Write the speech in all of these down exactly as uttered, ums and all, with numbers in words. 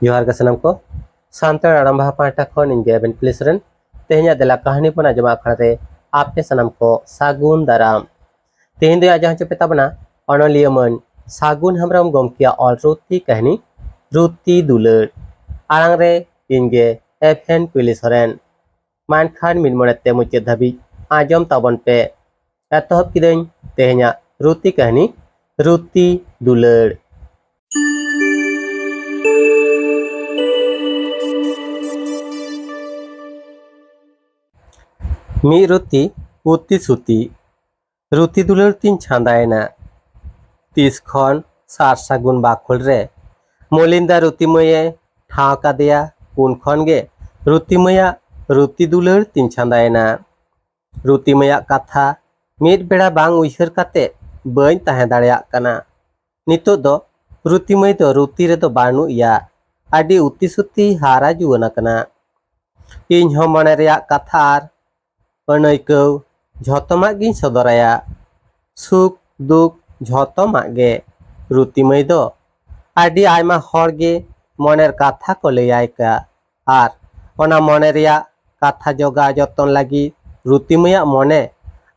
ᱡᱚᱦᱟᱨ ᱜᱮ ᱥᱟᱱᱟᱢ ᱠᱚ᱾ ᱥᱟᱱᱛᱟᱲ ᱟᱲᱟᱝ ᱵᱟᱦᱟ ᱯᱟᱦᱴᱟ ᱠᱷᱚᱱ ᱤᱧ ᱜᱮ ᱮᱵᱷᱮᱱ ᱯᱩᱞᱤᱥ ᱨᱮᱱ ᱛᱮᱦᱮᱧᱟᱜ ᱫᱮᱞᱟ ᱠᱟᱹᱦᱱᱤ ᱵᱚᱱ ᱟᱸᱡᱚᱢᱟ ᱟᱠᱷᱲᱟ ᱨᱮ ᱟᱯᱮ ᱥᱟᱱᱟᱢ ᱠᱚ ᱥᱟᱹᱜᱩᱱ ᱫᱟᱨᱟᱢ᱾ ᱛᱮᱦᱮᱧ ᱫᱚ ᱟᱸᱡᱚᱢ ᱦᱚᱪᱚ ᱯᱮ ᱛᱟᱵᱚᱱᱟ ᱚᱱᱚᱞᱤᱭᱟᱹ ᱢᱟᱹᱱ ᱥᱟᱹᱜᱩᱱ ᱦᱮᱢᱵᱨᱚᱢ ᱜᱚᱢᱠᱮᱭᱟᱜ ᱚᱞ ᱨᱩᱛᱤ ᱠᱟᱹᱦᱱᱤ ᱨᱩᱛᱤ ᱫᱩᱞᱟᱹᱲ᱾ ᱟᱲᱟᱝ ᱨᱮ ᱤᱧ ᱜᱮ ᱮᱵᱷᱮᱱ ᱯᱩᱞᱤᱥ ᱥᱚᱨᱮᱱ᱾ ᱢᱟ ᱮᱱᱠᱷᱟᱱ ᱢᱤᱫ ᱢᱚᱱᱮ ᱛᱮ ᱢᱩᱪᱟᱹᱫ ᱫᱷᱟᱹᱵᱤᱡ ᱟᱸᱡᱚᱢ ᱛᱟᱵᱚᱱ ᱯᱮ᱾ ᱮᱛᱚᱦᱚᱵ ᱠᱤᱫᱟᱹᱧ ᱛᱮᱦᱮᱧᱟᱜ ᱨᱩᱛᱤ ᱠᱟᱹᱦᱱᱤ ᱨᱩᱛᱤ ᱫᱩᱞᱟᱹᱲ᱾ ᱢᱤᱫ ᱨᱩᱛᱤ ᱩᱛᱤ ᱥᱩᱛᱤ᱾ ᱨᱩᱛᱤ ᱫᱩᱞᱟᱹᱲ ᱛᱤᱧ ᱪᱷᱟᱸᱫᱟᱭᱮᱱᱟ᱾ ᱛᱤᱥ ᱠᱷᱚᱱ ᱥᱟᱨ ᱥᱟᱹᱜᱩᱱ ᱵᱟᱠᱷᱳᱞ ᱨᱮ ᱢᱚᱞᱤᱱᱫᱟ ᱨᱩᱛᱤ ᱢᱟᱹᱭᱮ ᱴᱷᱟᱶ ᱠᱟᱫᱮᱭᱟ, ᱩᱱ ᱠᱷᱚᱱ ᱜᱮ ᱨᱩᱛᱤ ᱢᱟᱹᱭᱟᱜ ᱨᱩᱛᱤ ᱫᱩᱞᱟᱹᱲ ᱛᱤᱧ ᱪᱷᱟᱸᱫᱟᱭᱮᱱᱟ᱾ ᱨᱩᱛᱤ ᱢᱟᱹᱭᱟᱜ ᱠᱟᱛᱷᱟ ᱢᱤᱫ ᱵᱮᱲᱟ ᱵᱟᱝ ᱩᱭᱦᱟᱹᱨ ᱠᱟᱛᱮ ᱵᱟᱹᱧ ᱛᱟᱦᱮᱸ ᱫᱟᱲᱮᱭᱟᱜ ᱠᱟᱱᱟ᱾ ᱱᱤᱛᱚᱜ ᱫᱚ ᱨᱩᱛᱤ ᱢᱟᱹᱭ ᱫᱚ ᱨᱩᱛᱤ ᱨᱮᱫᱚ ᱵᱟᱹᱱᱩᱜ ᱮᱭᱟ᱾ ᱟᱹᱰᱤ ᱩᱛᱤ ᱥᱩᱛᱤ ᱦᱟᱨᱟ ᱡᱩᱣᱟᱹᱱ ᱟᱠᱟᱱᱟ᱾ ᱤᱧ ᱦᱚᱸ ᱢᱚᱱᱮ ᱨᱮᱭᱟᱜ ᱠᱟᱛᱷᱟ ᱟᱨ ᱟᱹᱱᱟᱹᱭᱠᱟᱹᱣ ᱡᱷᱚᱛᱚᱢᱟᱜ ᱜᱤᱧ ᱥᱚᱫᱚᱨᱟᱭᱟ᱾ ᱥᱩᱠ ᱫᱩᱠ ᱡᱷᱚᱛᱚᱢᱟᱜ ᱜᱮ᱾ ᱨᱩᱛᱤ ᱢᱟᱹᱭ ᱫᱚ ᱟᱹᱰᱤ ᱟᱭᱢᱟ ᱦᱚᱲ ᱜᱮ ᱢᱚᱱᱮᱨ ᱠᱟᱛᱷᱟ ᱠᱚ ᱞᱟᱹᱭᱟᱭ ᱠᱟ, ᱟᱨ ᱚᱱᱟ ᱢᱚᱱᱮ ᱨᱮᱭᱟᱜ ᱠᱟᱛᱷᱟ ᱡᱚᱜᱟᱣ ᱡᱚᱛᱚᱱ ᱞᱟᱹᱜᱤᱫ ᱨᱩᱛᱤ ᱢᱟᱹᱭᱟᱜ ᱢᱚᱱᱮ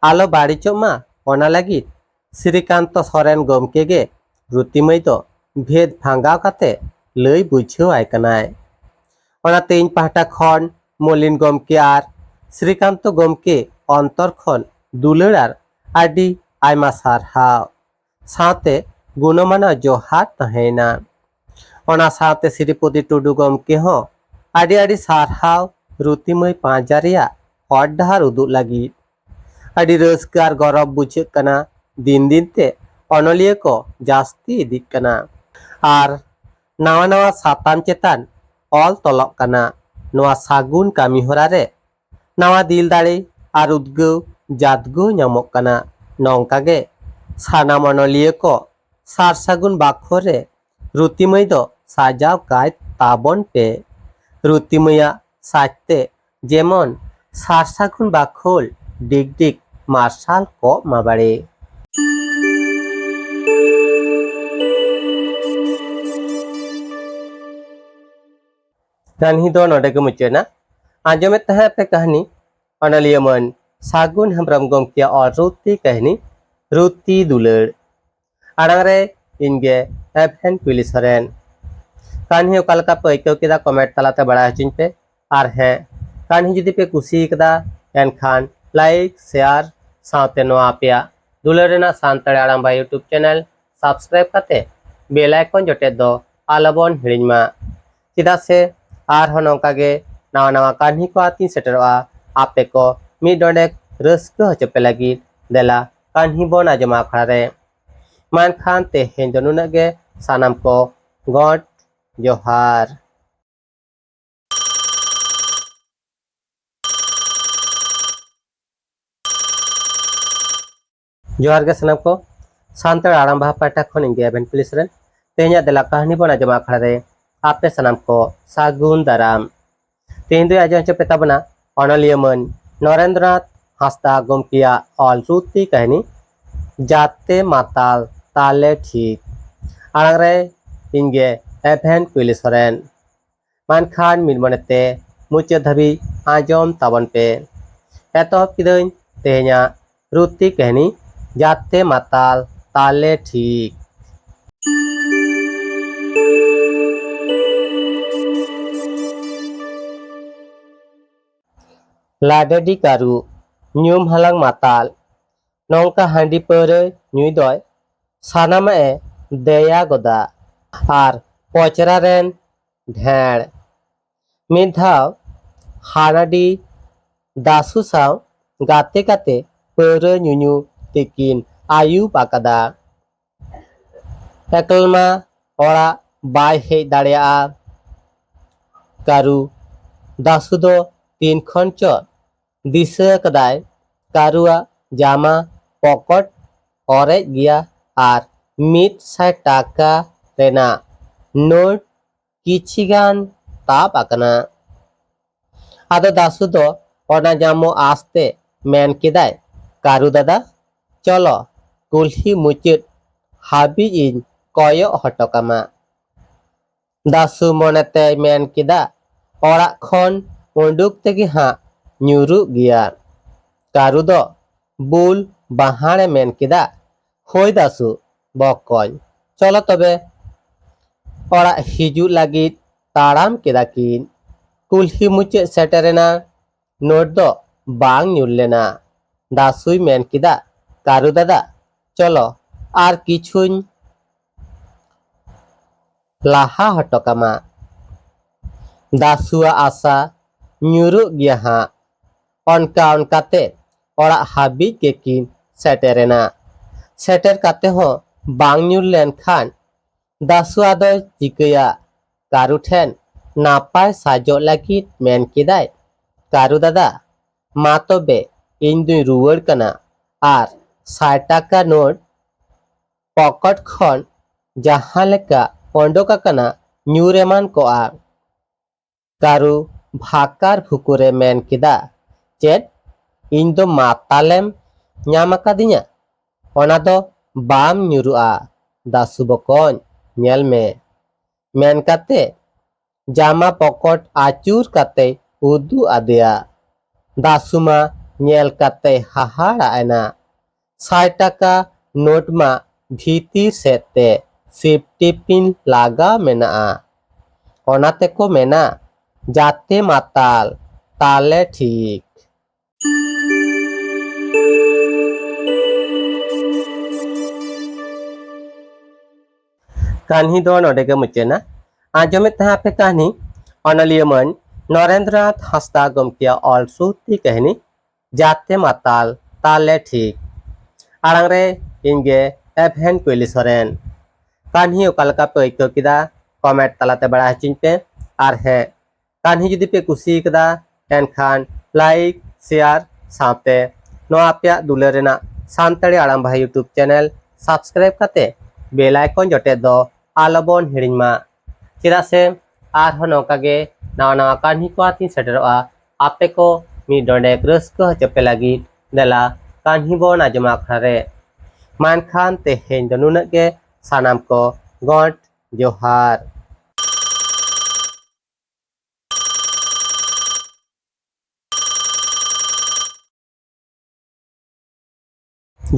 ᱟᱞᱚ ᱵᱟᱹᱲᱤᱡᱚᱜ ᱢᱟ, ᱚᱱᱟ ᱞᱟᱹᱜᱤᱫ ᱥᱨᱤᱠᱟᱱᱛᱚ ᱥᱚᱨᱮᱱ ᱜᱚᱢᱠᱮ ᱜᱮ ᱨᱩᱛᱤ ᱢᱟᱹᱭ ᱫᱚ ᱵᱷᱮᱫ ᱵᱷᱟᱸᱜᱟᱣ ᱠᱟᱛᱮ ᱞᱟᱹᱭ ᱵᱩᱡᱷᱟᱹᱣ ᱟᱭ ᱠᱟᱱᱟᱭ᱾ ᱚᱱᱟᱛᱮ ᱤᱧ ᱯᱟᱦᱴᱟ ᱠᱷᱚᱱ ᱢᱚᱞᱤᱱ ᱜᱚᱢᱠᱮ ᱟᱨ ᱥᱨᱤᱠᱟᱱᱛᱚ ᱜᱚᱢᱠᱮ ᱚᱱᱛᱚᱨ ᱠᱷᱚᱱ ᱫᱩᱞᱟᱹᱲ ᱟᱨ ᱟᱹᱰᱤ ᱟᱭᱢᱟ ᱥᱟᱨᱦᱟᱣ᱾ ᱥᱟᱶᱛᱮ ᱜᱩᱱᱚᱢᱟᱱᱟᱜ ᱡᱚᱦᱟᱨ ᱛᱟᱦᱮᱸᱭᱮᱱᱟ᱾ ᱚᱱᱟ ᱥᱟᱶᱛᱮ ᱥᱨᱤᱯᱚᱛᱤ ᱴᱩᱰᱩ ᱜᱚᱢᱠᱮ ᱦᱚᱸ ᱟᱹᱰᱤ ᱟᱹᱰᱤ ᱥᱟᱨᱦᱟᱣ ᱨᱩᱛᱤ ᱢᱟᱹᱭ ᱯᱟᱸᱡᱟ ᱨᱮᱭᱟᱜ ᱦᱚᱨ ᱰᱟᱦᱟᱨ ᱩᱫᱩᱜ ᱞᱟᱹᱜᱤᱫ᱾ ᱟᱹᱰᱤ ᱨᱟᱹᱥᱠᱟᱹ ᱟᱨ ᱜᱚᱨᱚᱵᱽ ᱵᱩᱡᱷᱟᱹᱜ ᱠᱟᱱᱟ᱾ ᱫᱤᱱ ᱫᱤᱱ ᱛᱮ ᱚᱱᱚᱞᱤᱭᱟᱹ ᱠᱚ ᱡᱟᱹᱥᱛᱤ ᱤᱫᱤᱜ ᱠᱟᱱᱟ ᱟᱨ ᱱᱟᱣᱟ ᱱᱟᱣᱟ ᱥᱟᱛᱟᱢ ᱪᱮᱛᱟᱱ ᱚᱞ ᱛᱚᱞᱚᱜ ᱠᱟᱱᱟ᱾ ᱱᱚᱣᱟ ᱥᱟᱹᱜᱩᱱ ᱠᱟᱹᱢᱤ ᱦᱚᱨᱟ ᱨᱮ ᱱᱟᱣᱟ ᱫᱤᱞ ᱫᱟᱲᱮ ᱟᱨ ᱩᱫᱽᱜᱟᱹᱣ ᱡᱟᱫᱽᱜᱟᱹᱣ ᱧᱟᱢᱚᱜ ᱠᱟᱱᱟ᱾ ᱱᱚᱝᱠᱟ ᱜᱮ ᱥᱟᱱᱟᱢ ᱚᱱᱚᱞᱤᱭᱟᱹ ᱠᱚ ᱥᱟᱨ ᱥᱟᱹᱜᱩᱱ ᱵᱟᱠᱷᱳᱞ ᱨᱮ ᱨᱩᱛᱤ ᱢᱟᱹᱭ ᱫᱚ ᱥᱟᱡᱟᱣ ᱠᱟᱭ ᱛᱟᱵᱚᱱ ᱯᱮ᱾ ᱨᱩᱛᱤ ᱢᱟᱹᱭᱟᱜ ᱥᱟᱡᱽᱛᱮ ᱡᱮᱢᱚᱱ ᱥᱟᱨ ᱥᱟᱹᱜᱩᱱ ᱵᱟᱠᱷᱳᱞ ᱰᱤᱜᱽ ᱰᱤᱜᱽ ᱢᱟᱨᱥᱟᱞ ᱠᱚᱜ ᱢᱟ ᱵᱟᱲᱮ᱾ ᱠᱟᱹᱦᱱᱤ ᱫᱚ ᱱᱚᱰᱮ ᱜᱮ ᱢᱩᱪᱟᱹᱫ ᱮᱱᱟ᱾ ᱟᱸᱡᱚᱢᱮᱫ ᱛᱟᱦᱮᱸ ᱯᱮ ᱠᱟᱹᱦᱱᱤ ᱚᱱᱚᱞᱤᱭᱟᱹ ᱢᱟᱹᱱ ᱥᱟᱹᱜᱩᱱ ᱦᱮᱢᱵᱨᱚᱢ ᱜᱚᱢᱠᱮᱭᱟᱜ ᱚᱞ ᱨᱩᱛᱤ ᱠᱟᱹᱦᱱᱤ ᱨᱩᱛᱤ ᱫᱩᱞᱟᱹᱲ᱾ ᱟᱲᱟᱝ ᱨᱮ ᱤᱧ ᱜᱮ ᱮᱵᱷᱮᱱ ᱠᱩᱭᱞᱤ ᱥᱚᱨᱮᱱ᱾ ᱠᱟᱹᱦᱱᱤ ᱚᱠᱟ ᱞᱮᱠᱟ ᱯᱮ ᱟᱹᱭᱠᱟᱹᱣ ᱠᱮᱫᱟ, ᱠᱚᱢᱮᱱᱴ ᱛᱟᱞᱟᱛᱮ ᱵᱟᱲᱟᱭ ᱦᱚᱪᱚᱧ ᱯᱮ᱾ ᱟᱨ ᱦᱮᱸ, ᱠᱟᱹᱦᱱᱤ ᱡᱩᱫᱤ ᱯᱮ ᱠᱩᱥᱤ ᱠᱟᱫᱟ, ᱮᱱᱠᱷᱟᱱ ᱞᱟᱭᱤᱠ, ᱥᱮᱭᱟᱨ ᱥᱟᱶᱛᱮ ᱱᱚᱣᱟ ᱟᱯᱮᱭᱟᱜ ᱫᱩᱞᱟᱹᱲ ᱨᱮᱱᱟᱜ ᱥᱟᱱᱛᱟᱲᱤ ᱟᱲᱟᱝ ᱵᱟ YouTube ᱪᱮᱱᱮᱞ ᱥᱟᱵᱥᱠᱨᱟᱭᱤᱵ ᱠᱟᱛᱮ ᱵᱮᱞ ᱟᱭᱠᱚᱱ ᱡᱚᱴᱮᱫ ᱫᱚ ᱟᱞᱚᱵᱚᱱ ᱦᱤᱲᱤᱧ ᱢᱟ᱾ ᱪᱮᱫᱟᱜ ᱥᱮ ᱟᱨᱦᱚᱸ ᱱᱚᱝᱠᱟ ᱜᱮ ᱱᱟᱣᱟ ᱱᱟᱣᱟ ᱠᱟᱹᱦᱱᱤ ᱠᱚ ᱟᱛᱤᱧ ᱥᱮᱴᱮᱨᱚᱜᱼᱟ᱾ ᱟᱯᱮ ᱠᱚ ᱢᱤᱫ ᱰᱚᱸᱰᱮᱠ ᱨᱟᱹᱥᱠᱟᱹ ᱦᱚᱪᱚ ᱯᱮ ᱞᱟᱹᱜᱤᱫ ᱫᱮᱞᱟ ᱠᱟᱹᱦᱱᱤ ᱵᱚᱱ ᱟᱸᱡᱚᱢᱟ ᱟᱠᱷᱲᱟ ᱨᱮ᱾ ᱢᱮᱱᱠᱷᱟᱱ ᱛᱮᱦᱮᱧ ᱫᱚ ᱱᱩᱱᱟᱹᱜ ᱜᱮ᱾ ᱥᱟᱱᱟᱢ ᱠᱚ ᱜᱚᱰ ᱡᱚᱦᱟᱨ᱾ ᱡᱚᱦᱟᱨ ᱜᱮ ᱥᱟᱱᱟᱢ ᱠᱚ᱾ ᱥᱟᱱᱛᱟᱲ ᱟᱲᱟᱝ ᱵᱟᱦᱟ ᱯᱟᱦᱴᱟ ᱠᱷᱚᱱ ᱤᱧ ᱜᱮ ᱮᱵᱷᱮᱱ ᱯᱩᱞᱤᱥ ᱨᱮᱱ ᱛᱮᱦᱮᱧᱟᱜ ᱫᱮᱞᱟ ᱠᱟᱹᱦᱱᱤ ᱵᱚᱱ ᱟᱸᱡᱚᱢᱟ ᱟᱠᱷᱲᱟ ᱨᱮ ᱟᱯᱮ ᱥᱟᱱᱟᱢ ᱠᱚ ᱥᱟᱹᱜᱩᱱ ᱫᱟᱨᱟᱢ᱾ ᱛᱮᱦᱮᱧ ᱫᱚᱧ ᱟᱸᱡᱚᱢ ᱦᱚᱪᱚ ᱯᱮ ᱛᱟᱵᱚᱱᱟ ᱚᱱᱚᱞᱤᱭᱟᱹ ᱢᱟᱹᱱ ᱱᱚᱨᱮᱱᱫᱨᱚᱱᱟᱛᱷ ᱦᱟᱸᱥᱫᱟ ᱜᱚᱢᱠᱮᱭᱟᱜ ᱚᱞ ᱨᱩᱛᱤ ᱠᱟᱹᱦᱱᱤ ᱡᱟᱛᱮ ᱢᱟᱛᱟᱞ ᱛᱟᱞᱮ ᱴᱷᱤᱠ᱾ ᱟᱲᱟᱝ ᱨᱮ ᱤᱧ ᱜᱮ ᱮᱵᱷᱮᱱ ᱠᱩᱭᱞᱤ ᱥᱚᱨᱮᱱ᱾ ᱢᱮᱱᱠᱷᱟᱱ ᱢᱤᱫ ᱢᱚᱱᱮᱛᱮ ᱢᱩᱪᱟᱹᱫ ᱫᱷᱟᱹᱵᱤᱡ ᱟᱸᱡᱚᱢ ᱛᱟᱵᱚᱱ ᱯᱮ᱾ ᱮᱛᱚᱦᱚᱵ ᱠᱤᱫᱟᱹᱧ ᱛᱮᱦᱮᱧᱟᱜ ᱨᱩᱛᱤ ᱠᱟᱹᱦᱱᱤ ᱡᱟᱛᱮ ᱢᱟᱛᱟᱞ ᱛᱟᱞᱮ ᱴᱷᱤᱠ᱾ ᱞᱟᱰᱮᱰᱤ ᱠᱟᱹᱨᱩ, ᱧᱩᱢ ᱦᱟᱞᱟᱝ ᱢᱟᱛᱟᱞ᱾ ᱱᱚᱝᱠᱟ ᱦᱟᱺᱰᱤ ᱯᱟᱹᱣᱨᱟᱹ ᱧᱩᱭ ᱫᱚᱭ ᱥᱟᱱᱟᱢᱟᱜ ᱮ ᱫᱮᱭᱟ ᱜᱚᱫᱟ ᱟᱨ ᱯᱚᱪᱨᱟ ᱨᱮᱱ ᱰᱷᱮᱬ᱾ ᱢᱤᱫ ᱫᱷᱟᱣ ᱦᱟᱱᱟᱰᱤ ᱫᱟᱥᱩ ᱥᱟᱶ ᱜᱟᱛᱮ ᱠᱟᱛᱮ ᱯᱟᱹᱣᱨᱟᱹ ᱧᱩᱧᱩ ᱛᱮᱠᱤᱱ ᱟᱹᱭᱩᱵ ᱟᱠᱟᱫᱟ᱾ ᱮᱠᱞᱢᱟ ᱚᱲᱟᱜ ᱵᱟᱭ ᱦᱮᱡ ᱫᱟᱲᱮᱭᱟᱜᱼᱟ᱾ ᱠᱟᱹᱨᱩ ᱫᱟᱥᱩ ᱫᱚ ᱛᱤᱱ ᱠᱷᱚᱱ ᱪᱚ ᱫᱤᱥᱟᱹ ᱟᱠᱟᱫᱟᱭ, ᱠᱟᱹᱨᱩᱣᱟᱜ ᱡᱟᱢᱟ ᱯᱚᱠᱚᱴ ᱚᱨᱮᱡ ᱜᱮᱭᱟ ᱟᱨ ᱢᱤᱫ ᱥᱟᱭ ᱴᱟᱠᱟ ᱨᱮᱱᱟᱜ ᱱᱳᱴ ᱠᱤᱪᱷᱤ ᱜᱟᱱ ᱛᱟᱵ ᱟᱠᱟᱱᱟ᱾ ᱟᱫᱚ ᱫᱟᱥᱩ ᱫᱚ ᱚᱱᱟ ᱧᱟᱢᱚᱜ ᱟᱥᱛᱮ ᱢᱮᱱ ᱠᱮᱫᱟᱭ, "ᱠᱟᱹᱨᱩ ᱫᱟᱫᱟ, ᱪᱚᱞᱚ ᱠᱩᱞᱦᱤ ᱢᱩᱪᱟᱹᱫ ᱦᱟᱹᱵᱤᱡ ᱤᱧ ᱠᱚᱭᱚᱜ ᱦᱚᱴᱚ ᱠᱟᱢᱟ᱾" ᱫᱟᱥᱩ ᱢᱚᱱᱮᱛᱮᱭ ᱢᱮᱱ ᱠᱮᱫᱟ, ᱚᱲᱟᱜ ᱠᱷᱚᱱ ᱩᱰᱩᱠ ᱛᱮᱜᱮ ᱦᱟᱸᱜ ᱧᱩᱨᱩᱜ ᱜᱮᱭᱟ᱾ ᱠᱟᱹᱨᱩ ᱫᱚ ᱵᱩᱞ ᱵᱟᱦᱟᱲᱮ ᱢᱮᱱ ᱠᱮᱫᱟ, "ᱦᱳᱭ ᱫᱟᱥᱩ ᱵᱚᱠᱚᱧ, ᱪᱚᱞᱚ ᱛᱚᱵᱮ ᱚᱲᱟᱜ ᱦᱤᱡᱩᱜ ᱞᱟᱹᱜᱤᱫ ᱛᱟᱲᱟᱢ ᱠᱮᱫᱟ ᱠᱤᱱ᱾ ᱠᱩᱞᱦᱤ ᱢᱩᱪᱟᱹᱫ ᱥᱮᱴᱮᱨᱮᱱᱟ, ᱱᱳᱴ ᱫᱚ ᱵᱟᱝ ᱧᱩᱨ ᱞᱮᱱᱟ᱾ ᱫᱟᱥᱩᱭ ᱢᱮᱱ ᱠᱮᱫᱟ, ᱠᱟᱹᱨᱩ ᱫᱟᱫᱟ, ᱪᱚᱞᱚ ᱟᱨ ᱠᱤᱪᱷᱩᱧ ᱞᱟᱦᱟ ᱦᱚᱴᱚ ᱠᱟᱢᱟ᱾" ᱫᱟᱥᱩᱣᱟᱜ ᱟᱥᱟ ᱧᱩᱨᱩᱜ ᱜᱮᱭᱟ ᱦᱟᱸᱜ᱾ ᱚᱱᱠᱟ ᱚᱱᱠᱟᱛᱮ ᱚᱲᱟᱜ ᱦᱟᱹᱵᱤᱡ ᱜᱮᱠᱤᱱ ᱥᱮᱴᱮᱨᱮᱱᱟ᱾ ᱥᱮᱴᱮᱨ ᱠᱟᱛᱮ ᱦᱚᱸ ᱵᱟᱝ ᱧᱩᱨ ᱞᱮᱱᱠᱷᱟᱱ ᱫᱟᱥᱩ ᱟᱫᱚᱭ ᱪᱤᱠᱟᱹᱭᱟ? ᱠᱟᱹᱨᱩ ᱴᱷᱮᱱ ᱱᱟᱯᱟᱭ ᱥᱟᱡᱚᱜ ᱞᱟᱹᱜᱤᱫ ᱢᱮᱱ ᱠᱮᱫᱟᱭ, ᱠᱟᱹᱨᱩ ᱫᱟᱫᱟ, ᱢᱟ ᱛᱚᱵᱮ ᱤᱧ ᱫᱩᱧ ᱨᱩᱣᱟᱹᱲ ᱠᱟᱱᱟ᱾ ᱟᱨ ᱥᱟᱭ ᱴᱟᱠᱟ ᱱᱳᱴ ᱯᱚᱠᱚᱴ ᱠᱷᱚᱱ ᱡᱟᱦᱟᱸ ᱞᱮᱠᱟ ᱚᱰᱚᱠ ᱟᱠᱟᱱᱟ, ᱧᱩᱨ ᱮᱢᱟᱱ ᱠᱚᱜᱼᱟ᱾ ᱠᱟᱹᱨᱩ ᱵᱷᱟᱠᱟᱨ ᱵᱷᱩᱠᱩᱨᱮ ᱢᱮᱱ ᱠᱮᱫᱟ, ᱪᱮᱫ? ᱤᱧ ᱫᱚ ᱢᱟᱛᱟᱞᱮᱢ ᱧᱟᱢ ᱟᱠᱟᱫᱤᱧᱟ? ᱚᱱᱟ ᱫᱚ ᱵᱟᱢ ᱧᱩᱨᱩᱜᱼᱟ, ᱫᱟᱥᱩ ᱵᱚᱠᱚᱧ, ᱧᱮᱞ ᱢᱮ᱾ ᱢᱮᱱ ᱠᱟᱛᱮ ᱡᱟᱢᱟ ᱯᱚᱠᱚᱴ ᱟᱹᱪᱩᱨ ᱠᱟᱛᱮᱭ ᱩᱫᱩᱜ ᱟᱫᱮᱭᱟ᱾ ᱫᱟᱥᱩ ᱢᱟ ᱧᱮᱞ ᱠᱟᱛᱮᱭ ᱦᱟᱦᱟᱲᱟᱜ ᱮᱱᱟ᱾ ᱥᱟᱭ ᱴᱟᱠᱟ ᱱᱳᱴ ᱢᱟ ᱵᱷᱤᱛᱤᱨ ᱥᱮᱫ ᱛᱮ ᱥᱮᱯᱴᱤ ᱯᱤᱱ ᱞᱟᱜᱟᱣ ᱢᱮᱱᱟᱜᱼᱟ᱾ ᱚᱱᱟ ᱛᱮᱠᱚ ᱢᱮᱱᱟ, ᱡᱟᱛᱮ ᱢᱟᱛᱟᱞ, ᱛᱟᱞᱮ ᱴᱷᱤᱠ᱾ ᱠᱟᱹᱦᱱᱤ ᱫᱚ ᱱᱚᱰᱮ ᱜᱮ ᱢᱩᱪᱟᱹᱫ ᱮᱱᱟ᱾ ᱟᱸᱡᱚᱢᱮᱫ ᱛᱟᱦᱮᱸ ᱟᱯᱮ ᱠᱟᱹᱦᱱᱤ ᱚᱱᱚᱞᱤᱭᱟᱹ ᱢᱟᱹᱱ ᱱᱚᱨᱮᱱᱫᱨᱚᱱᱟᱛᱷ ᱦᱟᱸᱥᱫᱟ ᱜᱚᱢᱠᱮᱭᱟᱜ ᱚᱞ ᱥᱩᱨᱛᱤ ᱠᱟᱹᱦᱱᱤ ᱡᱟᱛᱮ ᱢᱟᱛᱟᱞ ᱛᱟᱞᱮ ᱴᱷᱤᱠ᱾ ᱟᱲᱟᱝ ᱨᱮ ᱤᱧ ᱜᱮ ᱮᱵᱷᱮᱱ ᱠᱩᱭᱞᱤ ᱥᱚᱨᱮᱱ᱾ ᱠᱟᱹᱦᱱᱤ ᱚᱠᱟ ᱞᱮᱠᱟ ᱯᱮ ᱟᱹᱭᱠᱟᱹᱣ ᱠᱮᱫᱟ, ᱠᱚᱢᱮᱱᱴ ᱛᱟᱞᱟᱛᱮ ᱵᱟᱲᱟᱭ ᱦᱚᱪᱚᱧ ᱯᱮ᱾ ᱟᱨ ᱦᱮᱸ, ᱠᱟᱹᱦᱱᱤ ᱡᱩᱫᱤ ᱯᱮ ᱠᱩᱥᱤ ᱠᱟᱫᱟ, ᱮᱱᱠᱷᱟᱱ ᱞᱟᱭᱤᱠ, ᱥᱮᱭᱟᱨ ᱥᱟᱶᱛᱮ ᱱᱚᱣᱟ ᱟᱯᱮᱭᱟᱜ ᱫᱩᱞᱟᱹᱲ ᱨᱮᱱᱟᱜ ᱥᱟᱱᱛᱟᱲᱤ ᱟᱲᱟᱝ ᱵᱟᱦᱟ YouTube ᱪᱮᱱᱮᱞ ᱥᱟᱵᱥᱠᱨᱟᱭᱤᱵ ᱠᱟᱛᱮ ᱵᱮᱞ ᱟᱭᱠᱚᱱ ᱡᱚᱴᱮᱫ ᱫᱚ ᱟᱞᱚᱵᱚᱱ ᱦᱤᱲᱤᱧ ᱢᱟ᱾ ᱪᱮᱫᱟᱜ ᱥᱮ ᱟᱨᱦᱚᱸ ᱱᱚᱝᱠᱟ ᱜᱮ ᱱᱟᱣᱟ ᱱᱟᱣᱟ ᱠᱟᱹᱦᱱᱤ ᱠᱚ ᱟᱛᱤᱧ ᱥᱮᱴᱮᱨᱚᱜᱼᱟ, ᱟᱯᱮ ᱠᱚ ᱢᱤᱫ ᱰᱚᱸᱰᱮᱠ ᱨᱟᱹᱥᱠᱟᱹ ᱦᱚᱪᱚ ᱯᱮ ᱞᱟᱹᱜᱤᱫ᱾ ᱫᱮᱞᱟ ᱠᱟᱹᱦᱱᱤ ᱵᱚᱱ ᱟᱸᱡᱚᱢᱟ ᱟᱠᱷᱲᱟ ᱨᱮ᱾ ᱢᱟ ᱮᱱᱠᱷᱟᱱ ᱛᱮᱦᱮᱧ ᱫᱚ ᱱᱩᱱᱟᱹᱜ ᱜᱮ, ᱥᱟᱱᱟᱢ ᱠᱚ ᱜᱚᱸᱰ ᱡᱚᱦᱟᱨ᱾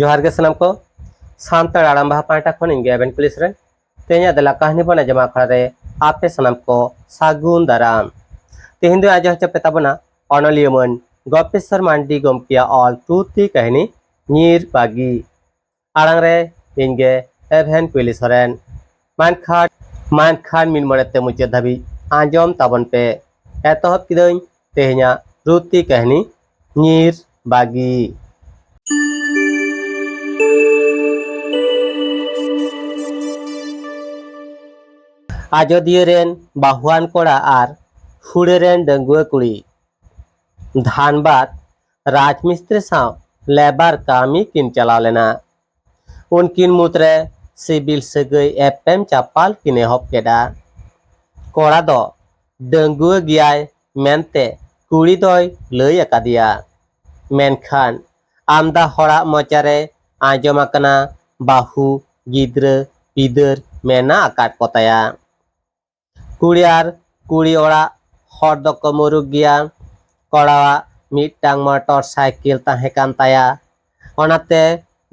ᱡᱚᱦᱟᱨ ᱜᱮ ᱥᱟᱱᱟᱢ ᱠᱚ᱾ ᱥᱟᱱᱛᱟᱲ ᱟᱲᱟᱝ ᱵᱟᱦᱟ ᱯᱟᱦᱴᱟ ᱠᱷᱚᱱ ᱤᱧ ᱜᱮ ᱟᱵᱮᱱ ᱠᱩᱞᱤ ᱥᱚᱨᱮᱱ᱾ ᱛᱮᱦᱮᱧᱟᱜ ᱫᱮᱞᱟ ᱠᱟᱹᱦᱱᱤ ᱵᱚᱱ ᱟᱸᱡᱚᱢᱟ ᱟᱠᱷᱲᱟ ᱨᱮ ᱟᱯᱮ ᱥᱟᱱᱟᱢ ᱠᱚ ᱥᱟᱹᱜᱩᱱ ᱫᱟᱨᱟᱢ᱾ ᱛᱮᱦᱮᱧ ᱫᱚ ᱟᱸᱡᱚᱢ ᱦᱚᱪᱚ ᱯᱮ ᱛᱟᱵᱚᱱᱟ ᱚᱱᱚᱞᱤᱭᱟᱹ ᱢᱟᱹᱱ ᱜᱚᱯᱮᱥᱚᱨ ᱢᱟᱱᱰᱤ ᱜᱚᱢᱠᱮᱭᱟᱜ ᱚᱞ ᱛᱩᱛᱤ ᱠᱟᱹᱦᱱᱤ ᱧᱤᱨ ᱵᱟᱹᱜᱤ᱾ ᱟᱲᱟᱝ ᱨᱮ ᱤᱧ ᱜᱮ ᱮᱵᱷᱮᱱ ᱠᱩᱭᱞᱤ ᱥᱚᱨᱮᱱ᱾ ᱢᱮᱱᱠᱷᱟᱱ, ᱢᱮᱱᱠᱷᱟᱱ ᱢᱤᱫ ᱢᱚᱬᱮ ᱛᱮ ᱢᱩᱪᱟᱹᱫ ᱫᱷᱟᱹᱵᱤᱡ ᱟᱸᱡᱚᱢ ᱛᱟᱵᱚᱱ ᱯᱮ᱾ ᱮᱛᱚᱦᱚᱵ ᱠᱤᱫᱟᱹᱧ ᱛᱮᱦᱮᱧᱟᱜ ᱨᱩᱛᱤ ᱠᱟᱹᱦᱱᱤ ᱧᱤᱨ ᱵᱟᱹᱜᱤ᱾ ᱟᱡᱚᱫᱤᱭᱟᱹ ᱨᱮᱱ ᱵᱟᱹᱦᱩᱣᱟᱱ ᱠᱚᱲᱟ ᱟᱨ ᱦᱩᱲᱟᱹ ᱨᱮᱱ ᱰᱟᱺᱜᱩᱣᱟᱹ ᱠᱩᱲᱤ ᱫᱷᱟᱱᱵᱟᱫᱽ ᱨᱟᱡᱽ ᱢᱤᱥᱛᱨᱤ ᱥᱟᱶ ᱞᱮᱵᱟᱨ ᱠᱟᱹᱢᱤ ᱠᱤᱱ ᱪᱟᱞᱟᱣ ᱞᱮᱱᱟ᱾ ᱩᱱᱠᱤᱱ ᱢᱩᱫᱽᱨᱮ ᱥᱤᱵᱤᱞ ᱥᱟᱹᱜᱟᱹᱭ ᱮᱯᱮᱢ ᱪᱟᱯᱟᱞ ᱠᱤᱱ ᱮᱦᱚᱵ ᱠᱮᱫᱟ᱾ ᱠᱚᱲᱟ ᱫᱚ ᱰᱟᱺᱜᱩᱣᱟᱹ ᱜᱮᱭᱟᱭ ᱢᱮᱱᱛᱮ ᱠᱩᱲᱤ ᱫᱚᱭ ᱞᱟᱹᱭ ᱟᱠᱟᱫᱮᱭᱟ᱾ ᱢᱮᱱᱠᱷᱟᱱ ᱟᱢᱫᱟ ᱦᱚᱲᱟᱜ ᱢᱚᱪᱟᱨᱮ ᱟᱸᱡᱚᱢ ᱟᱠᱟᱱᱟ, ᱵᱟᱹᱦᱩ, ᱜᱤᱫᱽᱨᱟᱹ, ᱯᱤᱫᱟᱹᱨ ᱢᱮᱱᱟᱜ ᱟᱠᱟᱫ ᱠᱚᱛᱟᱭᱟ᱾ ᱠᱩᱲᱤ ᱟᱨ ᱠᱩᱲᱤ ᱚᱲᱟᱜ ᱦᱚᱲ ᱫᱚᱠᱚ ᱢᱩᱨᱩᱠ ᱜᱮᱭᱟ᱾ ᱠᱚᱲᱟᱣᱟᱜ ᱢᱤᱫᱴᱟᱝ ᱢᱚᱴᱚᱨ ᱥᱟᱭᱠᱮᱞ ᱛᱟᱦᱮᱸ ᱠᱟᱱ ᱛᱟᱭᱟ᱾ ᱚᱱᱟᱛᱮ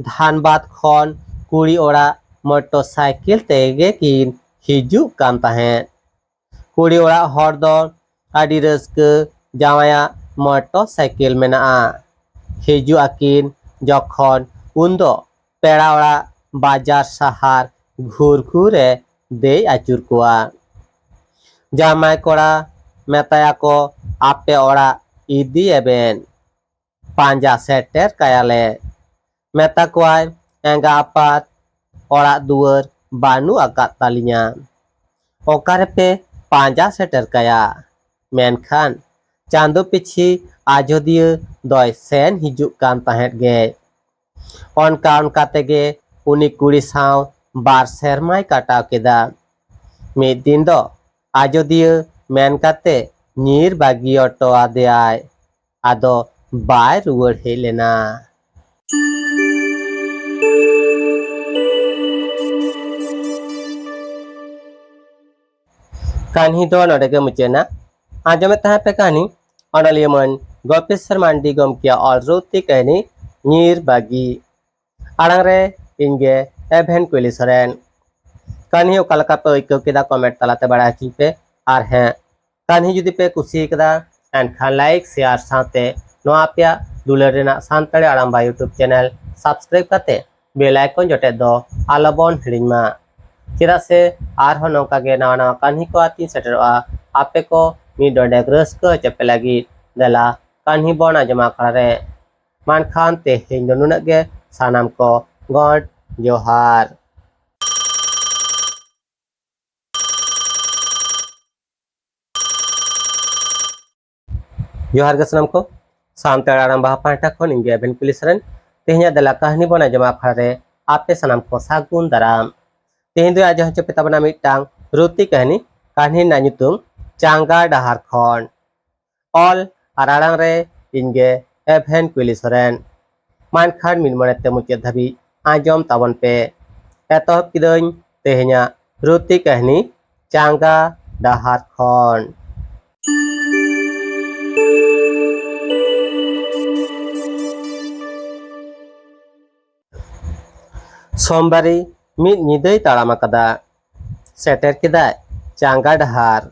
ᱫᱷᱟᱱᱵᱟᱫᱽ ᱠᱷᱚᱱ ᱠᱩᱲᱤ ᱚᱲᱟᱜ ᱢᱚᱴᱚᱨ ᱥᱟᱭᱠᱮᱞ ᱛᱮᱜᱮ ᱠᱤᱱ ᱦᱤᱡᱩᱜ ᱠᱟᱱ ᱛᱟᱦᱮᱸᱫ᱾ ᱠᱩᱲᱤ ᱚᱲᱟᱜ ᱦᱚᱲ ᱫᱚ ᱟᱹᱰᱤ ᱨᱟᱹᱥᱠᱟᱹ, ᱡᱟᱶᱟᱭᱟᱜ ᱢᱚᱴᱚᱨ ᱥᱟᱭᱠᱮᱞ ᱢᱮᱱᱟᱜᱼᱟ᱾ ᱦᱤᱡᱩᱜ ᱟᱹᱠᱤᱱ ᱡᱚᱠᱷᱚᱱ, ᱩᱱᱫᱚ ᱯᱮᱲᱟ ᱚᱲᱟᱜ, ᱵᱟᱡᱟᱨ, ᱥᱟᱦᱟᱨ ᱜᱷᱩᱨ ᱜᱷᱩᱨ ᱮ ᱫᱮᱡ ᱟᱹᱪᱩᱨ ᱠᱚᱣᱟ᱾ ᱡᱟᱢᱟᱭ ᱠᱚᱲᱟ ᱢᱮᱛᱟᱭᱟ ᱠᱚ, "ᱟᱯᱮ ᱚᱲᱟᱜ ᱤᱫᱤᱭᱮᱵᱮᱱ, ᱯᱟᱸᱡᱟ ᱥᱮᱴᱮᱨ ᱠᱟᱭᱟᱞᱮ᱾" ᱢᱮᱛᱟ ᱠᱚᱣᱟᱭ, "ᱮᱸᱜᱟ ᱟᱯᱟᱛ, ᱚᱲᱟᱜ ᱫᱩᱣᱟᱹᱨ ᱵᱟᱹᱱᱩᱜ ᱟᱠᱟᱫ ᱛᱟᱹᱞᱤᱧᱟ᱾" ᱚᱠᱟ ᱨᱮᱯᱮ ᱯᱟᱸᱡᱟ ᱥᱮᱴᱮᱨ ᱠᱟᱭᱟ? ᱢᱮᱱᱠᱷᱟᱱ ᱪᱟᱸᱫᱚ ᱯᱤᱪᱷᱤ ᱟᱡᱚᱫᱤᱭᱟᱹ ᱫᱚᱭ ᱥᱮᱱ ᱦᱤᱡᱩᱜ ᱠᱟᱱ ᱛᱟᱦᱮᱸᱫ ᱜᱮ᱾ ᱚᱱᱠᱟ ᱚᱱᱠᱟ ᱛᱮᱜᱮ ᱩᱱᱤ ᱠᱩᱲᱤ ᱥᱟᱶ ᱵᱟᱨ ᱥᱮᱨᱢᱟᱭ ᱠᱟᱴᱟᱣ ᱠᱮᱫᱟ᱾ ᱢᱤᱫ ᱫᱤᱱ ᱫᱚ ᱟᱡᱚᱫᱤᱭᱟᱹ ᱢᱮᱱ ᱠᱟᱛᱮ ᱧᱤᱨ ᱵᱟᱹᱜᱤ ᱦᱚᱴᱚ ᱟᱫᱮᱭᱟᱭ᱾ ᱟᱫᱚ ᱵᱟᱭ ᱨᱩᱣᱟᱹᱲ ᱦᱮᱡ ᱞᱮᱱᱟ᱾ ᱠᱟᱹᱦᱱᱤ ᱫᱚ ᱱᱚᱰᱮ ᱜᱮ ᱢᱩᱪᱟᱹᱫ ᱮᱱᱟ᱾ ᱟᱸᱡᱚᱢᱮᱫ ᱛᱟᱦᱮᱸ ᱯᱮ ᱠᱟᱹᱦᱱᱤ ᱚᱱᱚᱞᱤᱭᱟᱹ ᱢᱟᱹᱱ ᱜᱚᱯᱮᱥᱚᱨ ᱢᱟᱱᱰᱤ ᱜᱚᱢᱠᱮᱭᱟᱜ ᱚᱞ ᱨᱩᱛᱤ ᱠᱟᱹᱦᱱᱤ ᱧᱤᱨ ᱵᱟᱹᱜᱤ᱾ ᱟᱲᱟᱝ ᱨᱮ ᱤᱧ ᱜᱮ ᱮᱵᱷᱮᱱ ᱠᱩᱭᱞᱤ ᱥᱚᱨᱮᱱ᱾ ᱠᱟᱹᱦᱱᱤ ᱚᱠᱟ ᱞᱮᱠᱟ ᱯᱮ ᱟᱹᱭᱠᱟᱹᱣ ᱠᱮᱫᱟ, ᱠᱚᱢᱮᱱᱴ ᱛᱟᱞᱟᱛᱮ ᱵᱟᱲᱟᱭ ᱦᱚᱪᱚᱧ ᱯᱮ᱾ ᱟᱨ ᱦᱮᱸ, ᱠᱟᱹᱦᱱᱤ ᱡᱩᱫᱤ ᱯᱮ ᱠᱩᱥᱤ ᱠᱟᱫᱟ, ᱮᱱᱠᱷᱟᱱ ᱞᱟᱭᱤᱠ, ᱥᱮᱭᱟᱨ ᱥᱟᱶᱛᱮ ᱱᱚᱣᱟ ᱟᱯᱮᱭᱟᱜ ᱫᱩᱞᱟᱹᱲ ᱨᱮᱱᱟᱜ ᱥᱟᱱᱛᱟᱲᱤ ᱟᱲᱟᱝ ᱵᱟ YouTube ᱪᱮᱱᱮᱞ ᱥᱟᱵᱥᱠᱨᱟᱭᱤᱵ ᱠᱟᱛᱮ ᱵᱮᱞ ᱟᱭᱠᱚᱱ ᱡᱚᱴᱮᱫ ᱫᱚ ᱟᱞᱚᱵᱚᱱ ᱦᱤᱲᱤᱧ ᱢᱟ᱾ ᱪᱮᱫᱟᱜ ᱥᱮ ᱟᱨᱦᱚᱸ ᱱᱚᱝᱠᱟ ᱜᱮ ᱱᱟᱣᱟ ᱱᱟᱣᱟ ᱠᱟᱹᱦᱱᱤ ᱠᱚ ᱟᱛᱤᱧ ᱥᱮᱴᱮᱨᱚᱜᱼᱟ, ᱟᱯᱮ ᱠᱚ ᱢᱤᱫ ᱰᱚᱸᱰᱮᱠ ᱨᱟᱹᱥᱠᱟᱹ ᱦᱚᱪᱚ ᱯᱮ ᱞᱟᱹᱜᱤᱫ᱾ ᱫᱮᱞᱟ ᱠᱟᱹᱦᱱᱤ ᱵᱚᱱ ᱟᱸᱡᱚᱢᱟ ᱟᱠᱷᱲᱟ ᱨᱮ᱾ ᱢᱮᱱᱠᱷᱟᱱ ᱛᱮᱦᱮᱧ ᱫᱚ ᱱᱩᱱᱟᱹᱜ ᱜᱮ, ᱥᱟᱱᱟᱢ ᱠᱚ ᱜᱚᱰ ᱡᱚᱦᱟᱨ᱾ ᱡᱚᱦᱟᱨ ᱜᱮ ᱥᱟᱱᱟᱢ ᱠᱚ, ᱥᱟᱱᱛᱟᱲ ᱟᱲᱟᱝ ᱵᱟᱦᱟ ᱯᱟᱦᱴᱟ ᱠᱷᱚᱱ ᱤᱧ ᱜᱮ ᱮᱵᱷᱮᱱ ᱠᱩᱭᱞᱤ ᱥᱚᱨᱮᱱ᱾ ᱛᱮᱦᱮᱧᱟᱜ ᱫᱮᱞᱟ ᱠᱟᱹᱦᱱᱤ ᱵᱚᱱ ᱟᱸᱡᱚᱢᱟ ᱟᱠᱷᱲᱟ ᱨᱮ ᱟᱯᱮ ᱥᱟᱱᱟᱢ ᱠᱚ ᱥᱟᱹᱜᱩᱱ ᱫᱟᱨᱟᱢ᱾ ᱛᱮᱦᱮᱧ ᱫᱚ ᱟᱸᱡᱚᱢ ᱦᱚᱪᱚ ᱯᱮ ᱛᱟᱵᱚᱱᱟ ᱢᱤᱫᱴᱟᱝ ᱨᱩᱛᱤ ᱠᱟᱹᱦᱱᱤ᱾ ᱠᱟᱹᱦᱱᱤ ᱨᱮᱱᱟᱜ ᱧᱩᱛᱩᱢ ᱪᱟᱸᱜᱟ ᱰᱟᱦᱟᱨ ᱠᱷᱚᱱ᱾ ᱚᱞ ᱟᱨ ᱟᱲᱟᱝ ᱨᱮ ᱤᱧ ᱜᱮ ᱮᱵᱷᱮᱱ ᱠᱩᱭᱞᱤ ᱥᱚᱨᱮᱱ᱾ ᱢᱟ ᱮᱱᱠᱷᱟᱱ ᱢᱤᱫ ᱢᱚᱱᱮ ᱛᱮ ᱢᱩᱪᱟᱹᱫ ᱫᱷᱟᱹᱵᱤᱡ ᱟᱸᱡᱚᱢ ᱛᱟᱵᱚᱱ ᱯᱮ᱾ ᱮᱛᱚᱦᱚᱵ ᱠᱤᱫᱟᱹᱧ ᱛᱮᱦᱮᱧᱟᱜ ᱨᱩᱛᱤ ᱠᱟᱹᱦᱱᱤ ᱪᱟᱸᱜᱟ ᱰᱟᱦᱟᱨ ᱠᱷᱚᱱ᱾ ᱥᱳᱢᱵᱟᱨᱤ ᱢᱤᱫ ᱧᱤᱫᱟᱹᱭ ᱛᱟᱲᱟᱢ ᱟᱠᱟᱫᱟ᱾ ᱥᱮᱴᱮᱨ ᱠᱮᱫᱟᱭ ᱪᱟᱸᱜᱟ ᱰᱟᱦᱟᱨ,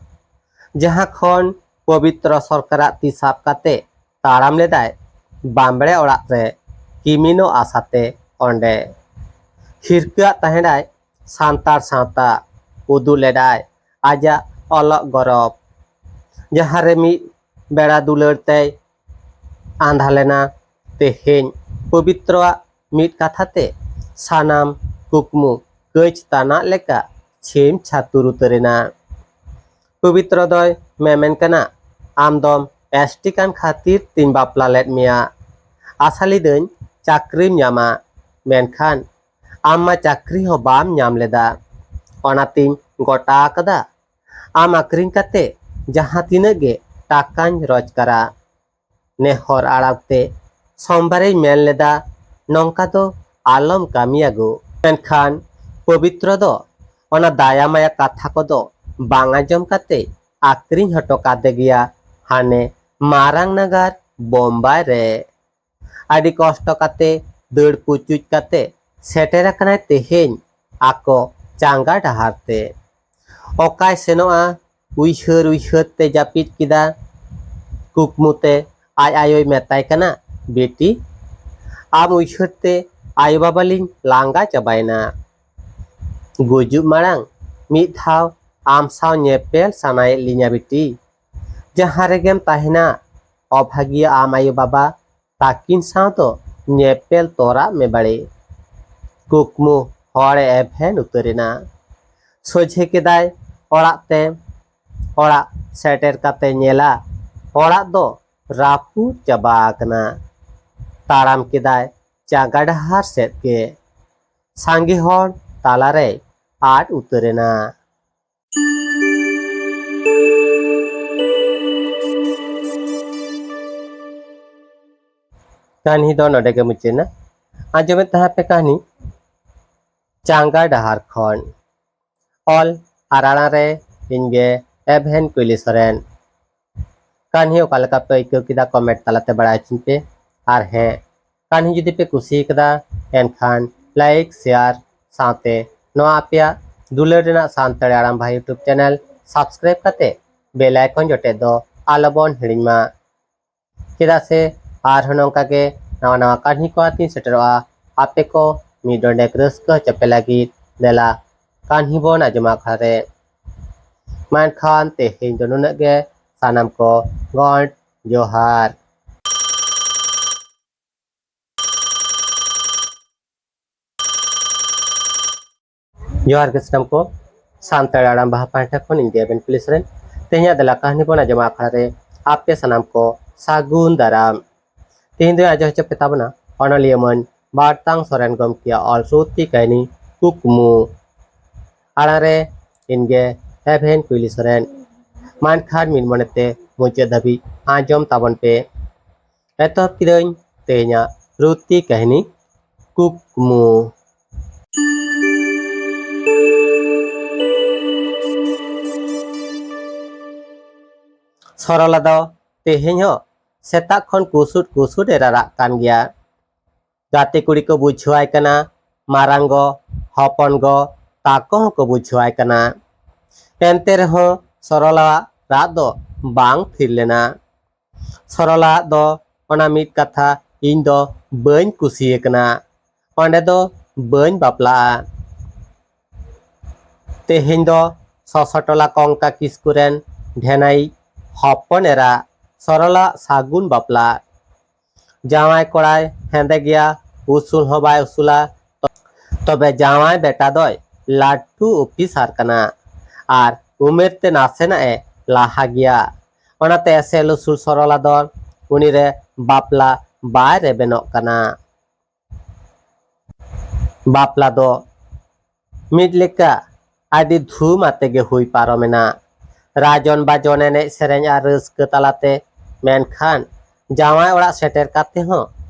ᱡᱟᱦᱟᱸ ᱠᱷᱚᱱ ᱯᱚᱵᱤᱛᱨᱚ ᱥᱚᱨᱠᱟᱨᱟᱜ ᱛᱤ ᱥᱟᱵ ᱠᱟᱛᱮ ᱛᱟᱲᱟᱢ ᱞᱮᱫᱟᱭ ᱵᱟᱢᱵᱲᱮ ᱚᱲᱟᱜ ᱨᱮ ᱠᱤᱢᱤᱱᱚᱜ ᱟᱥᱟᱛᱮ ᱚᱸᱰᱮ᱾ ᱦᱤᱨᱠᱟᱹᱣᱟᱜ ᱛᱟᱦᱮᱸᱱᱟᱭ ᱥᱟᱱᱛᱟᱲ ᱥᱟᱶᱛᱟ, ᱩᱫᱩᱜ ᱞᱮᱫᱟᱭ ᱟᱡᱟᱜ ᱚᱞᱚᱜ ᱜᱚᱨᱚᱵ, ᱡᱟᱦᱟᱸ ᱨᱮ ᱢᱤᱫ ᱵᱮᱲᱟ ᱫᱩᱞᱟᱹᱲ ᱛᱮᱭ ᱟᱸᱫᱷᱟ ᱞᱮᱱᱟ᱾ ᱛᱮᱦᱮᱧ ᱯᱚᱵᱤᱛᱨᱚᱣᱟᱜ ᱢᱤᱫ ᱠᱟᱛᱷᱟ ᱛᱮ ᱥᱟᱱᱟᱢ ᱠᱩᱠᱢᱩ ᱠᱟᱹᱪ ᱛᱟᱱᱟᱜ ᱞᱮᱠᱟ ᱪᱷᱤᱢ ᱪᱷᱟᱹᱛᱩᱨ ᱩᱛᱟᱹᱨ ᱮᱱᱟ᱾ ᱯᱚᱵᱤᱛᱨᱚ ᱫᱚᱭ ᱢᱮᱢᱮᱱ ᱠᱟᱱᱟ, "ᱟᱢ ᱫᱚᱢ ᱮᱥ ᱴᱤ ᱠᱟᱱ ᱠᱷᱟᱹᱛᱤᱨ ᱛᱤᱧ ᱵᱟᱯᱞᱟ ᱞᱮᱫ ᱢᱮᱭᱟ᱾ ᱟᱥᱟ ᱞᱤᱫᱟᱹᱧ ᱪᱟᱹᱠᱨᱤᱢ ᱧᱟᱢᱟ, ᱢᱮᱱᱠᱷᱟᱱ ᱟᱢ ᱢᱟ ᱪᱟᱹᱠᱨᱤ ᱦᱚᱸ ᱵᱟᱢ ᱧᱟᱢ ᱞᱮᱫᱟ᱾ ᱚᱱᱟᱛᱤᱧ ᱜᱚᱴᱟ ᱟᱠᱟᱫᱟ, ᱟᱢ ᱟᱹᱠᱷᱨᱤᱧ ᱠᱟᱛᱮ ᱡᱟᱦᱟᱸ ᱛᱤᱱᱟᱹᱜ ᱜᱮ ᱴᱟᱠᱟᱧ ᱨᱳᱡᱽᱜᱟᱨᱟ᱾" ᱱᱮᱦᱚᱨ ᱟᱲᱟᱝ ᱛᱮ ᱥᱳᱢᱵᱟᱨᱮᱭ ᱢᱮᱱ ᱞᱮᱫᱟ, "ᱱᱚᱝᱠᱟ ᱫᱚ ᱟᱞᱚᱢ ᱠᱟᱹᱢᱤᱭᱟ ᱜᱳ᱾" ᱢᱮᱱᱠᱷᱟᱱ ᱯᱚᱵᱤᱛᱨᱚ ᱫᱚ ᱚᱱᱟ ᱫᱟᱭᱟ ᱢᱟᱭᱟ ᱠᱟᱛᱷᱟ ᱠᱚᱫᱚ ᱵᱟᱝ ᱟᱸᱡᱚᱢ ᱠᱟᱛᱮ ᱟᱹᱠᱷᱨᱤᱧ ᱦᱚᱴᱚ ᱠᱟᱫᱮ ᱜᱮᱭᱟ ᱦᱟᱱᱮ ᱢᱟᱨᱟᱝ ᱱᱟᱜᱟᱨ ᱵᱳᱢᱵᱟᱭ ᱨᱮ᱾ ᱟᱹᱰᱤ ᱠᱚᱥᱴᱚ ᱠᱟᱛᱮ ᱫᱟᱹᱲ ᱯᱩᱪᱩᱡ ᱠᱟᱛᱮ ᱥᱮᱴᱮᱨ ᱟᱠᱟᱱᱟᱭ ᱛᱮᱦᱮᱧ ᱟᱠᱚ ᱪᱟᱸᱜᱟ ᱰᱟᱦᱟᱨ ᱛᱮ᱾ ᱚᱠᱟᱭ ᱥᱮᱱᱚᱜᱼᱟ, ᱩᱭᱦᱟᱹᱨ ᱩᱭᱦᱟᱹᱨ ᱛᱮ ᱡᱟᱹᱯᱤᱫ ᱠᱮᱫᱟ᱾ ᱠᱩᱠᱢᱩ ᱛᱮ ᱟᱡ ᱟᱭᱳᱭ ᱢᱮᱛᱟᱭ ᱠᱟᱱᱟ, "ᱵᱤᱴᱤ, ᱟᱢ ᱩᱭᱦᱟᱹᱨ ᱛᱮ ᱟᱭᱳ ᱵᱟᱵᱟ ᱞᱤᱧ ᱞᱟᱸᱜᱟ ᱪᱟᱵᱟᱭᱮᱱᱟ᱾ ᱜᱩᱡᱩᱜ ᱢᱟᱲᱟᱝ ᱢᱤᱫ ᱫᱷᱟᱣ ᱟᱢ ᱥᱟᱶ ᱧᱮᱯᱮᱞ ᱥᱟᱱᱟᱭᱮᱫ ᱞᱤᱧᱟ ᱵᱤᱴᱤ᱾ ᱡᱟᱦᱟᱸ ᱨᱮᱜᱮᱢ ᱛᱟᱦᱮᱱᱟ, ᱚᱵᱷᱟᱜᱤᱭᱟᱹ ᱟᱢ ᱟᱭᱳ ᱵᱟᱵᱟ ᱛᱟᱹᱠᱤᱱ ᱥᱟᱶ ᱫᱚ ᱧᱮᱯᱮᱞ ᱛᱚᱨᱟᱜ ᱢᱮ ᱵᱟᱲᱮ᱾" ᱠᱩᱠᱢᱩ ᱦᱚᱲᱮ ᱮᱵᱷᱮᱱ ᱩᱛᱟᱹᱨᱮᱱᱟ᱾ ᱥᱚᱡᱷᱮ ᱠᱮᱫᱟᱭ ᱚᱲᱟᱜ ᱛᱮ᱾ ᱚᱲᱟᱜ ᱥᱮᱴᱮᱨ ᱠᱟᱛᱮ ᱧᱮᱞᱟ, ᱚᱲᱟᱜ ᱫᱚ ᱨᱟᱹᱯᱩᱫ ᱪᱟᱵᱟ ᱟᱠᱟᱱᱟ᱾ ᱛᱟᱲᱟᱢ ᱠᱮᱫᱟᱭ ᱪᱟᱸᱜᱟ ᱰᱟᱦᱟᱨ ᱥᱮᱫ ᱜᱮ᱾ ᱥᱟᱸᱜᱮ ᱦᱚᱲ ᱛᱟᱞᱟᱨᱮᱭ ᱟᱫ ᱩᱛᱟᱹᱨᱮᱱᱟ᱾ ᱠᱟᱹᱦᱱᱤ ᱫᱚ ᱱᱚᱰᱮ ᱜᱮ ᱢᱩᱪᱟᱹᱫ ᱮᱱᱟ᱾ ᱟᱸᱡᱚᱢᱮᱫ ᱛᱟᱦᱮᱸ ᱯᱮ ᱠᱟᱹᱦᱱᱤ ᱪᱟᱸᱜᱟ ᱰᱟᱦᱟᱨ ᱠᱷᱚᱱ᱾ ᱚᱞ ᱟᱨ ᱟᱲᱟᱝ ᱨᱮ ᱤᱧ ᱜᱮ ᱮᱵᱷᱮᱱ ᱠᱩᱭᱞᱤ ᱥᱚᱨᱮᱱ᱾ ᱠᱟᱹᱦᱱᱤ ᱚᱠᱟ ᱞᱮᱠᱟ ᱯᱮ ᱟᱹᱭᱠᱟᱹᱣ ᱠᱮᱫᱟ, ᱠᱚᱢᱮᱱᱴ ᱛᱟᱞᱟᱛᱮ ᱵᱟᱲᱟᱭ ᱦᱚᱪᱚᱧ ᱯᱮ᱾ ᱟᱨ ᱦᱮᱸ, ᱠᱟᱹᱦᱱᱤ ᱡᱩᱫᱤ ᱯᱮ ᱠᱩᱥᱤ ᱠᱟᱫᱟ, ᱮᱱᱠᱷᱟᱱ ᱞᱟᱭᱤᱠ, ᱥᱮᱭᱟᱨ ᱥᱟᱶᱛᱮ ᱱᱚᱣᱟ ᱟᱯᱮᱭᱟᱜ ᱫᱩᱞᱟᱹᱲ ᱨᱮᱱᱟᱜ ᱥᱟᱱᱛᱟᱲᱤ ᱟᱲᱟᱝ ᱵᱷᱟᱭ YouTube ᱪᱮᱱᱮᱞ ᱥᱟᱵᱥᱠᱨᱟᱭᱤᱵ ᱠᱟᱛᱮ ᱵᱮᱞ ᱟᱭᱠᱚᱱ ᱡᱚᱴᱮᱫ ᱫᱚ ᱟᱞᱚᱵᱚᱱ ᱦᱤᱲᱤᱧ ᱢᱟ᱾ ᱪᱮᱫᱟᱜ ᱥᱮ ᱟᱨᱦᱚᱸ ᱱᱚᱝᱠᱟ ᱜᱮ ᱱᱟᱣᱟ ᱱᱟᱣᱟ ᱠᱟᱹᱦᱱᱤ ᱠᱚ ᱟᱛᱤᱧ ᱥᱮᱴᱮᱨᱚᱜᱼᱟ᱾ ᱟᱯᱮ ᱠᱚ ᱢᱤᱫ ᱰᱚᱸᱰᱮᱠ ᱨᱟᱹᱥᱠᱟᱹ ᱦᱚᱪᱚ ᱯᱮ ᱞᱟᱹᱜᱤᱫ ᱫᱮᱞᱟ ᱠᱟᱹᱦᱱᱤ ᱵᱚᱱ ᱟᱸᱡᱚᱢᱟ ᱟᱠᱷᱲᱟ ᱨᱮ᱾ ᱢᱟ ᱮᱱᱠᱷᱟᱱ ᱛᱮᱦᱮᱧ ᱫᱚ ᱱᱩᱱᱟᱹᱜ ᱜᱮ᱾ ᱥᱟᱱᱟᱢ ᱠᱚ ᱜᱚᱰ ᱡᱚᱦᱟᱨ᱾ ᱡᱚᱦᱟᱨ ᱜᱮ ᱥᱟᱱᱟᱢ ᱠᱚ, ᱥᱟᱱᱛᱟᱲ ᱟᱲᱟᱝ ᱵᱟᱦᱟ ᱯᱟᱦᱴᱟ ᱠᱷᱚᱱ ᱤᱧ ᱜᱮ ᱟᱵᱮᱱ ᱯᱩᱞᱤᱥ ᱨᱮᱱ᱾ ᱛᱮᱦᱮᱧᱟᱜ ᱫᱮᱞᱟ ᱠᱟᱹᱦᱱᱤ ᱵᱚᱱ ᱟᱸᱡᱚᱢᱟ ᱟᱠᱷᱲᱟ ᱨᱮ ᱟᱯᱮ ᱥᱟᱱᱟᱢ ᱠᱚ ᱥᱟᱹᱜᱩᱱ ᱫᱟᱨᱟᱢ᱾ ᱛᱮᱦᱮᱧ ᱫᱚ ᱟᱸᱡᱚᱢ ᱦᱚᱪᱚ ᱯᱮ ᱛᱟᱵᱚᱱᱟ ᱚᱱᱚᱞᱤᱭᱟᱹ ᱢᱟᱹᱱ ᱵᱟᱨᱛᱟᱝ ᱥᱚᱨᱮᱱ ᱜᱚᱢᱠᱮᱭᱟᱜ ᱚᱞ ᱥᱨᱩᱛᱤ ᱠᱟᱹᱦᱱᱤ ᱠᱩᱠᱢᱩ᱾ ᱟᱲᱟᱝ ᱨᱮ ᱤᱧ ᱜᱮ ᱮᱵᱷᱮᱱ ᱠᱩᱭᱞᱤ ᱥᱚᱨᱮᱱ᱾ ᱢᱟ ᱮᱱᱠᱷᱟᱱ ᱢᱤᱫ ᱢᱚᱱᱮᱛᱮ ᱢᱩᱪᱟᱹᱫ ᱫᱷᱟᱹᱵᱤᱡ ᱟᱸᱡᱚᱢ ᱛᱟᱵᱚᱱ ᱯᱮ᱾ ᱮᱛᱚᱦᱚᱵ ᱠᱤᱫᱟᱹᱧ ᱛᱮᱦᱮᱧᱟᱜ ᱥᱨᱩᱛᱤ ᱠᱟᱹᱦᱱᱤ ᱠᱩᱠᱢᱩ᱾ ᱥᱚᱨᱚᱞᱟ ᱫᱚ ᱛᱮᱦᱮᱧ ᱦᱚᱸ ᱥᱮᱛᱟᱜ ᱠᱷᱚᱱ ᱠᱩᱥᱩᱴ ᱠᱩᱥᱩᱴ ᱮ ᱨᱟᱨᱟᱜ ᱠᱟᱱ ᱜᱮᱭᱟ᱾ ᱜᱟᱛᱮ ᱠᱩᱲᱤ ᱠᱚ ᱵᱩᱡᱷᱟᱹᱣᱟᱭ ᱠᱟᱱᱟ, ᱢᱟᱨᱟᱝ ᱜᱚ, ᱦᱚᱯᱚᱱ ᱜᱚ ᱛᱟᱠᱚ ᱦᱚᱸᱠᱚ ᱵᱩᱡᱷᱟᱹᱣᱟᱭ ᱠᱟᱱᱟ᱾ ᱮᱱᱛᱮ ᱨᱮᱦᱚᱸ ᱥᱚᱨᱚᱞᱟᱣᱟᱜ ᱨᱟᱜ ᱫᱚ ᱵᱟᱝ ᱛᱷᱤᱨ ᱞᱮᱱᱟ᱾ ᱥᱚᱨᱚᱞᱟᱣᱟᱜ ᱫᱚ ᱚᱱᱟ ᱢᱤᱫ ᱠᱟᱛᱷᱟ, "ᱤᱧ ᱫᱚ ᱵᱟᱹᱧ ᱠᱩᱥᱤ ᱟᱠᱟᱱᱟ, ᱚᱸᱰᱮ ᱫᱚ ᱵᱟᱹᱧ ᱵᱟᱯᱞᱟᱜᱼᱟ᱾" ᱛᱮᱦᱮᱧ ᱫᱚ ᱥᱚᱥᱚ ᱴᱚᱞᱟ ᱠᱚᱝᱠᱟ ᱠᱤᱥᱠᱩ ᱨᱮᱱ ᱰᱷᱮᱱᱟᱭᱤᱡ ᱦᱚᱯᱚᱱ ᱮᱨᱟ ᱥᱚᱨᱚᱞᱟᱜ ᱥᱟᱹᱜᱩᱱ ᱵᱟᱯᱞᱟ᱾ ᱡᱟᱶᱟᱭ ᱠᱚᱲᱟᱭ ᱦᱮᱸᱫᱮ ᱜᱮᱭᱟ, ᱩᱥᱩᱞ ᱦᱚᱸ ᱵᱟᱭ ᱩᱥᱩᱞᱟ, ᱛᱚᱵᱮ ᱡᱟᱶᱟᱭ ᱵᱮᱴᱟ ᱫᱚᱭ ᱞᱟᱹᱴᱩ ᱚᱯᱷᱤᱥᱟᱨ ᱠᱟᱱᱟ ᱟᱨ ᱩᱢᱮᱨ ᱛᱮ ᱱᱟᱥᱮᱱᱟᱜ ᱮ ᱞᱟᱦᱟ ᱜᱮᱭᱟ᱾ ᱚᱱᱟᱛᱮ ᱮᱥᱮᱞ ᱩᱥᱩᱞ ᱥᱚᱨᱚᱞᱟ ᱫᱚ ᱩᱱᱤ ᱨᱮ ᱵᱟᱯᱞᱟ ᱵᱟᱭ ᱨᱮᱵᱮᱱᱚᱜ ᱠᱟᱱᱟ᱾ ᱵᱟᱯᱞᱟ ᱫᱚ ᱢᱤᱫ ᱞᱮᱠᱟ ᱟᱹᱰᱤ ᱫᱷᱩᱢ ᱟᱛᱮ ᱜᱮ ᱦᱩᱭ ᱯᱟᱨᱚᱢᱮᱱᱟ᱾ ᱨᱟᱡᱚᱱ ᱵᱟᱡᱚᱱ, ᱮᱱᱮᱡ ᱥᱮᱨᱮᱧ ᱟᱨ ᱨᱟᱹᱥᱠᱟᱹ ᱛᱟᱞᱟᱛᱮ᱾ ᱢᱮᱱᱠᱷᱟᱱ ᱡᱟᱶᱟᱭ ᱚᱲᱟᱜ ᱥᱮᱴᱮᱨ ᱠᱟᱛᱮ ᱦᱚᱸ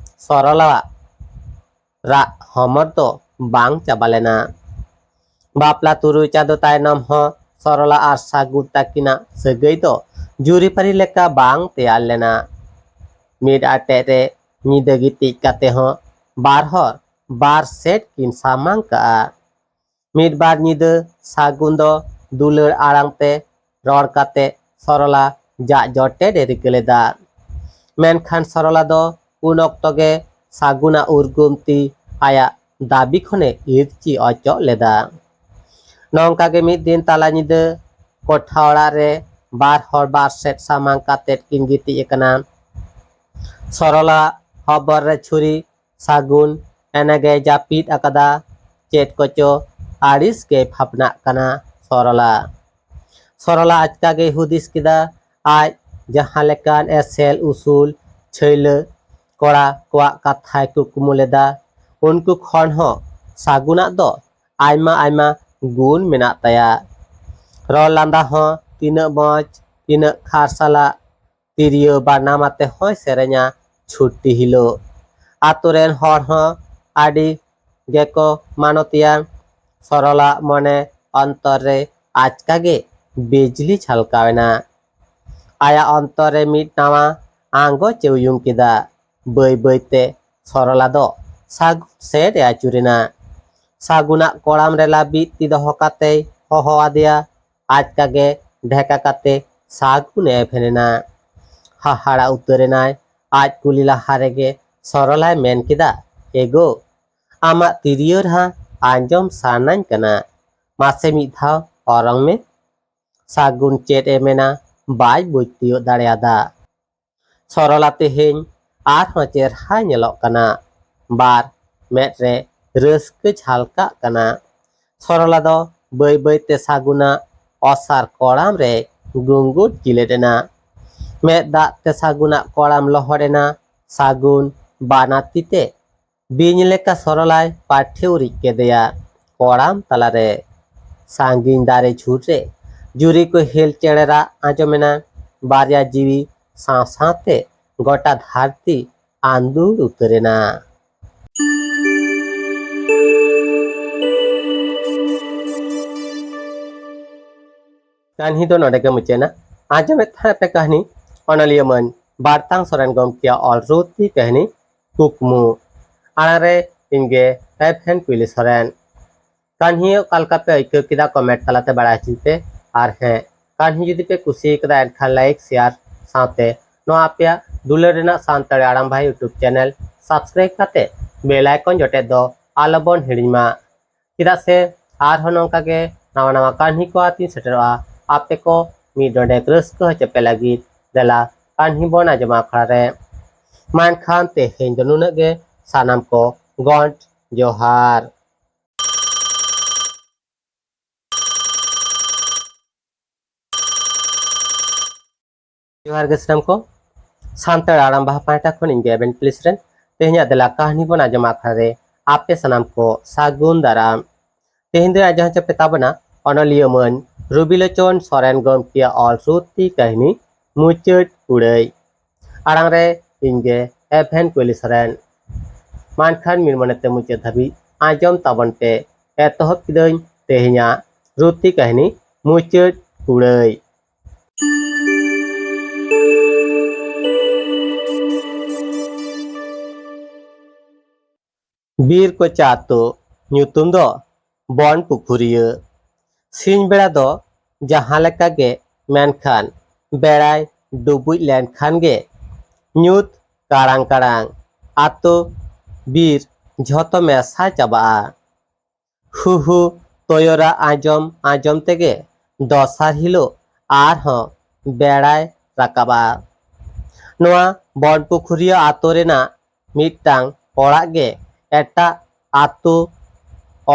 ᱥᱚᱨᱚᱞᱟᱣᱟᱜ ᱨᱟᱜ ᱦᱚᱢᱚᱨ ᱫᱚ ᱵᱟᱝ ᱪᱟᱵᱟ ᱞᱮᱱᱟ᱾ ᱵᱟᱯᱞᱟ ᱛᱩᱨᱩᱭ ᱪᱟᱸᱫᱚ ᱛᱟᱭᱱᱚᱢ ᱦᱚᱸ ᱥᱚᱨᱚᱞᱟ ᱟᱨ ᱥᱟᱹᱜᱩᱱ ᱛᱟᱹᱠᱤᱱᱟᱜ ᱥᱟᱹᱜᱟᱹᱭ ᱫᱚ ᱡᱩᱨᱤᱯᱟᱹᱨᱤ ᱞᱮᱠᱟ ᱵᱟᱝ ᱛᱮᱭᱟᱨ ᱞᱮᱱᱟ᱾ ᱢᱤᱫ ᱟᱴᱮᱫ ᱨᱮ ᱧᱤᱫᱟᱹ ᱜᱤᱛᱤᱡ ᱠᱟᱛᱮ ᱦᱚᱸ ᱵᱟᱨ ᱦᱚᱲ ᱵᱟᱨ ᱥᱮᱫ ᱠᱤᱱ ᱥᱟᱢᱟᱝ ᱠᱟᱜᱼᱟ᱾ ᱢᱤᱫ ᱵᱟᱨ ᱧᱤᱫᱟᱹ ᱥᱟᱹᱜᱩᱱ ᱫᱚ ᱫᱩᱞᱟᱹᱲ ᱟᱲᱟᱝ ᱛᱮ ᱨᱚᱲ ᱠᱟᱛᱮ ᱥᱚᱨᱚᱞᱟ ᱡᱟᱜ ᱡᱚᱴᱮᱫ ᱮ ᱨᱤᱠᱟᱹ ᱞᱮᱫᱟ᱾ ᱢᱮᱱᱠᱷᱟᱱ ᱥᱚᱨᱚᱞᱟ ᱫᱚ ᱩᱱ ᱚᱠᱛᱚ ᱜᱮ ᱥᱟᱹᱜᱩᱱᱟᱜ ᱩᱨᱜᱩᱢ ᱛᱤ ᱟᱭᱟᱜ ᱫᱟᱹᱵᱤ ᱠᱷᱚᱱᱮ ᱤᱨᱪᱤ ᱚᱪᱚᱜ ᱞᱮᱫᱟ᱾ ᱱᱚᱝᱠᱟ ᱜᱮ ᱢᱤᱫ ᱫᱤᱱ ᱛᱟᱞᱟ ᱧᱤᱫᱟᱹ ᱠᱚᱴᱷᱟ ᱚᱲᱟᱜ ᱨᱮ ᱵᱟᱨ ᱦᱚᱲ ᱵᱟᱨ ᱥᱮᱫ ᱥᱟᱢᱟᱝ ᱠᱟᱛᱮ ᱠᱤᱱ ᱜᱤᱛᱤᱡ ᱟᱠᱟᱱᱟ᱾ ᱥᱚᱨᱚᱞᱟ ᱦᱚᱵᱚᱨ ᱨᱮ ᱪᱷᱩᱨᱤ, ᱥᱟᱹᱜᱩᱱ ᱮᱱᱮᱜᱮ ᱡᱟᱹᱯᱤᱫ ᱟᱠᱟᱫᱟ᱾ ᱪᱮᱫ ᱠᱚᱪᱚ ᱟᱹᱲᱤᱥ ᱜᱮ ᱵᱷᱟᱵᱽᱱᱟᱜ ᱠᱟᱱᱟ ᱥᱚᱨᱚᱞᱟ᱾ ᱥᱚᱨᱚᱞᱟ ᱟᱪᱠᱟ ᱜᱮᱭ ᱦᱩᱫᱤᱥ ᱠᱮᱫᱟ, ᱟᱡ ᱡᱟᱦᱟᱸ ᱞᱮᱠᱟᱱ ᱮᱥᱮᱞ ᱩᱥᱩᱞ ᱪᱷᱟᱹᱭᱞᱟᱹ ᱠᱚᱲᱟ ᱠᱚᱣᱟᱜ ᱠᱟᱛᱷᱟᱭ ᱠᱩᱠᱢᱩ ᱞᱮᱫᱟ, ᱩᱱᱠᱩ ᱠᱷᱚᱱ ᱦᱚᱸ ᱥᱟᱹᱜᱩᱱᱟᱜ ᱫᱚ ᱟᱭᱢᱟ ᱟᱭᱢᱟ ᱜᱩᱱ ᱢᱮᱱᱟᱜ ᱛᱟᱭᱟ᱾ ᱨᱚᱲ ᱞᱟᱸᱫᱟ ᱦᱚᱸ ᱛᱤᱱᱟᱹᱜ ᱢᱚᱡᱽ, ᱛᱤᱱᱟᱹᱜ ᱠᱷᱟᱨᱥᱟᱞᱟᱜ, ᱛᱤᱨᱭᱳ ᱵᱟᱱᱟᱢ ᱟᱛᱮ ᱦᱚᱸᱭ ᱥᱮᱨᱮᱧᱟ ᱪᱷᱩᱴᱤ ᱦᱤᱞᱳᱜ᱾ ᱟᱛᱳ ᱨᱮᱱ ᱦᱚᱲ ᱦᱚᱸ ᱟᱹᱰᱤ ᱜᱮᱠᱚ ᱢᱟᱱᱚᱛᱮᱭᱟ᱾ ᱥᱚᱨᱚᱞᱟᱜ ᱢᱚᱱᱮ ᱚᱱᱛᱚᱨ ᱨᱮ ᱟᱪᱠᱟ ᱜᱮ ᱵᱤᱡᱽᱞᱤ ᱡᱷᱟᱞᱠᱟᱣ ᱮᱱᱟ᱾ ᱟᱭᱟᱜ ᱚᱱᱛᱚᱨ ᱨᱮ ᱢᱤᱫ ᱱᱟᱣᱟ ᱟᱸᱜᱚᱪ ᱮ ᱩᱭᱩᱝ ᱠᱮᱫᱟ᱾ ᱵᱟᱹᱭ ᱵᱟᱹᱭ ᱛᱮ ᱥᱚᱨᱚᱞᱟ ᱫᱚ ᱥᱟᱹᱜᱩᱱ ᱥᱮᱫ ᱮ ᱟᱹᱪᱩᱨᱮᱱᱟ᱾ ᱥᱟᱹᱜᱩᱱᱟᱜ ᱠᱚᱲᱟᱢ ᱨᱮ ᱞᱟᱹᱵᱤᱫ ᱛᱤ ᱫᱚᱦᱚ ᱠᱟᱛᱮᱭ ᱦᱚᱦᱚ ᱟᱫᱮᱭᱟ᱾ ᱟᱪᱠᱟ ᱜᱮ ᱰᱷᱮᱠᱟ ᱠᱟᱛᱮ ᱥᱟᱹᱜᱩᱱ ᱮ ᱮᱵᱷᱮᱱ ᱮᱱᱟ᱾ ᱦᱟᱦᱟᱲᱟ ᱩᱛᱟᱹᱨ ᱮᱱᱟᱭ᱾ ᱟᱡ ᱠᱩᱞᱤ ᱞᱟᱦᱟ ᱨᱮᱜᱮ ᱥᱚᱨᱚᱞᱟᱭ ᱢᱮᱱ ᱠᱮᱫᱟ, "ᱮᱜᱳ, ᱟᱢᱟᱜ ᱛᱤᱨᱭᱳ ᱨᱟᱦᱟ ᱟᱸᱡᱚᱢ ᱥᱟᱱᱟᱧ ᱠᱟᱱᱟ᱾ ᱢᱟᱥᱮ ᱢᱤᱫ ᱫᱷᱟᱣ ᱚᱨᱚᱝ ᱢᱮ᱾" ᱥᱟᱹᱜᱩᱱ ᱪᱮᱫ ᱮ ᱢᱮᱱᱟ, ᱵᱟᱭ ᱵᱩᱡᱽ ᱛᱤᱭᱳᱜ ᱫᱟᱲᱮᱭᱟᱫᱟ᱾ ᱥᱚᱨᱚᱞᱟ ᱛᱮᱦᱮᱧ ᱟᱨᱦᱚᱸ ᱪᱮᱨᱦᱟᱭ ᱧᱮᱞᱚᱜ ᱠᱟᱱᱟ᱾ ᱵᱟᱨ ᱢᱮᱫ ᱨᱮ ᱨᱟᱹᱥᱠᱟᱹ ᱡᱷᱟᱞᱠᱟᱜ ᱠᱟᱱᱟ᱾ ᱥᱚᱨᱚᱞᱟ ᱫᱚ ᱵᱟᱹᱭ ᱵᱟᱹᱭ ᱛᱮ ᱥᱟᱹᱜᱩᱱᱟᱜ ᱚᱥᱟᱨ ᱠᱚᱲᱟᱢ ᱨᱮ ᱜᱩᱸᱜᱩᱴ ᱡᱤᱞᱮᱫ ᱮᱱᱟ᱾ ᱢᱮᱫ ᱫᱟᱜ ᱛᱮ ᱥᱟᱹᱜᱩᱱᱟᱜ ᱠᱚᱲᱟᱢ ᱞᱚᱦᱚᱫ ᱮᱱᱟ᱾ ᱥᱟᱹᱜᱩᱱ ᱵᱟᱱᱟᱨ ᱛᱤ ᱛᱮ ᱵᱤᱧ ᱞᱮᱠᱟ ᱥᱚᱨᱚᱞᱟᱭ ᱯᱟᱴᱷᱮ ᱩᱨᱤᱡ ᱠᱮᱫᱮᱭᱟ ᱠᱚᱲᱟᱢ ᱛᱟᱞᱟᱨᱮ᱾ ᱥᱟᱺᱜᱤᱧ ᱫᱟᱨᱮ ᱡᱷᱩᱲ ᱨᱮ ᱡᱩᱨᱤ ᱠᱚ ᱦᱮᱞ ᱪᱮᱬᱮ ᱨᱟᱜ ᱟᱸᱡᱚᱢᱮᱱᱟ᱾ ᱵᱟᱨᱭᱟ ᱡᱤᱣᱤ ᱥᱟᱶ ᱥᱟᱶᱛᱮ ᱜᱚᱴᱟ ᱫᱷᱟᱹᱨᱛᱤ ᱟᱸᱫᱩᱲ ᱩᱛᱟᱹᱨᱮᱱᱟ᱾ ᱠᱟᱹᱦᱱᱤ ᱫᱚ ᱱᱚᱰᱮ ᱜᱮ ᱢᱩᱪᱟᱹᱫ ᱮᱱᱟ᱾ ᱟᱸᱡᱚᱢᱮᱫ ᱛᱟᱦᱮᱸ ᱯᱮ ᱠᱟᱹᱦᱱᱤ ᱚᱱᱚᱞᱤᱭᱟᱹ ᱢᱟᱹᱱ ᱵᱟᱨᱛᱟᱝ ᱥᱚᱨᱮᱱ ᱜᱚᱢᱠᱮᱭᱟᱜ ᱚᱞ ᱨᱩᱛᱤ ᱠᱟᱹᱦᱱᱤ ᱠᱩᱠᱢᱩ᱾ ᱟᱲᱟᱝ ᱨᱮ ᱤᱧ ᱜᱮ ᱮᱵᱷᱮᱱ ᱠᱩᱭᱞᱤ ᱥᱚᱨᱮᱱ᱾ ᱠᱟᱹᱦᱱᱤ ᱚᱠᱟ ᱞᱮᱠᱟ ᱯᱮ ᱟᱹᱭᱠᱟᱹᱣ ᱠᱮᱫᱟ, ᱠᱚᱢᱮᱱᱴ ᱛᱟᱞᱟᱛᱮ ᱵᱟᱲᱟᱭ ᱦᱚᱪᱚᱧ ᱯᱮ᱾ ᱟᱨ ᱦᱮᱸ, ᱠᱟᱹᱦᱱᱤ ᱡᱩᱫᱤ ᱯᱮ ᱠᱩᱥᱤ ᱠᱟᱫᱟ, ᱮᱱᱠᱷᱟᱱ ᱞᱟᱭᱤᱠ, ᱥᱮᱭᱟᱨ ᱥᱟᱶᱛᱮ ᱱᱚᱣᱟ ᱟᱯᱮᱭᱟᱜ ᱫᱩᱞᱟᱹᱲ ᱨᱮᱱᱟᱜ ᱥᱟᱱᱛᱟᱲᱤ ᱟᱲᱟᱝ ᱵᱷᱟᱭ YouTube ᱪᱮᱱᱮᱞ ᱥᱟᱵᱥᱠᱨᱟᱭᱤᱵ ᱠᱟᱛᱮ ᱵᱮᱞ ᱟᱭᱠᱚᱱ ᱡᱚᱴᱮᱫ ᱫᱚ ᱟᱞᱚᱵᱚᱱ ᱦᱤᱲᱤᱧ ᱢᱟ᱾ ᱪᱮᱫᱟᱜ ᱥᱮ ᱟᱨᱦᱚᱸ ᱱᱚᱝᱠᱟ ᱜᱮ ᱱᱟᱣᱟ ᱱᱟᱣᱟ ᱠᱟᱹᱦᱱᱤ ᱠᱚ ᱟᱛᱤᱧ ᱥᱮᱴᱮᱨᱚᱜᱼᱟ᱾ ᱟᱯᱮ ᱠᱚ ᱢᱤᱫ ᱰᱚᱸᱰᱮᱠ ᱨᱟᱹᱥᱠᱟᱹ ᱦᱚᱪᱚ ᱯᱮ ᱞᱟᱹᱜᱤᱫ ᱫᱮᱞᱟ ᱠᱟᱹᱦᱱᱤ ᱵᱚᱱ ᱟᱸᱡᱚᱢᱟ ᱟᱠᱷᱲᱟ ᱨᱮ᱾ ᱢᱟ ᱮᱱᱠᱷᱟᱱ ᱛᱮᱦᱮᱧ ᱫᱚ ᱱᱩᱱᱟᱹᱜ ᱜᱮ᱾ ᱥᱟᱱᱟᱢ ᱠᱚ ᱜᱚᱸᱰ ᱡᱚᱦᱟᱨ᱾ ᱡᱚᱦᱟᱨ ᱜᱮ ᱥᱟᱱᱟᱢ ᱠᱚ᱾ ᱥᱟᱱᱛᱟᱲ ᱟᱲᱟᱝ ᱵᱟᱦᱟ ᱯᱟᱦᱴᱟ ᱠᱷᱚᱱ ᱤᱧ ᱜᱮ ᱮᱵᱷᱮᱱ ᱯᱩᱭᱞᱤ ᱥᱚᱨᱮᱱ᱾ ᱛᱮᱦᱮᱧᱟᱜ ᱫᱮᱞᱟ ᱠᱟᱹᱦᱱᱤ ᱵᱚᱱ ᱟᱸᱡᱚᱢ ᱟᱠᱷᱲᱟ ᱨᱮ ᱟᱯᱮ ᱥᱟᱱᱟᱢ ᱠᱚ ᱥᱟᱹᱜᱩᱱ ᱫᱟᱨᱟᱢ᱾ ᱛᱮᱦᱮᱧ ᱫᱚ ᱟᱸᱡᱚᱢ ᱦᱚᱪᱚ ᱯᱮ ᱛᱟᱵᱚᱱᱟ ᱚᱱᱚᱞᱤᱭᱟᱹ ᱢᱟᱹᱱ ᱨᱚᱵᱤᱞᱳᱪᱚᱱ ᱥᱚᱨᱮᱱ ᱜᱚᱢᱠᱮᱭᱟᱜ ᱚᱞ ᱥᱩᱛᱤ ᱠᱟᱹᱦᱱᱤ ᱢᱩᱪᱟᱹᱫ ᱠᱩᱲᱟᱹᱭ᱾ ᱟᱲᱟᱝ ᱨᱮ ᱤᱧ ᱜᱮ ᱮᱵᱷᱮᱱ ᱯᱩᱭᱞᱤ ᱥᱚᱨᱮᱱ᱾ ᱢᱟ ᱮᱱᱠᱷᱟᱱ ᱢᱤᱫ ᱢᱚᱱᱮᱛᱮ ᱢᱩᱪᱟᱹᱫ ᱫᱷᱟᱹᱵᱤᱡ ᱟᱸᱡᱚᱢ ᱛᱟᱵᱚᱱ ᱯᱮ᱾ ᱮᱛᱚᱦᱚᱵ ᱠᱤᱫᱟᱹᱧ ᱛᱮᱦᱮᱧᱟᱜ ᱨᱩᱛᱤ ᱠᱟᱹᱦᱱᱤ ᱢᱩᱪᱟᱹᱫ ᱠᱩᱲᱟᱹᱭ᱾ ᱵᱤᱨ ᱠᱚᱪᱟ ᱟᱛᱳ ᱧᱩᱛᱩᱢ ᱫᱚ ᱵᱚᱱ ᱯᱩᱠᱷᱩᱨᱤᱭᱟᱹ᱾ ᱥᱤᱧ ᱵᱮᱲᱟ ᱫᱚ ᱡᱟᱦᱟᱸ ᱞᱮᱠᱟ ᱜᱮ, ᱢᱮᱱᱠᱷᱟᱱ ᱵᱮᱲᱟᱭ ᱰᱩᱵᱩᱡ ᱞᱮᱱᱠᱷᱟᱱ ᱜᱮ ᱧᱩᱛ ᱠᱟᱲᱟᱝ ᱠᱟᱲᱟᱝ ᱟᱛᱳ ᱵᱤᱨ ᱡᱷᱚᱛᱚ ᱢᱮᱥᱟ ᱪᱟᱵᱟᱜᱼᱟ᱾ ᱦᱩᱦᱩ ᱛᱚᱭᱚᱨᱟᱜ ᱟᱸᱡᱚᱢ ᱟᱸᱡᱚᱢ ᱛᱮᱜᱮ ᱫᱚᱥᱟᱨ ᱦᱤᱞᱳᱜ ᱟᱨᱦᱚᱸ ᱵᱮᱲᱟᱭ ᱨᱟᱠᱟᱵᱼᱟ᱾ ᱱᱚᱣᱟ ᱵᱚᱱ ᱯᱩᱠᱷᱩᱨᱤᱭᱟᱹ ᱟᱛᱳ ᱨᱮᱱᱟᱜ ᱢᱤᱫᱴᱟᱝ ᱚᱲᱟᱜ ᱜᱮ ᱮᱴᱟᱜ ᱟᱛᱳ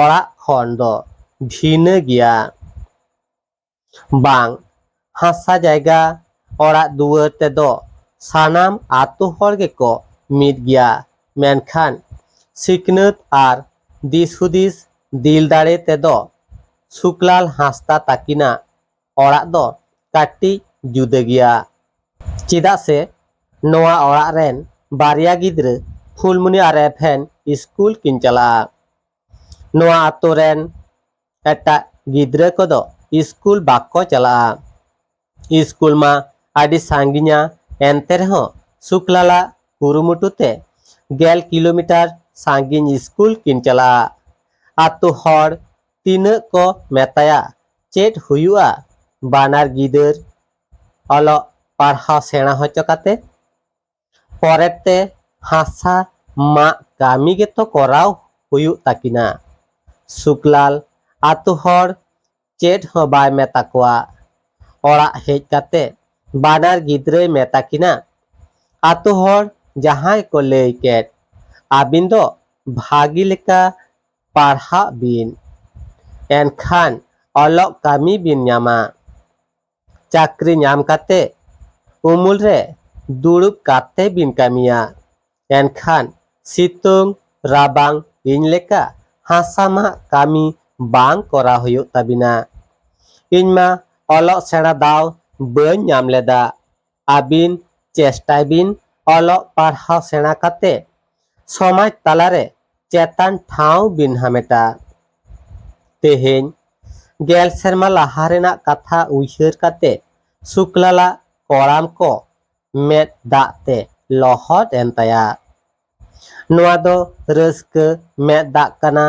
ᱚᱲᱟᱜ ᱠᱷᱚᱱ ᱫᱚ ᱵᱷᱤᱱᱟᱹ ᱜᱮᱭᱟ᱾ ᱵᱟᱝ, ᱦᱟᱥᱟ ᱡᱟᱭᱜᱟ, ᱚᱲᱟᱜ ᱫᱩᱣᱟᱹᱨ ᱛᱮᱫᱚ ᱥᱟᱱᱟᱢ ᱟᱛᱳ ᱦᱚᱲ ᱜᱮᱠᱚ ᱢᱤᱫ ᱜᱮᱭᱟ, ᱢᱮᱱᱠᱷᱟᱱ ᱥᱤᱠᱷᱱᱟᱹᱛ ᱟᱨ ᱫᱤᱥ ᱦᱩᱫᱤᱥ ᱫᱤᱞ ᱫᱟᱲᱮ ᱛᱮᱫᱚ ᱥᱩᱠᱞᱟᱞ ᱦᱟᱸᱥᱫᱟ ᱛᱟᱹᱠᱤᱱᱟᱜ ᱚᱲᱟᱜ ᱫᱚ ᱠᱟᱹᱴᱤᱡ ᱡᱩᱫᱟᱹ ᱜᱮᱭᱟ᱾ ᱪᱮᱫᱟᱜ ᱥᱮ ᱱᱚᱣᱟ ᱚᱲᱟᱜ ᱨᱮᱱ ᱵᱟᱨᱭᱟ ᱜᱤᱫᱽᱨᱟᱹ ᱯᱷᱩᱞᱢᱩᱱᱤ ᱟᱨ ᱮᱵᱷᱮᱱ ᱥᱠᱩᱞ ᱠᱤᱱ ᱪᱟᱞᱟᱜᱼᱟ᱾ ᱱᱚᱣᱟ ᱟᱛᱳ ᱨᱮᱱ ᱮᱴᱟᱜ ᱜᱤᱫᱽᱨᱟᱹ ᱠᱚᱫᱚ ᱥᱠᱩᱞ ᱵᱟᱠᱚ ᱪᱟᱞᱟᱜᱼᱟ᱾ ᱥᱠᱩᱞ ᱢᱟ ᱟᱹᱰᱤ ᱥᱟᱺᱜᱤᱧᱟ, ᱮᱱᱛᱮ ᱨᱮᱦᱚᱸ ᱥᱩᱠᱞᱟᱞᱟᱜ ᱠᱩᱨᱩᱢᱩᱴᱩ ᱛᱮ ᱜᱮᱞ ᱠᱤᱞᱳᱢᱤᱴᱟᱨ ᱥᱟᱺᱜᱤᱧ ᱥᱠᱩᱞ ᱠᱤᱱ ᱪᱟᱞᱟᱜᱼᱟ᱾ ᱟᱛᱳ ᱦᱚᱲ ᱛᱤᱱᱟᱹᱜ ᱠᱚ ᱢᱮᱛᱟᱭᱟ, ᱪᱮᱫ ᱦᱩᱭᱩᱜᱼᱟ ᱵᱟᱱᱟᱨ ᱜᱤᱫᱟᱹᱨ ᱚᱞᱚᱜ ᱯᱟᱲᱦᱟᱣ ᱥᱮᱬᱟ ᱦᱚᱪᱚ ᱠᱟᱛᱮ? ᱯᱚᱨᱮᱛᱮ ᱦᱟᱥᱟ ᱢᱟᱜ ᱠᱟᱹᱢᱤ ᱜᱮᱛᱚ ᱠᱚᱨᱟᱣ ᱦᱩᱭᱩᱜ ᱛᱟᱹᱠᱤᱱᱟ᱾ ᱥᱩᱠᱞᱟᱞ ᱟᱛᱳ ᱦᱚᱲ ᱪᱮᱫ ᱦᱚᱸ ᱵᱟᱭ ᱢᱮᱛᱟ ᱠᱚᱣᱟ᱾ ᱚᱲᱟᱜ ᱦᱮᱡ ᱠᱟᱛᱮ ᱵᱟᱱᱟᱨ ᱜᱤᱫᱽᱨᱟᱹᱭ ᱢᱮᱛᱟ ᱠᱤᱱᱟ, "ᱟᱛᱳ ᱦᱚᱲ ᱡᱟᱦᱟᱸᱭ ᱠᱚ ᱞᱟᱹᱭ ᱠᱮᱫ, ᱟᱹᱵᱤᱱ ᱫᱚ ᱵᱷᱟᱹᱜᱤ ᱞᱮᱠᱟ ᱯᱟᱲᱦᱟᱜ ᱵᱤᱱ, ᱮᱱᱠᱷᱟᱱ ᱚᱞᱚᱜ ᱠᱟᱹᱢᱤ ᱵᱤᱱ ᱧᱟᱢᱟ᱾ ᱪᱟᱹᱠᱨᱤ ᱧᱟᱢ ᱠᱟᱛᱮ ᱩᱢᱩᱞ ᱨᱮ ᱫᱩᱲᱩᱵ ᱠᱟᱛᱮ ᱵᱤᱱ ᱠᱟᱹᱢᱤᱭᱟ, ᱮᱱᱠᱷᱟᱱ ᱥᱤᱛᱩᱝ ᱨᱟᱵᱟᱝ ᱤᱧ ᱞᱮᱠᱟ ᱦᱟᱥᱟ ᱢᱟᱜ ᱠᱟᱹᱢᱤ ᱵᱟᱝ ᱠᱚᱨᱟᱣ ᱦᱩᱭᱩᱜ ᱛᱟᱵᱤᱱᱟ᱾ ᱤᱧ ᱢᱟ ᱚᱞᱚᱜ ᱥᱮᱬᱟ ᱫᱟᱣ ᱵᱟᱹᱧ ᱧᱟᱢ ᱞᱮᱫᱟ᱾ ᱟᱹᱵᱤᱱ ᱪᱮᱥᱴᱟᱭ ᱵᱤᱱ ᱚᱞᱚᱜ ᱯᱟᱲᱦᱟᱣ ᱥᱮᱬᱟ ᱠᱟᱛᱮ ᱥᱚᱢᱟᱡᱽ ᱛᱟᱞᱟᱨᱮ ᱪᱮᱛᱟᱱ ᱴᱷᱟᱶ ᱵᱤᱱ ᱦᱟᱢᱮᱴᱟ᱾" ᱛᱮᱦᱮᱧ ᱜᱮᱞ ᱥᱮᱨᱢᱟ ᱞᱟᱦᱟ ᱨᱮᱱᱟᱜ ᱠᱟᱛᱷᱟ ᱩᱭᱦᱟᱹᱨ ᱠᱟᱛᱮ ᱥᱩᱠᱞᱟᱞᱟᱜ ᱠᱚᱲᱟᱢ ᱠᱚ ᱢᱮᱫ ᱫᱟᱜ ᱛᱮ ᱞᱚᱦᱚᱫ ᱮᱱ ᱛᱟᱭᱟ᱾ ᱱᱚᱣᱟ ᱫᱚ ᱨᱟᱹᱥᱠᱟᱹ ᱢᱮᱫ ᱫᱟᱜ ᱠᱟᱱᱟ᱾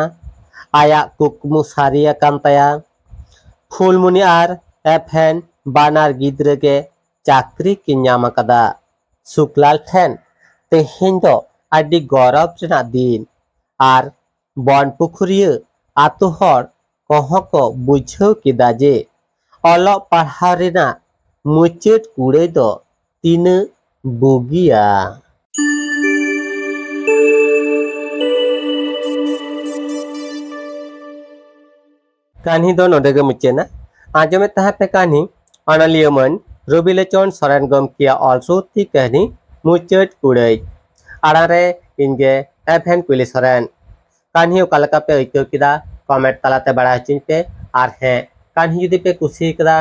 ᱟᱭᱟᱜ ᱠᱩᱠᱢᱩ ᱥᱟᱹᱨᱤ ᱟᱠᱟᱱ ᱛᱟᱭᱟ᱾ ᱯᱷᱩᱞᱢᱩᱱᱤ ᱟᱨ ᱮᱵᱷᱮᱱ ᱵᱟᱱᱟᱨ ᱜᱤᱫᱽᱨᱟᱹ ᱜᱮ ᱪᱟᱹᱠᱨᱤ ᱠᱤᱱ ᱧᱟᱢ ᱟᱠᱟᱫᱟ᱾ ᱥᱩᱠᱞᱟᱞ ᱴᱷᱮᱱ ᱛᱮᱦᱮᱧ ᱫᱚ ᱟᱹᱰᱤ ᱜᱚᱨᱚᱵᱽ ᱨᱮᱱᱟᱜ ᱫᱤᱱ᱾ ᱟᱨ ᱵᱚᱱ ᱯᱩᱠᱷᱩᱨᱤᱭᱟᱹ ᱟᱛᱳ ᱦᱚᱲ ᱠᱚᱦᱚᱸ ᱠᱚ ᱵᱩᱡᱷᱟᱹᱣ ᱠᱮᱫᱟ ᱡᱮ ᱚᱞᱚᱜ ᱯᱟᱲᱦᱟᱣ ᱨᱮᱱᱟᱜ ᱢᱩᱪᱟᱹᱫ ᱠᱩᱲᱟᱹᱭ ᱫᱚ ᱛᱤᱱᱟᱹᱜ ᱵᱩᱜᱤᱭᱟ᱾ ᱠᱟᱹᱦᱱᱤ ᱫᱚ ᱱᱚᱰᱮ ᱜᱮ ᱢᱩᱪᱟᱹᱫ ᱮᱱᱟ᱾ ᱟᱸᱡᱚᱢᱮᱫ ᱛᱟᱦᱮᱸ ᱯᱮ ᱠᱟᱹᱦᱱᱤ ᱚᱱᱚᱞᱤᱭᱟᱹ ᱢᱟᱹᱱ ᱨᱚᱵᱤᱞᱳᱪᱚᱱ ᱥᱚᱨᱮᱱ ᱜᱚᱢᱠᱮᱭᱟᱜ ᱚᱞ ᱥᱩᱨᱛᱤ ᱠᱟᱹᱦᱱᱤ ᱢᱩᱪᱟᱹᱫ ᱠᱩᱲᱟᱹᱭ᱾ ᱟᱲᱟᱝ ᱨᱮ ᱤᱧ ᱜᱮ ᱮᱵᱷᱮᱱ ᱠᱩᱭᱞᱤ ᱥᱚᱨᱮᱱ᱾ ᱠᱟᱹᱦᱱᱤ ᱚᱠᱟ ᱞᱮᱠᱟ ᱯᱮ ᱟᱹᱭᱠᱟᱹᱣ ᱠᱮᱫᱟ, ᱠᱚᱢᱮᱱᱴ ᱛᱟᱞᱟᱛᱮ ᱵᱟᱲᱟᱭ ᱦᱚᱪᱚᱧ ᱯᱮ᱾ ᱟᱨ ᱦᱮᱸ, ᱠᱟᱹᱦᱱᱤ ᱡᱩᱫᱤ ᱯᱮ ᱠᱩᱥᱤ ᱠᱟᱫᱟ,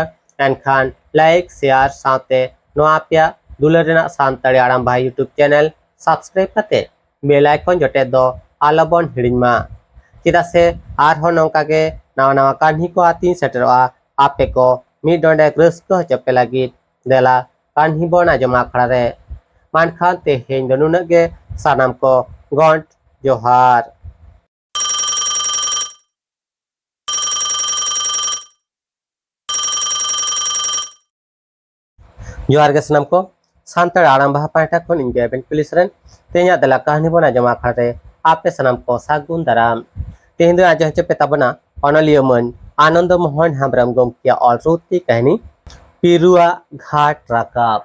ᱮᱱᱠᱷᱟᱱ ᱞᱟᱭᱤᱠ, ᱥᱮᱭᱟᱨ ᱥᱟᱶᱛᱮ ᱱᱚᱣᱟ ᱟᱯᱮᱭᱟᱜ ᱫᱩᱞᱟᱹᱲ ᱨᱮᱱᱟᱜ ᱥᱟᱱᱛᱟᱲᱤ ᱟᱲᱟᱝ ᱵᱷᱟᱭ YouTube ᱪᱮᱱᱮᱞ ᱥᱟᱵᱥᱠᱨᱟᱭᱤᱵ ᱠᱟᱛᱮ ᱵᱮᱞ ᱟᱭᱠᱚᱱ ᱡᱚᱴᱮᱫ ᱫᱚ ᱟᱞᱚᱵᱚᱱ ᱦᱤᱲᱤᱧ ᱢᱟ᱾ ᱪᱮᱫᱟᱜ ᱥᱮ ᱟᱨᱦᱚᱸ ᱱᱚᱝᱠᱟ ᱜᱮ ᱱᱟᱣᱟ ᱱᱟᱣᱟ ᱠᱟᱹᱦᱱᱤ ᱠᱚ ᱟᱛᱤᱧ ᱥᱮᱴᱮᱨᱚᱜᱼᱟ᱾ ᱟᱯᱮ ᱠᱚ ᱢᱤᱫ ᱰᱚᱸᱰᱮᱠ ᱨᱟᱹᱥᱠᱟᱹ ᱦᱚᱪᱚ ᱯᱮ ᱞᱟᱹᱜᱤᱫ ᱫᱮᱞᱟ ᱠᱟᱹᱦᱱᱤ ᱵᱚᱱ ᱟᱸᱡᱚᱢᱟ ᱟᱠᱷᱲᱟ ᱨᱮ᱾ ᱢᱮᱱᱠᱷᱟᱱ ᱛᱮᱦᱮᱧ ᱫᱚ ᱱᱩᱱᱟᱹᱜ ᱜᱮ᱾ ᱥᱟᱱᱟᱢ ᱠᱚ ᱜᱚᱸᱰ ᱡᱚᱦᱟᱨ᱾ ᱡᱚᱦᱟᱨ ᱜᱮ ᱥᱟᱱᱟᱢ ᱠᱚ᱾ ᱥᱟᱱᱛᱟᱲ ᱟᱲᱟᱝ ᱵᱟᱦᱟ ᱯᱟᱦᱴᱟ ᱠᱷᱚᱱ ᱤᱧ ᱜᱮ ᱮᱵᱷᱮᱱ ᱠᱩᱭᱞᱤ ᱥᱚᱨᱮᱱ᱾ ᱛᱮᱦᱮᱧᱟᱜ ᱫᱮᱞᱟ ᱠᱟᱹᱦᱱᱤ ᱵᱚᱱ ᱟᱸᱡᱚᱢᱟ ᱟᱠᱷᱲᱟ ᱨᱮ ᱟᱯᱮ ᱥᱟᱱᱟᱢ ᱠᱚ ᱥᱟᱹᱜᱩᱱ ᱫᱟᱨᱟᱢ᱾ ᱛᱮᱦᱮᱧ ᱫᱚ ᱟᱸᱡᱚᱢ ᱦᱚᱪᱚ ᱯᱮ ᱛᱟᱵᱚᱱᱟ ᱚᱱᱚᱞᱤᱭᱟᱹ ᱢᱟᱹᱱ ᱟᱱᱚᱱᱫᱚ ᱢᱳᱦᱚᱱ ᱦᱮᱢᱵᱨᱚᱢ ᱜᱚᱢᱠᱮᱭᱟᱜ ᱚᱞ ᱥᱩᱨᱛᱤ ᱠᱟᱹᱦᱱᱤ ᱯᱤᱨᱩᱣᱟᱜ ᱜᱷᱟᱴ ᱨᱟᱠᱟᱵ᱾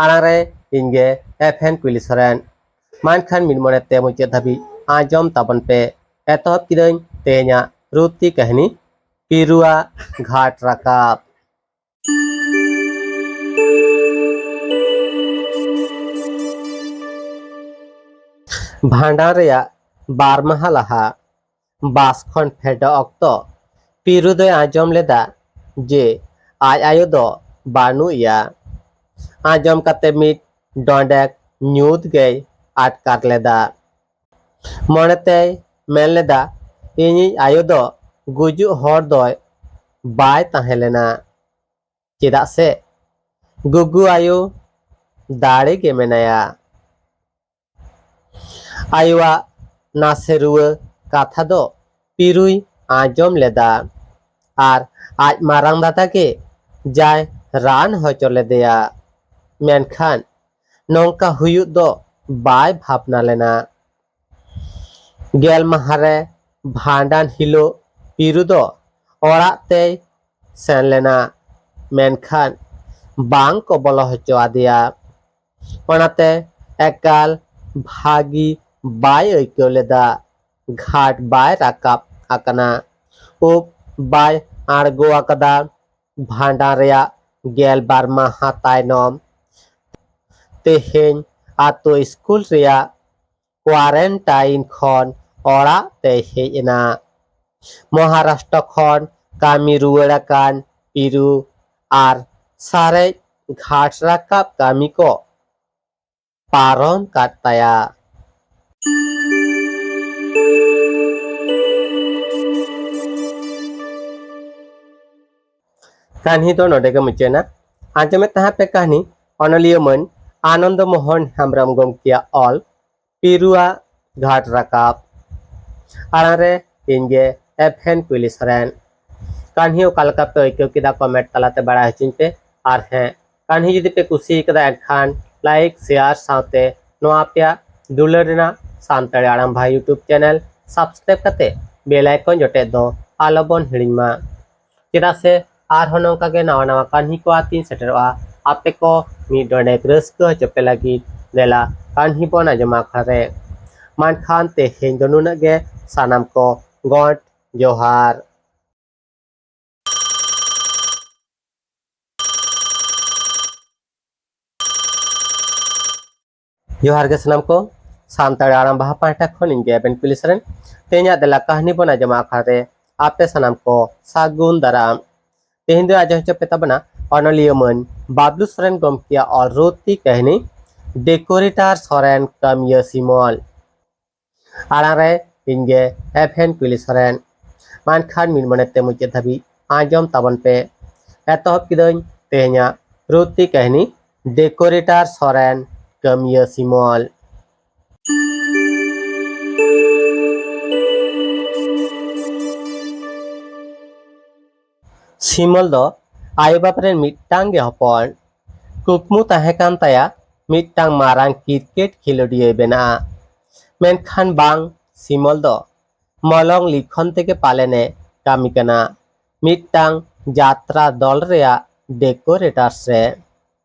ᱟᱲᱟᱝ ᱨᱮ ᱤᱧ ᱜᱮ ᱮᱵᱷᱮᱱ ᱠᱩᱭᱞᱤ ᱥᱚᱨᱮᱱ᱾ ᱢᱟ ᱮᱱᱠᱷᱟᱱ ᱢᱤᱫ ᱢᱚᱱᱮ ᱛᱮ ᱢᱩᱪᱟᱹᱫ ᱫᱷᱟᱹᱵᱤᱡ ᱟᱸᱡᱚᱢ ᱛᱟᱵᱚᱱ ᱯᱮ᱾ ᱮᱛᱚᱦᱚᱵ ᱠᱤᱫᱟᱹᱧ ᱛᱮᱦᱮᱧᱟᱜ ᱨᱩᱛᱤ ᱠᱟᱹᱦᱱᱤ ᱯᱤᱨᱩᱣᱟᱜ ᱜᱷᱟᱴ ᱨᱟᱠᱟᱵ᱾ ᱵᱷᱟᱸᱰᱟᱱ ᱨᱮᱭᱟᱜ ᱵᱟᱨ ᱢᱟᱦᱟ ᱞᱟᱦᱟ ᱵᱟᱥ ᱠᱷᱚᱱ ᱯᱷᱮᱰᱚᱜ ᱚᱠᱛᱚ ᱯᱤᱨᱩ ᱫᱚᱭ ᱟᱸᱡᱚᱢ ᱞᱮᱫᱟ ᱡᱮ ᱟᱡ ᱟᱭᱳ ᱫᱚ ᱵᱟᱹᱱᱩᱜ ᱮᱭᱟ᱾ ᱟᱸᱡᱚᱢ ᱠᱟᱛᱮ ᱢᱤᱫ ᱰᱚᱸᱰᱮᱠ ᱧᱩᱛ ᱜᱮᱭ ᱟᱴᱠᱟᱨ ᱞᱮᱫᱟ᱾ ᱢᱚᱱᱮᱛᱮᱭ ᱢᱮᱱ ᱞᱮᱫᱟ, "ᱤᱧᱤᱡ ᱟᱭᱳ ᱫᱚ ᱜᱩᱡᱩᱜ ᱦᱚᱨ ᱫᱚᱭ ᱵᱟᱭ ᱛᱟᱦᱮᱸ ᱞᱮᱱᱟ, ᱪᱮᱫᱟᱜ ᱥᱮ ᱜᱩᱜᱩ ᱟᱭᱳ ᱫᱟᱲᱮ ᱜᱮ ᱢᱮᱱᱟᱭᱟ, ᱟᱭᱳᱣᱟᱜ ᱱᱟᱥᱮ ᱨᱩᱣᱟᱹ ᱠᱟᱛᱷᱟ ᱫᱚ ᱯᱤᱨᱩᱭ ᱟᱸᱡᱚᱢ ᱞᱮᱫᱟ ᱟᱨ ᱟᱡ ᱢᱟᱨᱟᱝ ᱫᱟᱫᱟ ᱜᱮ ᱡᱟᱭ ᱨᱟᱱ ᱦᱚᱪᱚ ᱞᱮᱫᱮᱭᱟ᱾ ᱢᱮᱱᱠᱷᱟᱱ ᱱᱚᱝᱠᱟ ᱦᱩᱭᱩᱜ ᱫᱚ ᱵᱟᱭ ᱵᱷᱟᱵᱽᱱᱟ ᱞᱮᱱᱟ᱾ ᱜᱮᱞ ᱢᱟᱦᱟ ᱨᱮ ᱵᱷᱟᱸᱰᱟᱱ ᱦᱤᱞᱳᱜ ᱯᱤᱨᱩ ᱫᱚ ᱚᱲᱟᱜ ᱛᱮᱭ ᱥᱮᱱ ᱞᱮᱱᱟ, ᱢᱮᱱᱠᱷᱟᱱ ᱵᱟᱝ ᱠᱚ ᱵᱚᱞᱚ ᱦᱚᱪᱚ ᱟᱫᱮᱭᱟ᱾ ᱚᱱᱟᱛᱮ ᱮᱠᱟᱞ ᱵᱷᱟᱹᱜᱤ ᱵᱟᱭ ᱟᱹᱭᱠᱟᱹᱣ ᱞᱮᱫᱟ᱾ ᱜᱷᱟᱴ ᱵᱟᱭ ᱨᱟᱠᱟᱵ ᱟᱠᱟᱱᱟ, ᱩᱵ ᱵᱟᱭ ᱟᱬᱜᱚ ᱟᱠᱟᱫᱟ᱾ ᱵᱷᱟᱸᱰᱟᱱ ᱨᱮᱭᱟᱜ ᱜᱮᱞᱵᱟᱨ ᱢᱟᱦᱟ ᱛᱟᱭᱱᱚᱢ ᱛᱮᱦᱮᱧ ᱟᱛᱳ ᱥᱠᱩᱞ ᱨᱮᱭᱟᱜ ᱠᱳᱣᱟᱨᱮᱱᱴᱟᱭᱤᱱ ᱠᱷᱚᱱ ᱚᱲᱟᱜ ᱛᱮᱭ ᱦᱮᱡ ᱮᱱᱟ᱾ ᱢᱚᱦᱟᱨᱟᱥᱴᱨᱚ ᱠᱷᱚᱱ ᱠᱟᱹᱢᱤ ᱨᱩᱣᱟᱹᱲ ᱟᱠᱟᱱ ᱯᱤᱨᱩ ᱟᱨ ᱥᱟᱨᱮᱡ ᱜᱷᱟᱴ ᱨᱟᱠᱟᱵ ᱠᱟᱹᱢᱤ ᱠᱚ ᱯᱟᱨᱚᱢ ᱠᱟᱫ ᱛᱟᱭᱟ᱾ ᱠᱟᱹᱦᱱᱤ ᱫᱚ ᱱᱚᱰᱮ ᱜᱮ ᱢᱩᱪᱟᱹᱫ ᱮᱱᱟ᱾ ᱟᱸᱡᱚᱢᱮᱫ ᱛᱟᱦᱮᱸ ᱯᱮ ᱠᱟᱹᱦᱱᱤ ᱚᱱᱚᱞᱤᱭᱟᱹ ᱢᱟᱹᱱ ᱟᱱᱚᱱᱫᱚ ᱢᱳᱦᱚᱱ ᱦᱮᱢᱵᱨᱚᱢ ᱜᱚᱢᱠᱮᱭᱟᱜ ᱚᱞ ᱯᱤᱨᱩᱣᱟᱜ ᱜᱷᱟᱴ ᱨᱟᱠᱟᱵ᱾ ᱟᱲᱟᱝ ᱨᱮ ᱤᱧ ᱜᱮ ᱮᱯᱷ ᱮᱱ ᱠᱩᱭᱞᱤ ᱥᱚᱨᱮᱱ᱾ ᱠᱟᱹᱦᱱᱤ ᱚᱠᱟ ᱞᱮᱠᱟ ᱯᱮ ᱟᱹᱭᱠᱟᱹᱣ ᱠᱮᱫᱟ, ᱠᱚᱢᱮᱱᱴ ᱛᱟᱞᱟᱛᱮ ᱵᱟᱲᱟᱭ ᱦᱚᱪᱚᱧ ᱯᱮ᱾ ᱟᱨ ᱦᱮᱸ, ᱠᱟᱹᱦᱱᱤ ᱡᱩᱫᱤ ᱯᱮ ᱠᱩᱥᱤ ᱠᱟᱫᱟ, ᱮᱱᱠᱷᱟᱱ ᱞᱟᱭᱤᱠ, ᱥᱮᱭᱟᱨ ᱥᱟᱶᱛᱮ ᱱᱚᱣᱟ ᱟᱯᱮᱭᱟᱜ ᱫᱩᱞᱟᱹᱲ ᱨᱮᱱᱟᱜ ᱥᱟᱱᱛᱟᱲᱤ ᱟᱲᱟᱝ ᱵᱷᱟᱭ YouTube ᱪᱮᱱᱮᱞ ᱥᱟᱵᱥᱠᱨᱟᱭᱤᱵ ᱠᱟᱛᱮ ᱵᱮᱞ ᱟᱭᱠᱚᱱ ᱡᱚᱴᱮᱫ ᱫᱚ ᱟᱞᱚ ᱵᱚᱱ ᱦᱤᱲᱤᱧ ᱢᱟ᱾ ᱪᱮᱫᱟᱜ ᱥᱮ ᱟᱨᱦᱚᱸ ᱱᱚᱝᱠᱟ ᱜᱮ ᱱᱟᱣᱟ ᱱᱟᱣᱟ ᱠᱟᱹᱦᱱᱤ ᱠᱚ ᱟᱛᱤᱧ ᱥᱮᱴᱮᱨᱚᱜᱼᱟ, ᱟᱯᱮ ᱠᱚ ᱢᱤᱫ ᱰᱚᱸᱰᱮᱠ ᱨᱟᱹᱥᱠᱟᱹ ᱦᱚᱪᱚ ᱯᱮ ᱞᱟᱹᱜᱤᱫ᱾ ᱫᱮᱞᱟ ᱠᱟᱹᱦᱱᱤ ᱵᱚᱱ ᱟᱸᱡᱚᱢᱟ ᱟᱠᱷᱲᱟ ᱨᱮ᱾ ᱢᱮᱱᱠᱷᱟᱱ ᱛᱮᱦᱮᱧ ᱫᱚ ᱱᱩᱱᱟᱹᱜ ᱜᱮ᱾ ᱥᱟᱱᱟᱢ ᱠᱚ ᱜᱚᱰ ᱡᱚᱦᱟᱨ᱾ ᱡᱚᱦᱟᱨ ᱜᱮ ᱥᱟᱱᱟᱢ ᱠᱚ, ᱥᱟᱱᱛᱟᱲ ᱟᱲᱟᱝ ᱵᱟᱦᱟ ᱯᱟᱦᱴᱟ ᱠᱷᱚᱱ ᱤᱧ ᱜᱮ ᱮᱵᱷᱮᱱ ᱠᱩᱞᱤ ᱥᱚᱨᱮᱱ᱾ ᱛᱮᱦᱮᱧᱟᱜ ᱫᱮᱞᱟ ᱠᱟᱹᱦᱱᱤ ᱵᱚᱱ ᱟᱸᱡᱚᱢᱟ ᱟᱠᱷᱲᱟ ᱨᱮ᱾ ᱟᱯᱮ ᱥᱟᱱᱟᱢ ᱠᱚ ᱥᱟᱹᱜᱩᱱ ᱫᱟᱨᱟᱢ᱾ ᱛᱮᱦᱮᱧ ᱫᱚ ᱟᱸᱡᱚᱢ ᱦᱚᱪᱚ ᱯᱮ ᱛᱟᱵᱚᱱᱟ ᱚᱱᱚᱞᱤᱭᱟᱹ ᱢᱟᱹᱱ ᱵᱟᱵᱞᱩ ᱥᱚᱨᱮᱱ ᱜᱚᱢᱠᱮᱭᱟᱜ ᱚᱞ ᱨᱩᱛᱤ ᱠᱟᱹᱦᱱᱤ ᱰᱮᱠᱳᱨᱮᱴᱟᱨ ᱥᱚᱨᱮᱱ ᱠᱟᱹᱢᱤᱭᱟᱹ ᱥᱤᱢᱚᱞ᱾ ᱟᱲᱟᱝ ᱨᱮ ᱤᱧ ᱜᱮ ᱮᱵᱷᱮᱱ ᱠᱩᱞᱤ ᱥᱚᱨᱮᱱ᱾ ᱢᱟ ᱮᱱᱠᱷᱟᱱ ᱢᱤᱫ ᱢᱚᱱᱮ ᱛᱮ ᱢᱩᱪᱟᱹᱫ ᱫᱷᱟᱹᱵᱤᱡ ᱟᱸᱡᱚᱢ ᱛᱟᱵᱚᱱ ᱯᱮ᱾ ᱮᱛᱚᱦᱚᱵ ᱠᱤᱫᱟᱹᱧ ᱛᱮᱦᱮᱧᱟᱜ ᱨᱩᱛᱤ ᱠᱟᱹᱦᱱᱤ ᱰᱮᱠᱳᱨᱮᱴᱟᱨ ᱥᱚᱨᱮᱱ ᱠᱟᱹᱢᱤᱭᱟᱹ ᱥᱤᱢᱚᱞ᱾ ᱥᱤᱢᱚᱞ ᱫᱚ ᱟᱭᱳ ᱵᱟᱵᱟ ᱨᱮᱱ ᱢᱤᱫᱴᱟᱝ ᱜᱮ ᱦᱚᱯᱚᱱ᱾ ᱠᱩᱠᱢᱩ ᱛᱟᱦᱮᱸ ᱠᱟᱱ ᱛᱟᱭᱟ ᱢᱤᱫᱴᱟᱝ ᱢᱟᱨᱟᱝ ᱠᱨᱤᱠᱮᱴ ᱠᱷᱮᱞᱳᱰᱤᱭᱟᱹᱭ ᱵᱮᱱᱟᱜᱼᱟ᱾ ᱢᱮᱱᱠᱷᱟᱱ ᱵᱟᱝ, ᱥᱤᱢᱚᱞ ᱫᱚ ᱢᱚᱞᱚᱝ ᱞᱤᱠᱷᱚᱱ ᱛᱮᱜᱮ ᱯᱟᱞᱮᱱᱮ ᱠᱟᱹᱢᱤ ᱠᱟᱱᱟ, ᱢᱤᱫᱴᱟᱝ ᱡᱟᱛᱨᱟ ᱫᱚᱞ ᱨᱮᱭᱟᱜ ᱰᱮᱠᱳᱨᱮᱴᱟᱨᱥ ᱨᱮ᱾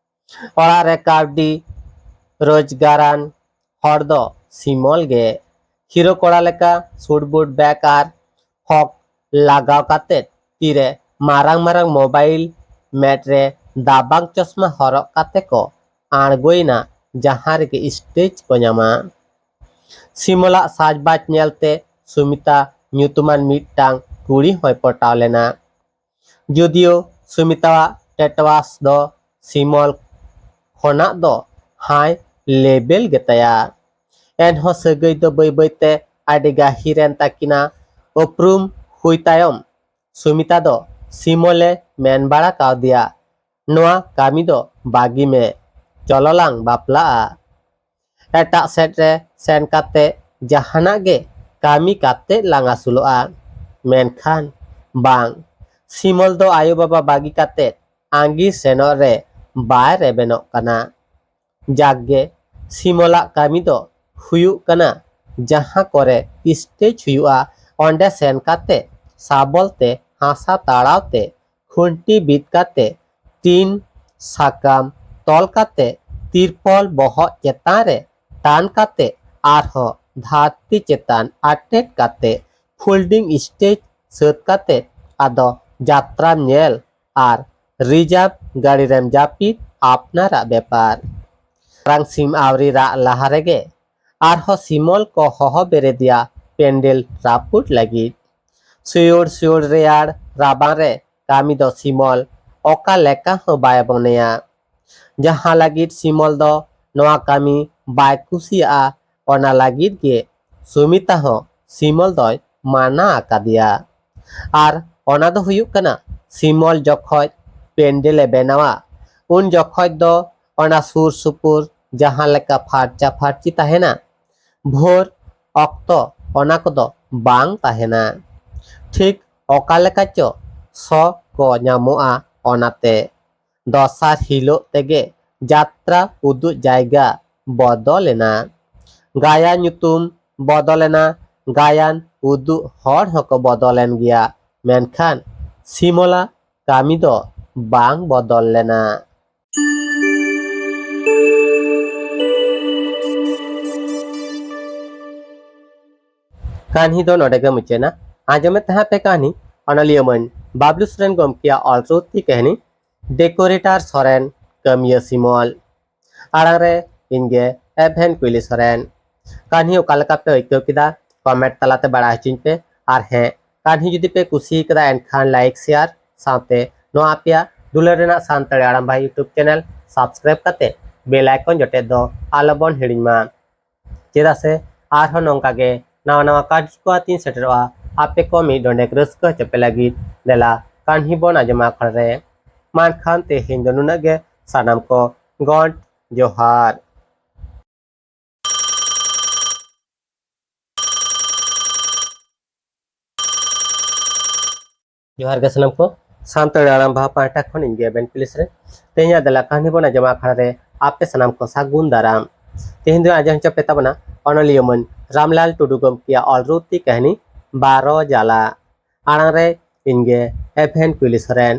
ᱚᱲᱟᱜ ᱨᱮ ᱠᱟᱹᱣᱰᱤ ᱨᱳᱡᱽᱜᱟᱨᱟᱱ ᱦᱚᱲ ᱫᱚ ᱥᱤᱢᱚᱞ ᱜᱮ᱾ ᱦᱤᱨᱳ ᱠᱚᱲᱟ ᱞᱮᱠᱟ ᱥᱩᱴ ᱵᱩᱴ ᱵᱮᱜᱽ ᱟᱨ ᱦᱚᱠ ᱞᱟᱜᱟᱣ ᱠᱟᱛᱮ, ᱛᱤᱨᱮ ᱢᱟᱨᱟᱝ ᱢᱟᱨᱟᱝ ᱢᱳᱵᱟᱭᱤᱞ, ᱢᱮᱫ ᱨᱮ ᱫᱟᱵᱟᱝ ᱪᱚᱥᱢᱟ ᱦᱚᱨᱚᱜ ᱠᱟᱛᱮ ᱠᱚ ᱟᱬᱜᱚᱭᱮᱱᱟ ᱡᱟᱦᱟᱸ ᱨᱮᱜᱮ ᱥᱴᱮᱡᱽ ᱠᱚ ᱧᱟᱢᱟ᱾ ᱥᱤᱢᱚᱞᱟᱜ ᱥᱟᱡᱽᱵᱟᱡᱽ ᱧᱮᱞᱛᱮ ᱥᱩᱢᱤᱛᱟ ᱧᱩᱛᱩᱢᱟᱱ ᱢᱤᱫᱴᱟᱝ ᱠᱩᱲᱤ ᱦᱚᱸᱭ ᱯᱚᱴᱟᱣ ᱞᱮᱱᱟ᱾ ᱡᱩᱫᱤᱭᱳ ᱥᱩᱢᱤᱛᱟᱣᱟᱜ ᱴᱮᱴᱣᱟᱥ ᱫᱚ ᱥᱤᱢᱚᱞ ᱠᱷᱚᱱᱟᱜ ᱫᱚ ᱦᱟᱭ ᱞᱮᱵᱮᱞ ᱜᱮᱛᱟᱭᱟ, ᱮᱱᱦᱚᱸ ᱥᱟᱹᱜᱟᱹᱭ ᱫᱚ ᱵᱟᱹᱭ ᱵᱟᱹᱭᱛᱮ ᱟᱹᱰᱤ ᱜᱟᱹᱦᱤᱨ ᱮᱱ ᱛᱟᱹᱠᱤᱱᱟ᱾ ᱩᱯᱨᱩᱢ ᱦᱩᱭ ᱛᱟᱭᱚᱢ ᱥᱩᱢᱤᱛᱟ ᱫᱚ ᱥᱤᱢᱚᱞᱮ ᱢᱮᱱ ᱵᱟᱲᱟ ᱠᱟᱣᱫᱮᱭᱟ, "ᱱᱚᱣᱟ ᱠᱟᱹᱢᱤ ᱫᱚ ᱵᱟᱹᱜᱤ ᱢᱮ, ᱪᱚᱞᱚᱞᱟᱝ ᱵᱟᱯᱞᱟᱜᱼᱟ᱾" ᱮᱴᱟᱜ ᱥᱮᱫ ᱨᱮ ᱥᱮᱱ ᱠᱟᱛᱮ ᱡᱟᱦᱟᱱᱟᱜ ᱜᱮ ᱠᱟᱹᱢᱤ ᱠᱟᱛᱮ ᱞᱟᱝ ᱟᱹᱥᱩᱞᱚᱜᱼᱟ᱾ ᱢᱮᱱᱠᱷᱟᱱ ᱵᱟᱝ, ᱥᱤᱢᱚᱞ ᱫᱚ ᱟᱭᱳ ᱵᱟᱵᱟ ᱵᱟᱹᱜᱤ ᱠᱟᱛᱮ ᱟᱸᱜᱤᱨ ᱥᱮᱱᱚᱜ ᱨᱮ ᱵᱟᱭ ᱨᱮᱵᱮᱱᱚᱜ ᱠᱟᱱᱟ᱾ ᱡᱟᱠᱜᱮ, ᱥᱤᱢᱚᱞᱟᱜ ᱠᱟᱹᱢᱤ ᱫᱚ ᱦᱩᱭᱩᱜ ᱠᱟᱱᱟ, ᱡᱟᱦᱟᱸ ᱠᱚᱨᱮ ᱥᱴᱮᱡᱽ ᱦᱩᱭᱩᱜᱼᱟ, ᱚᱸᱰᱮ ᱥᱮᱱ ᱠᱟᱛᱮ ᱥᱟᱵᱚᱞ ᱛᱮ ᱦᱟᱥᱟ ᱛᱟᱲᱟᱣ ᱛᱮ ᱠᱷᱩᱱᱴᱤ ᱵᱤᱫ ᱠᱟᱛᱮ ᱴᱤᱱ ᱥᱟᱠᱟᱢ ᱛᱚᱞ ᱠᱟᱛᱮ ᱛᱤᱨᱯᱚᱞ ᱵᱚᱦᱚᱜ ᱪᱮᱛᱟᱱ ᱨᱮ ᱴᱟᱱ ᱠᱟᱛᱮ ᱟᱨᱦᱚᱸ ᱫᱷᱟᱹᱨᱛᱤ ᱪᱮᱛᱟᱱ ᱟᱴᱮᱫ ᱠᱟᱛᱮ ᱯᱷᱳᱞᱰᱤᱝ ᱥᱴᱮᱡᱽ ᱥᱟᱹᱛ ᱠᱟᱛᱮ ᱟᱫᱚ ᱡᱟᱛᱨᱟᱢ ᱧᱮᱞ ᱟᱨ ᱨᱤᱡᱟᱨᱵᱷ ᱜᱟᱹᱰᱤ ᱨᱮᱢ ᱡᱟᱹᱯᱤᱫ, ᱟᱯᱱᱟᱨᱟᱜ ᱵᱮᱯᱟᱨ᱾ ᱢᱟᱨᱟᱝ ᱥᱤᱢ ᱟᱹᱣᱨᱤ ᱨᱟᱜ ᱞᱟᱦᱟ ᱨᱮᱜᱮ ᱟᱨᱦᱚᱸ ᱥᱤᱢᱚᱞ ᱠᱚ ᱦᱚᱦᱚ ᱵᱮᱨᱮᱫᱮᱭᱟ ᱯᱮᱱᱰᱮᱞ ᱨᱟᱹᱯᱩᱫ ᱞᱟᱹᱜᱤᱫ᱾ ᱥᱩᱭᱩᱲ ᱥᱩᱭᱩᱲ ᱨᱮᱭᱟᱲ ᱨᱟᱵᱟᱝ ᱨᱮ ᱠᱟᱹᱢᱤ ᱫᱚ ᱥᱤᱢᱚᱞ ᱚᱠᱟ ᱞᱮᱠᱟ ᱦᱚᱸ ᱵᱟᱭ ᱢᱚᱱᱮᱭᱟ᱾ ᱡᱟᱦᱟᱸ ᱞᱟᱹᱜᱤᱫ ᱥᱤᱢᱚᱞ ᱫᱚ ᱱᱚᱣᱟ ᱠᱟᱹᱢᱤ ᱵᱟᱭ ᱠᱩᱥᱤᱭᱟᱜᱼᱟ, ᱚᱱᱟ ᱞᱟᱹᱜᱤᱫ ᱜᱮ ᱥᱩᱢᱤᱛᱟ ᱦᱚᱸ ᱥᱤᱢᱚᱞ ᱫᱚᱭ ᱢᱟᱱᱟ ᱟᱠᱟᱫᱮᱭᱟ᱾ ᱟᱨ ᱚᱱᱟ ᱫᱚ ᱦᱩᱭᱩᱜ ᱠᱟᱱᱟ, ᱥᱤᱢᱚᱞ ᱡᱚᱠᱷᱚᱡ ᱯᱮᱱᱰᱮᱞ ᱮ ᱵᱮᱱᱟᱣᱟ, ᱩᱱ ᱡᱚᱠᱷᱚᱡ ᱫᱚ ᱚᱱᱟ ᱥᱩᱨ ᱥᱩᱯᱩᱨ ᱡᱟᱦᱟᱸ ᱞᱮᱠᱟ ᱯᱷᱟᱨᱪᱟ ᱯᱷᱟᱨᱪᱤ ᱛᱟᱦᱮᱱᱟ, ᱵᱷᱳᱨ ᱚᱠᱛᱚ ᱚᱱᱟ ᱠᱚᱫᱚ ᱵᱟᱝ ᱛᱟᱦᱮᱱᱟ᱾ ᱴᱷᱤᱠ ᱚᱠᱟ ᱞᱮᱠᱟ ᱪᱚ ᱥᱚ ᱠᱚ ᱧᱟᱢᱚᱜᱼᱟ᱾ ᱚᱱᱟᱛᱮ ᱫᱚᱥᱟᱨ ᱦᱤᱞᱳᱜ ᱛᱮᱜᱮ ᱡᱟᱛᱨᱟ ᱩᱫᱩᱜ ᱡᱟᱭᱜᱟ ᱵᱚᱫᱚᱞ ᱮᱱᱟ᱾ ᱜᱟᱭᱟᱱ ᱧᱩᱛᱩᱢ ᱵᱚᱫᱚᱞ ᱮᱱᱟ, ᱜᱟᱭᱟᱱ ᱩᱫᱩᱜ ᱦᱚᱲ ᱦᱚᱸᱠᱚ ᱵᱚᱫᱚᱞ ᱮᱱ ᱜᱮᱭᱟ, ᱢᱮᱱᱠᱷᱟᱱ ᱥᱤᱢᱚᱞᱟ ᱠᱟᱹᱢᱤ ᱫᱚ ᱵᱟᱝ ᱵᱚᱫᱚᱞ ᱞᱮᱱᱟ᱾ ᱠᱟᱹᱦᱱᱤ ᱫᱚ ᱱᱚᱰᱮ ᱜᱮ ᱢᱩᱪᱟᱹᱫ ᱮᱱᱟ᱾ ᱟᱸᱡᱚᱢᱮᱫ ᱛᱟᱦᱮᱸ ᱯᱮ ᱠᱟᱹᱦᱱᱤ ᱚᱱᱚᱞᱤᱭᱟᱹ ᱢᱟᱹᱱ ᱵᱟᱵᱞᱩ ᱥᱚᱨᱮᱱ ᱜᱚᱢᱠᱮᱭᱟᱜ ᱚᱞ ᱨᱩᱛᱤ ᱠᱟᱹᱦᱱᱤ ᱰᱮᱠᱳᱨᱮᱴᱟᱨ ᱥᱚᱨᱮᱱ, ᱠᱟᱹᱢᱤᱭᱟᱹ ᱥᱤᱢᱚᱞ᱾ ᱟᱲᱟᱝ ᱨᱮ ᱤᱧ ᱜᱮ ᱮᱵᱷᱮᱱ ᱠᱩᱭᱞᱤ ᱥᱚᱨᱮᱱ᱾ ᱠᱟᱹᱦᱱᱤ ᱚᱠᱟ ᱞᱮᱠᱟ ᱯᱮ ᱟᱹᱭᱠᱟᱹᱣ ᱠᱮᱫᱟ, ᱠᱚᱢᱮᱱᱴ ᱛᱟᱞᱟᱛᱮ ᱵᱟᱲᱟᱭ ᱦᱚᱪᱚᱧ ᱯᱮ᱾ ᱟᱨ ᱦᱮᱸ, ᱠᱟᱹᱦᱱᱤ ᱡᱩᱫᱤ ᱯᱮ ᱠᱩᱥᱤ ᱠᱟᱫᱟ, ᱮᱱᱠᱷᱟᱱ ᱞᱟᱭᱤᱠ, ᱥᱮᱭᱟᱨ ᱥᱟᱶᱛᱮ ᱱᱚᱣᱟ ᱟᱯᱮᱭᱟᱜ ᱫᱩᱞᱟᱹᱲ ᱨᱮᱱᱟᱜ ᱥᱟᱱᱛᱟᱲᱤ ᱟᱲᱟᱝ ᱵᱷᱟᱭ YouTube ᱪᱮᱱᱮᱞ ᱥᱟᱵᱥᱠᱨᱟᱭᱤᱵ ᱠᱟᱛᱮ ᱵᱮᱞ ᱟᱭᱠᱚᱱ ᱡᱚᱴᱮᱫ ᱫᱚ ᱟᱞᱚᱵᱚᱱ ᱦᱤᱲᱤᱧ ᱢᱟ᱾ ᱪᱮᱫᱟᱜ ᱥᱮ ᱟᱨᱦᱚᱸ ᱱᱚᱝᱠᱟ ᱜᱮ ᱱᱟᱣᱟ ᱱᱟᱣᱟ ᱠᱟᱹᱦᱱᱤ ᱠᱚ ᱟᱛᱤᱧ ᱥᱮᱴᱮᱨᱚᱜᱼᱟ, ᱟᱯᱮ ᱠᱚ ᱢᱤᱫ ᱰᱚᱸᱰᱮᱠ ᱨᱟᱹᱥᱠᱟᱹ ᱦᱚᱪᱚ ᱯᱮ ᱞᱟᱹᱜᱤᱫ᱾ ᱫᱮᱞᱟ ᱠᱟᱹᱦᱱᱤ ᱵᱚᱱ ᱟᱸᱡᱚᱢᱟ ᱟᱠᱷᱲᱟ ᱨᱮ᱾ ᱢᱟ ᱮᱱᱠᱷᱟᱱ ᱛᱮᱦᱮᱧ ᱫᱚ ᱱᱩᱱᱟᱹᱜ ᱜᱮ, ᱥᱟᱱᱟᱢ ᱠᱚ ᱜᱚᱸᱰ ᱡᱚᱦᱟᱨ᱾ ᱡᱚᱦᱟᱨ ᱜᱮ ᱥᱟᱱᱟᱢ ᱠᱚ, ᱥᱟᱱᱛᱟᱲ ᱟᱲᱟᱝ ᱵᱷᱟᱵ ᱯᱟᱦᱴᱟ ᱠᱷᱚᱱ ᱤᱧ ᱜᱮ ᱮᱵᱷᱮᱱ ᱠᱩᱭᱞᱤ ᱥᱚᱨᱮᱱ᱾ ᱛᱮᱦᱮᱧᱟᱜ ᱫᱮᱞᱟ ᱠᱟᱹᱦᱱᱤ ᱵᱚᱱ ᱟᱸᱡᱚᱢᱟ ᱟᱠᱷᱲᱟ ᱨᱮ ᱟᱯᱮ ᱥᱟᱱᱟᱢ ᱠᱚ ᱥᱟᱹᱜᱩᱱ ᱫᱟᱨᱟᱢ᱾ ᱛᱮᱦᱮᱧ ᱫᱚ ᱟᱸᱡᱚᱢ ᱦᱚᱪᱚ ᱯᱮ ᱛᱟᱵᱚᱱᱟ ᱚᱱᱚᱞᱤᱭᱟᱹ ᱢᱟᱹᱱ ᱨᱟᱢᱞᱟᱞ ᱴᱩᱰᱩ ᱜᱚᱢᱠᱮᱭᱟᱜ ᱚᱞ ᱨᱩᱛᱤ ᱠᱟᱹᱦᱱᱤ ᱵᱟᱨᱚ ᱡᱟᱞᱟ᱾ ᱟᱲᱟᱝ ᱨᱮ ᱤᱧ ᱜᱮ ᱮᱵᱷᱮᱱ ᱠᱩᱭᱞᱤ ᱥᱚᱨᱮᱱ᱾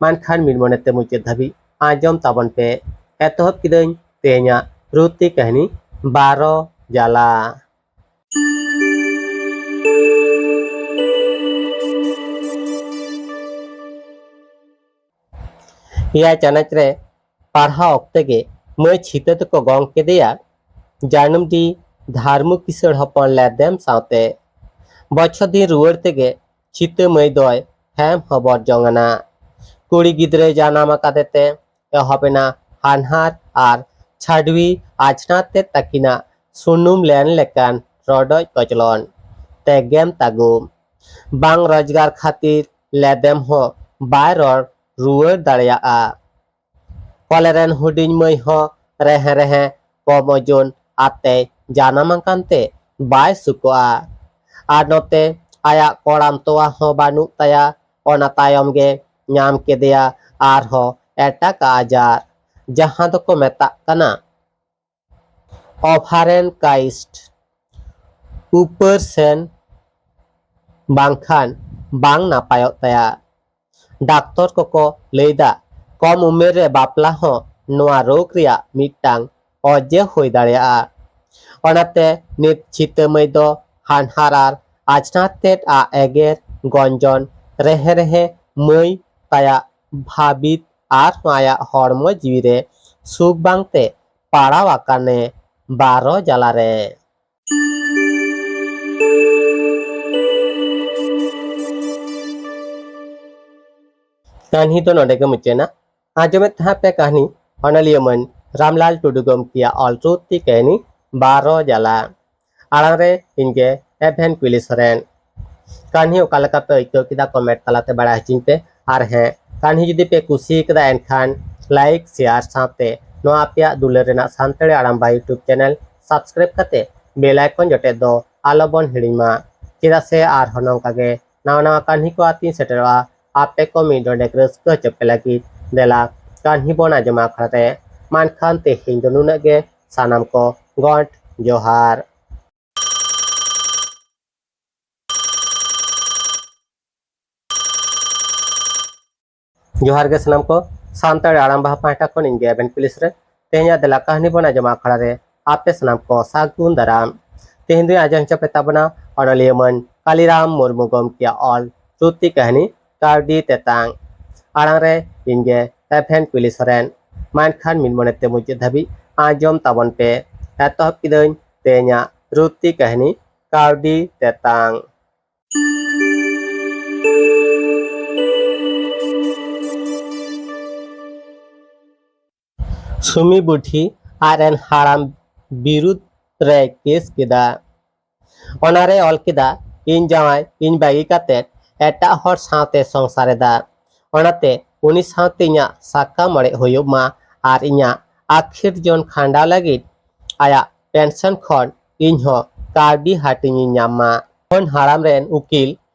ᱢᱟ ᱮᱱᱠᱷᱟᱱ ᱢᱤᱫ ᱢᱚᱱᱮ ᱛᱮ ᱢᱩᱪᱟᱹᱫ ᱫᱷᱟᱹᱵᱤᱡ ᱟᱸᱡᱚᱢ ᱛᱟᱵᱚᱱ ᱯᱮ᱾ ᱮᱛᱚᱦᱚᱵ ᱠᱤᱫᱟᱹᱧ ᱛᱮᱦᱮᱧᱟᱜ ᱨᱩᱛᱤ ᱠᱟᱹᱦᱱᱤ ᱵᱟᱨᱚ ᱡᱟᱞᱟ᱾ ᱮᱭᱟᱭ ᱪᱟᱱᱟᱪ ᱨᱮ ᱯᱟᱲᱦᱟᱣ ᱚᱠᱛᱮ ᱜᱮ ᱢᱟᱹᱭ ᱪᱷᱤᱛᱟᱹ ᱛᱮᱠᱚ ᱜᱚᱝ ᱠᱮᱫᱮᱭᱟ ᱡᱟᱹᱱᱩᱢᱰᱤ ᱫᱷᱟᱨᱢᱩ ᱠᱤᱥᱟᱹᱲ ᱦᱚᱯᱚᱱ ᱞᱮᱫᱮᱢ ᱥᱟᱶᱛᱮ᱾ ᱵᱚᱪᱷᱚᱨ ᱫᱤᱱ ᱨᱩᱣᱟᱹᱲ ᱛᱮᱜᱮ ᱪᱷᱤᱛᱟᱹ ᱢᱟᱹᱭ ᱫᱚᱭ ᱦᱮᱢ ᱦᱚᱵᱚᱨ ᱡᱚᱝ ᱟᱱᱟ᱾ ᱠᱩᱲᱤ ᱜᱤᱫᱽᱨᱟᱹᱭ ᱡᱟᱱᱟᱢ ᱟᱠᱟᱫᱮ ᱛᱮ ᱮᱦᱚᱵ ᱮᱱᱟ ᱦᱟᱱᱦᱟᱨ ᱟᱨ ᱪᱷᱟᱰᱣᱤ ᱟᱡᱷᱱᱟᱨ ᱛᱮ ᱛᱟᱹᱠᱤᱱᱟᱜ ᱥᱩᱱᱩᱢ ᱞᱮᱱ ᱞᱮᱠᱟᱱ ᱨᱚᱰᱚᱡ ᱠᱚᱪᱞᱚᱱ, ᱛᱮᱜᱮᱢ ᱛᱟᱹᱜᱩᱢ᱾ ᱵᱟᱝ ᱨᱳᱡᱽᱜᱟᱨ ᱠᱷᱟᱹᱛᱤᱨ ᱞᱮᱫᱮᱢ ᱦᱚᱸ ᱵᱟᱭ ᱨᱚᱲ ᱨᱩᱣᱟᱹᱲ ᱫᱟᱲᱮᱭᱟᱜᱼᱟ᱾ ᱠᱚᱞᱮ ᱨᱮᱱ ᱦᱩᱰᱤᱧ ᱢᱟᱹᱭ ᱦᱚᱸ ᱨᱮᱦᱮ ᱨᱮᱦᱮ ᱠᱚᱢ ᱳᱡᱚᱱ ᱟᱛᱮᱭ ᱡᱟᱱᱟᱢ ᱟᱠᱟᱱ ᱛᱮ ᱵᱟᱭ ᱥᱩᱠᱚᱜᱼᱟ᱾ ᱟᱨ ᱱᱚᱛᱮ ᱟᱭᱟᱜ ᱠᱚᱲᱟᱢ ᱛᱚᱣᱟ ᱦᱚᱸ ᱵᱟᱹᱱᱩᱜ ᱛᱟᱭᱟ᱾ ᱚᱱᱟ ᱛᱟᱭᱚᱢ ᱜᱮ ᱧᱟᱢ ᱠᱮᱫᱮᱭᱟ ᱟᱨᱦᱚᱸ ᱮᱴᱟᱜ ᱟᱡᱟᱨ, ᱡᱟᱦᱟᱸ ᱫᱚᱠᱚ ᱢᱮᱛᱟᱜ ᱠᱟᱱᱟ ᱚᱵᱷᱟᱨᱮᱱ ᱠᱟᱭᱤᱥᱴ, ᱩᱯᱟᱹᱨ ᱥᱮᱱ ᱵᱟᱝᱠᱷᱟᱱ ᱵᱟᱝ ᱱᱟᱯᱟᱭᱚᱜ ᱛᱟᱭᱟ᱾ ᱰᱟᱠᱛᱚᱨ ᱠᱚᱠᱚ ᱞᱟᱹᱭᱫᱟ, ᱠᱚᱢ ᱩᱢᱮᱨ ᱨᱮ ᱵᱟᱯᱞᱟ ᱦᱚᱸ ᱱᱚᱣᱟ ᱨᱳᱜᱽ ᱨᱮᱭᱟᱜ ᱢᱤᱫᱴᱟᱝ ᱚᱡᱮ ᱦᱩᱭ ᱫᱟᱲᱮᱭᱟᱜᱼᱟ᱾ ᱚᱱᱟᱛᱮ ᱱᱤᱛ ᱪᱷᱤᱛᱟᱹ ᱢᱟᱹᱭ ᱫᱚ ᱦᱟᱱᱦᱟᱨ ᱟᱨ ᱟᱡᱷᱱᱟᱨ ᱛᱮᱫ ᱟᱜ ᱮᱜᱮᱨ, ᱜᱚᱧᱡᱚᱱ, ᱨᱮᱦᱮ ᱨᱮᱦᱮ ᱢᱟᱹᱭ ᱛᱟᱭᱟᱜ ᱵᱷᱟᱹᱵᱤᱛ ᱟᱨ ᱟᱭᱟᱜ ᱦᱚᱲᱢᱚ ᱡᱤᱣᱤ ᱨᱮ ᱥᱩᱠ ᱵᱟᱝᱛᱮ ᱯᱟᱲᱟᱣ ᱟᱠᱟᱱᱮ ᱵᱟᱨᱚ ᱡᱟᱞᱟ ᱨᱮ᱾ ᱠᱟᱹᱦᱱᱤ ᱫᱚ ᱱᱚᱰᱮ ᱜᱮ ᱢᱩᱪᱟᱹᱫ ᱮᱱᱟ᱾ ᱟᱸᱡᱚᱢᱮᱫ ᱛᱟᱦᱮᱸ ᱯᱮ ᱠᱟᱹᱦᱱᱤ ᱚᱱᱚᱞᱤᱭᱟᱹ ᱢᱟᱹᱱ ᱨᱟᱢᱞᱟᱞ ᱴᱩᱰᱩ ᱜᱚᱢᱠᱮᱭᱟᱜ ᱚᱞ ᱨᱩᱛᱤ ᱠᱟᱹᱦᱱᱤ ᱵᱟᱨᱚ ᱡᱟᱞᱟ᱾ ᱟᱲᱟᱝ ᱨᱮ ᱤᱧ ᱜᱮ ᱮᱵᱷᱮᱱ ᱠᱩᱭᱞᱤ ᱥᱚᱨᱮᱱ᱾ ᱠᱟᱹᱦᱱᱤ ᱚᱠᱟ ᱞᱮᱠᱟ ᱯᱮ ᱟᱹᱭᱠᱟᱹᱣ ᱠᱮᱫᱟ, ᱠᱚᱢᱮᱱᱴ ᱛᱟᱞᱟᱛᱮ ᱵᱟᱲᱟᱭ ᱦᱚᱪᱚᱧ ᱯᱮ᱾ ᱟᱨ ᱦᱮᱸ, ᱠᱟᱹᱦᱱᱤ ᱡᱩᱫᱤ ᱯᱮ ᱠᱩᱥᱤ ᱠᱟᱫᱟ, ᱮᱱᱠᱷᱟᱱ ᱞᱟᱭᱤᱠ, ᱥᱮᱭᱟᱨ ᱥᱟᱶᱛᱮ ᱱᱚᱣᱟ ᱟᱯᱮᱭᱟᱜ ᱫᱩᱞᱟᱹᱲ ᱨᱮᱱᱟᱜ ᱥᱟᱱᱛᱟᱲᱤ ᱟᱲᱟᱝ ᱵᱟ YouTube ᱪᱮᱱᱮᱞ ᱥᱟᱵᱥᱠᱨᱟᱭᱤᱵ ᱠᱟᱛᱮ ᱵᱮᱞ ᱟᱭᱠᱚᱱ ᱡᱚᱴᱮᱫ ᱫᱚ ᱟᱞᱚ ᱵᱚᱱ ᱦᱤᱲᱤᱧ ᱢᱟ, ᱪᱮᱫᱟᱜ ᱥᱮ ᱟᱨᱦᱚᱸ ᱱᱚᱝᱠᱟ ᱜᱮ ᱱᱟᱣᱟ ᱱᱟᱣᱟ ᱠᱟᱹᱦᱱᱤ ᱠᱚ ᱟᱛᱤᱧ ᱥᱮᱴᱮᱨᱚᱜᱼᱟ ᱟᱯᱮ ᱠᱚ ᱢᱤᱫ ᱰᱚᱸᱰᱮᱠ ᱨᱟᱹᱥᱠᱟᱹ ᱦᱚᱪᱚ ᱯᱮ ᱞᱟᱹᱜᱤᱫ᱾ ᱫᱮᱞᱟ ᱠᱟᱹᱦᱱᱤ ᱵᱚᱱ ᱟᱸᱡᱚᱢᱟ ᱟᱠᱷᱲᱟ ᱨᱮ᱾ ᱢᱟ ᱮᱱᱠᱷᱟᱱ ᱛᱮᱦᱮᱧ ᱫᱚ ᱱᱩᱱᱟᱹᱜ ᱜᱮ, ᱥᱟᱱᱟᱢ ᱠᱚ ᱜᱚᱸᱰ ᱡᱚᱦᱟᱨ᱾ ᱡᱚᱦᱟᱨ ᱜᱮ ᱥᱟᱱᱟᱢ ᱠᱚ, ᱥᱟᱱᱛᱟᱲᱤ ᱟᱲᱟᱝ ᱵᱟᱦᱟ ᱯᱟᱦᱴᱟ ᱠᱷᱚᱱ ᱤᱧ ᱜᱮ ᱮᱵᱷᱮᱱ ᱠᱩᱭᱞᱤ ᱥᱚᱨᱮᱱ᱾ ᱛᱮᱦᱮᱧᱟᱜ ᱫᱮᱞᱟ ᱠᱟᱹᱦᱱᱤ ᱵᱚᱱ ᱟᱸᱡᱚᱢᱟ ᱟᱠᱷᱲᱟ ᱨᱮ ᱟᱯᱮ ᱥᱟᱱᱟᱢ ᱠᱚ ᱥᱟᱹᱜᱩᱱ ᱫᱟᱨᱟᱢ᱾ ᱛᱮᱦᱮᱧ ᱫᱚᱧ ᱟᱸᱡᱚᱢ ᱦᱚᱪᱚ ᱯᱮ ᱛᱟᱵᱚᱱᱟ ᱚᱱᱚᱞᱤᱭᱟᱹ ᱢᱟᱹᱱ ᱠᱟᱞᱤᱨᱟᱢ ᱢᱩᱨᱢᱩ ᱜᱚᱢᱠᱮᱭᱟᱜ ᱚᱞ ᱨᱩᱛᱤ ᱠᱟᱹᱦᱱᱤ ᱠᱟᱹᱣᱰᱤ ᱛᱮᱛᱟᱝ᱾ ᱟᱲᱟᱝ ᱨᱮ ᱤᱧ ᱜᱮ ᱮᱵᱷᱮᱱ ᱠᱩᱭᱞᱤ ᱥᱚᱨᱮᱱ᱾ ᱢᱟ ᱮᱱᱠᱷᱟᱱ ᱢᱤᱫ ᱢᱚᱱᱮ ᱛᱮ ᱢᱩᱪᱟᱹᱫ ᱫᱷᱟᱹᱵᱤᱡ ᱟᱸᱡᱚᱢ ᱛᱟᱵᱚᱱ ᱯᱮ᱾ ᱮᱛᱚᱦᱚᱵ ᱠᱤᱫᱟᱹᱧ ᱛᱮᱦᱮᱧᱟᱜ ᱨᱩᱛᱤ ᱠᱟᱹᱦᱱᱤ ᱠᱟᱹᱣᱰᱤ ᱛᱮᱛᱟᱝ᱾ ᱥᱩᱢᱤ ᱵᱩᱰᱷᱤ ᱟᱡ ᱨᱮᱱ ᱦᱟᱲᱟᱢ ᱵᱤᱨᱩᱫᱷ ᱨᱮᱭ ᱠᱮᱥ ᱠᱮᱫᱟ᱾ ᱚᱱᱟᱨᱮ ᱚᱞ ᱠᱮᱫᱟ, ᱤᱧ ᱡᱟᱶᱟᱭ ᱤᱧ ᱵᱟᱹᱜᱤ ᱠᱟᱛᱮ ᱮᱴᱟᱜ ᱦᱚᱲ ᱥᱟᱶᱛᱮ ᱥᱚᱝᱥᱟᱨ ᱮᱫᱟ, ᱚᱱᱟᱛᱮ ᱩᱱᱤ ᱥᱟᱶᱛᱮ ᱤᱧᱟᱜ ᱥᱟᱠᱟᱢ ᱚᱲᱮᱡ ᱦᱩᱭᱩᱜ ᱢᱟ ᱟᱨ ᱤᱧᱟᱜ ᱟᱹᱠᱷᱤᱨ ᱡᱚᱱ ᱠᱷᱟᱸᱰᱟᱣ ᱞᱟᱹᱜᱤᱫ ᱟᱭᱟᱜ ᱯᱮᱱᱥᱚᱱ ᱠᱷᱚᱱ ᱤᱧ ᱦᱚᱸ ᱠᱟᱹᱣᱰᱤ ᱦᱟᱹᱴᱤᱧ ᱤᱧ ᱧᱟᱢ ᱢᱟ᱾ ᱠᱷᱚᱱ ᱦᱟᱲᱟᱢ ᱨᱮᱱ ᱩᱠᱤᱞ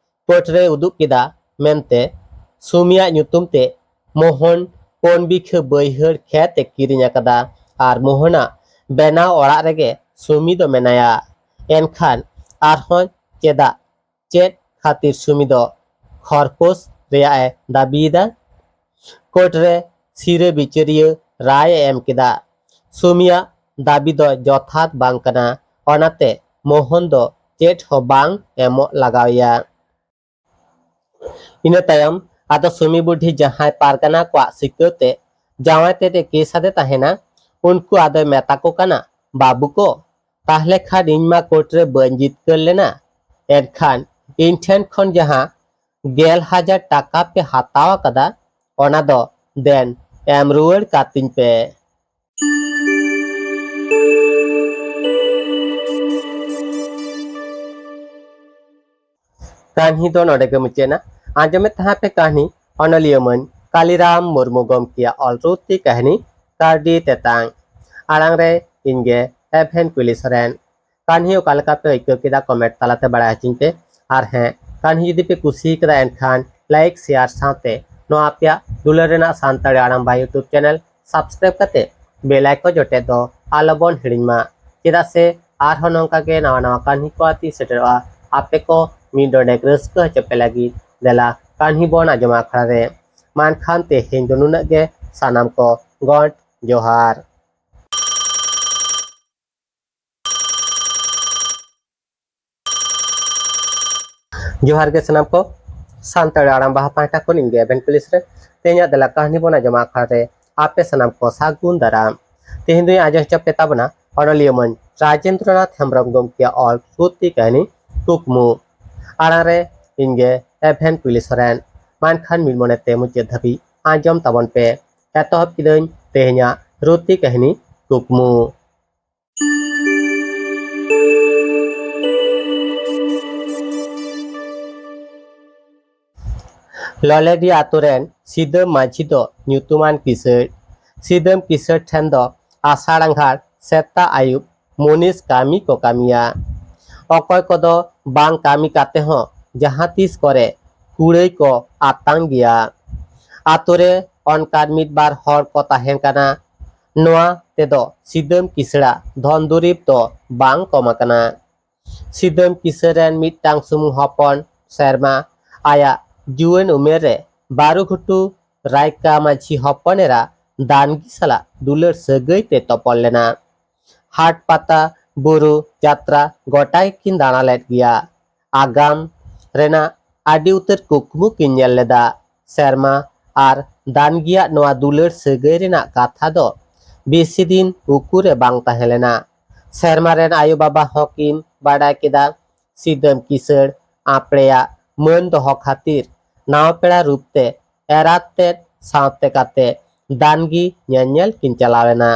ᱠᱳᱨᱴ ᱨᱮᱭ ᱩᱫᱩᱜ ᱠᱮᱫᱟ, ᱢᱮᱱᱛᱮ ᱥᱩᱢᱤᱭᱟᱜ ᱧᱩᱛᱩᱢ ᱛᱮ ᱢᱳᱦᱚᱱ ᱯᱩᱱ ᱵᱤᱜᱷᱟᱹ ᱵᱟᱹᱭᱦᱟᱹᱲ ᱠᱷᱮᱛ ᱮ ᱠᱤᱨᱤᱧ ᱟᱠᱟᱫᱟ ᱟᱨ ᱢᱳᱦᱚᱱᱟᱜ ᱵᱮᱱᱟᱣ ᱚᱲᱟᱜ ᱨᱮᱜᱮ ᱥᱩᱢᱤ ᱫᱚ ᱢᱮᱱᱟᱭᱟ᱾ ᱮᱱᱠᱷᱟᱱ ᱟᱨᱦᱚᱸ ᱪᱮᱫᱟᱜ, ᱪᱮᱫ ᱠᱷᱟᱹᱛᱤᱨ ᱥᱩᱢᱤ ᱫᱚ ᱠᱷᱚᱨᱯᱳᱥ ᱨᱮᱭᱟᱜ ᱮ ᱫᱟᱹᱵᱤᱭᱮᱫᱟ? ᱠᱳᱨᱴ ᱨᱮ ᱥᱤᱨᱟᱹ ᱵᱤᱪᱟᱹᱨᱤᱭᱟᱹ ᱨᱟᱭ ᱮ ᱮᱢ ᱠᱮᱫᱟ, ᱥᱩᱢᱤᱭᱟᱜ ᱫᱟᱹᱵᱤ ᱫᱚ ᱡᱚᱛᱷᱟᱛ ᱵᱟᱝ ᱠᱟᱱᱟ, ᱚᱱᱟᱛᱮ ᱢᱳᱦᱚᱱ ᱫᱚ ᱪᱮᱫ ᱦᱚᱸ ᱵᱟᱝ ᱮᱢᱚᱜ ᱞᱟᱜᱟᱣᱮᱭᱟ᱾ ᱤᱱᱟᱹ ᱛᱟᱭᱚᱢ ᱟᱫᱚ ᱥᱩᱢᱤ ᱵᱩᱰᱷᱤ ᱡᱟᱦᱟᱸᱭ ᱯᱟᱨᱜᱟᱱᱟ ᱠᱚᱣᱟᱜ ᱥᱤᱠᱟᱹᱣ ᱛᱮ ᱡᱟᱶᱟᱭ ᱛᱮᱫ ᱮ ᱠᱮᱥ ᱟᱫᱮ ᱛᱟᱦᱮᱱᱟ, ᱩᱱᱠᱩ ᱟᱫᱚᱭ ᱢᱮᱛᱟ ᱠᱚ ᱠᱟᱱᱟ, "ᱵᱟᱹᱵᱩ ᱠᱚ, ᱛᱟᱦᱞᱮ ᱠᱷᱟᱱ ᱤᱧ ᱢᱟ ᱠᱳᱨᱴ ᱨᱮ ᱵᱟᱹᱧ ᱡᱤᱛᱠᱟᱹᱨ ᱞᱮᱱᱟ, ᱮᱱᱠᱷᱟᱱ ᱤᱧ ᱴᱷᱮᱱ ᱠᱷᱚᱱ ᱡᱟᱦᱟᱸ ᱜᱮᱞ ᱦᱟᱡᱟᱨ ᱴᱟᱠᱟ ᱯᱮ ᱦᱟᱛᱟᱣ ᱟᱠᱟᱫᱟ, ᱚᱱᱟ ᱫᱚ ᱫᱮᱱ ᱮᱢ ᱨᱩᱣᱟᱹᱲ ᱠᱟᱹᱛᱤᱧ ᱯᱮ᱾" ᱠᱟᱹᱦᱱᱤ ᱫᱚ ᱱᱚᱰᱮ ᱜᱮ ᱢᱩᱪᱟᱹᱫ ᱮᱱᱟ᱾ ᱟᱸᱡᱚᱢᱮᱫ ᱛᱟᱦᱮᱸ ᱯᱮ ᱠᱟᱹᱦᱱᱤ ᱚᱱᱚᱞᱤᱭᱟᱹ ᱢᱟᱹᱱ ᱠᱟᱞᱤᱨᱟᱢ ᱢᱩᱨᱢᱩ ᱜᱚᱢᱠᱮᱭᱟᱜ ᱚᱞ ᱨᱩᱛᱤ ᱠᱟᱹᱦᱱᱤ ᱠᱟᱹᱨᱰᱤ ᱛᱮᱛᱟᱝ᱾ ᱟᱲᱟᱝ ᱨᱮ ᱤᱧ ᱜᱮ ᱮᱵᱷᱮᱱ ᱠᱩᱞᱤ ᱥᱚᱨᱮᱱ᱾ ᱠᱟᱹᱦᱱᱤ ᱚᱠᱟ ᱞᱮᱠᱟ ᱯᱮ ᱟᱹᱭᱠᱟᱹᱣ ᱠᱮᱫᱟ, ᱠᱚᱢᱮᱱᱴ ᱛᱟᱞᱟᱛᱮ ᱵᱟᱲᱟᱭ ᱦᱚᱪᱚᱧ ᱯᱮ᱾ ᱟᱨ ᱦᱮᱸ, ᱠᱟᱹᱦᱱᱤ ᱡᱩᱫᱤ ᱯᱮ ᱠᱩᱥᱤ ᱠᱟᱫᱟ, ᱮᱱᱠᱷᱟᱱ ᱞᱟᱭᱤᱠ, ᱥᱮᱭᱟᱨ ᱥᱟᱶᱛᱮ ᱱᱚᱣᱟ ᱟᱯᱮᱭᱟᱜ ᱫᱩᱞᱟᱹᱲ ᱨᱮᱱᱟᱜ ᱥᱟᱱᱛᱟᱲᱤ ᱟᱲᱟᱝ ᱵᱟ YouTube ᱪᱮᱱᱮᱞ ᱥᱟᱵᱥᱠᱨᱟᱭᱤᱵ ᱠᱟᱛᱮ ᱵᱮᱞ ᱟᱭᱠᱚᱱ ᱡᱚᱴᱮᱫ ᱫᱚ ᱟᱞᱚᱵᱚᱱ ᱦᱤᱲᱤᱧ ᱢᱟ, ᱪᱮᱫᱟᱜ ᱥᱮ ᱟᱨᱦᱚᱸ ᱱᱚᱝᱠᱟ ᱜᱮ ᱱᱟᱣᱟ ᱱᱟᱣᱟ ᱠᱟᱹᱦᱱᱤ ᱠᱚ ᱟᱛᱮᱧ ᱥᱮᱴᱮᱨᱚᱜᱼᱟ ᱟᱯᱮ ᱠᱚ ᱢᱤᱫ ᱰᱚᱸᱰᱮᱠ ᱨᱟᱹᱥᱠᱟᱹ ᱦᱚᱪᱚ ᱯᱮ ᱞᱟᱹᱜᱤᱫ᱾ ᱫᱮᱞᱟ ᱠᱟᱹᱦᱱᱤ ᱵᱚᱱ ᱟᱸᱡᱚᱢᱟ ᱟᱠᱷᱲᱟ ᱨᱮ᱾ ᱢᱟ ᱮᱱᱠᱷᱟᱱ ᱛᱮᱦᱮᱧ ᱫᱚ ᱱᱩᱱᱟᱹᱜ ᱜᱮ, ᱥᱟᱱᱟᱢ ᱠᱚ ᱜᱚᱰ ᱡᱚᱦᱟᱨ᱾ ᱡᱚᱦᱟᱨ ᱜᱮ ᱥᱟᱱᱟᱢ ᱠᱚ, ᱥᱟᱱᱛᱟᱲ ᱟᱲᱟᱝ ᱵᱟᱦᱟ ᱯᱟᱦᱴᱟ ᱠᱷᱚᱱ ᱤᱧ ᱜᱮ ᱮᱵᱷᱮᱱ ᱠᱩᱞᱤ ᱥᱚᱨᱮᱱ᱾ ᱛᱮᱦᱮᱧᱟᱜ ᱫᱮᱞᱟ ᱠᱟᱹᱦᱱᱤ ᱵᱚᱱ ᱟᱸᱡᱚᱢᱟ ᱟᱠᱷᱲᱟ ᱨᱮ ᱟᱯᱮ ᱥᱟᱱᱟᱢ ᱠᱚ ᱥᱟᱹᱜᱩᱱ ᱫᱟᱨᱟᱢ᱾ ᱛᱮᱦᱮᱧ ᱫᱚᱧ ᱟᱸᱡᱚᱢ ᱦᱚᱪᱚ ᱯᱮ ᱛᱟᱵᱚᱱᱟ ᱚᱱᱚᱞᱤᱭᱟᱹ ᱢᱟᱹᱱ ᱨᱟᱡᱮᱱᱫᱨᱚᱱᱟᱛᱷ ᱦᱮᱢᱵᱨᱚᱢ ᱜᱚᱢᱠᱮᱭᱟᱜ ᱚᱞ ᱯᱩᱛᱷᱤ ᱠᱟᱹᱦᱱᱤ ᱠᱩᱠᱢᱩ᱾ ᱟᱲᱟᱝ ᱨᱮ ᱤᱧ ᱜᱮ ᱮᱵᱷᱮᱱ ᱠᱩᱞᱤ ᱥᱚᱨᱮᱱ᱾ ᱢᱟ ᱮᱱᱠᱷᱟᱱ ᱢᱤᱫ ᱢᱚᱱᱮᱛᱮ ᱢᱩᱪᱟᱹᱫ ᱫᱷᱟᱹᱵᱤᱡ ᱟᱸᱡᱚᱢ ᱛᱟᱵᱚᱱ ᱯᱮ᱾ ᱮᱛᱚᱦᱚᱵ ᱠᱤᱫᱟᱹᱧ ᱛᱮᱦᱮᱧᱟᱜ ᱨᱩᱛᱤ ᱠᱟᱹᱦᱱᱤ ᱠᱩᱠᱢᱩ᱾ ᱞᱚᱞᱮᱰᱤ ᱟᱛᱳ ᱨᱮᱱ ᱥᱤᱫᱟᱹᱢ ᱢᱟᱹᱡᱷᱤ ᱫᱚ ᱧᱩᱛᱩᱢᱟᱱ ᱠᱤᱥᱟᱹᱬ᱾ ᱥᱤᱫᱟᱹᱢ ᱠᱤᱥᱟᱹᱬ ᱴᱷᱮᱱ ᱫᱚ ᱟᱥᱟᱲ ᱟᱸᱜᱷᱟᱲ ᱥᱮᱛᱟᱜ ᱟᱹᱭᱩᱵ ᱢᱩᱱᱤᱥ ᱠᱟᱹᱢᱤ ᱠᱚ ᱠᱟᱹᱢᱤᱭᱟ᱾ ᱚᱠᱚᱭ ᱠᱚᱫᱚ ᱵᱟᱝ ᱠᱟᱹᱢᱤ ᱠᱟᱛᱮ ᱦᱚᱸ ᱡᱟᱦᱟᱸ ᱛᱤᱥ ᱠᱚᱨᱮ ᱠᱩᱲᱟᱹᱭ ᱠᱚ ᱟᱛᱟᱝ ᱜᱮᱭᱟ᱾ ᱟᱛᱳ ᱨᱮ ᱚᱱᱠᱟᱱ ᱢᱤᱫ ᱵᱟᱨ ᱦᱚᱲ ᱠᱚ ᱛᱟᱦᱮᱸ ᱠᱟᱱᱟ᱾ ᱱᱚᱣᱟ ᱛᱮᱫᱚ ᱥᱤᱫᱟᱹᱢ ᱠᱤᱥᱟᱹᱲᱟᱜ ᱫᱷᱚᱱ ᱫᱩᱨᱤᱵᱽ ᱫᱚ ᱵᱟᱝ ᱠᱚᱢ ᱟᱠᱟᱱᱟ᱾ ᱥᱤᱫᱟᱹᱢ ᱠᱤᱥᱟᱹᱲ ᱨᱮᱱ ᱢᱤᱫᱴᱟᱝ ᱥᱩᱢᱩᱝ ᱦᱚᱯᱚᱱ ᱥᱮᱨᱢᱟ ᱟᱭᱟᱜ ᱡᱩᱣᱟᱹᱱ ᱩᱢᱮᱨ ᱨᱮ ᱵᱟᱹᱨᱩ ᱜᱷᱩᱴᱩ ᱨᱟᱭᱠᱟ ᱢᱟᱹᱡᱷᱤ ᱦᱚᱯᱚᱱ ᱮᱨᱟ ᱫᱟᱱᱜᱤ ᱥᱟᱞᱟᱜ ᱫᱩᱞᱟᱹᱲ ᱥᱟᱹᱜᱟᱹᱭ ᱛᱮ ᱛᱚᱯᱚᱞ ᱞᱮᱱᱟ᱾ ᱦᱟᱴ ᱯᱟᱛᱟ, ᱵᱩᱨᱩ, ᱡᱟᱛᱨᱟ ᱜᱚᱴᱟ ᱜᱮᱠᱤᱱ ᱫᱟᱬᱟ ᱞᱮᱫ ᱜᱮᱭᱟ᱾ ᱟᱜᱟᱢ ᱨᱮᱱᱟᱜ ᱟᱹᱰᱤ ᱩᱛᱟᱹᱨ ᱠᱩᱠᱢᱩ ᱠᱤᱱ ᱧᱮᱞ ᱞᱮᱫᱟ᱾ ᱥᱮᱨᱢᱟ ᱟᱨ ᱫᱟᱱᱜᱤᱭᱟᱜ ᱱᱚᱣᱟ ᱫᱩᱞᱟᱹᱲ ᱥᱟᱹᱜᱟᱹᱭ ᱨᱮᱱᱟᱜ ᱠᱟᱛᱷᱟ ᱫᱚ ᱵᱮᱥᱤ ᱫᱤᱱ ᱩᱠᱩ ᱨᱮ ᱵᱟᱝ ᱛᱟᱦᱮᱸ ᱞᱮᱱᱟ᱾ ᱥᱮᱨᱢᱟ ᱨᱮᱱ ᱟᱭᱳ ᱵᱟᱵᱟ ᱦᱚᱸ ᱠᱤᱱ ᱵᱟᱰᱟᱭ ᱠᱮᱫᱟ, ᱥᱤᱫᱟᱹᱢ ᱠᱤᱥᱟᱹᱲ ᱟᱯᱲᱮᱭᱟᱜ ᱢᱟᱹᱱ ᱫᱚᱦᱚ ᱠᱷᱟᱹᱛᱤᱨ ᱱᱟᱣᱟ ᱯᱮᱲᱟ ᱨᱩᱯ ᱛᱮ ᱮᱨᱟᱛ ᱛᱮᱫ ᱥᱟᱶᱛᱮ ᱠᱟᱛᱮ ᱫᱟᱱᱜᱤ ᱧᱮᱧᱮᱞ ᱠᱤᱱ ᱪᱟᱞᱟᱣ ᱮᱱᱟ᱾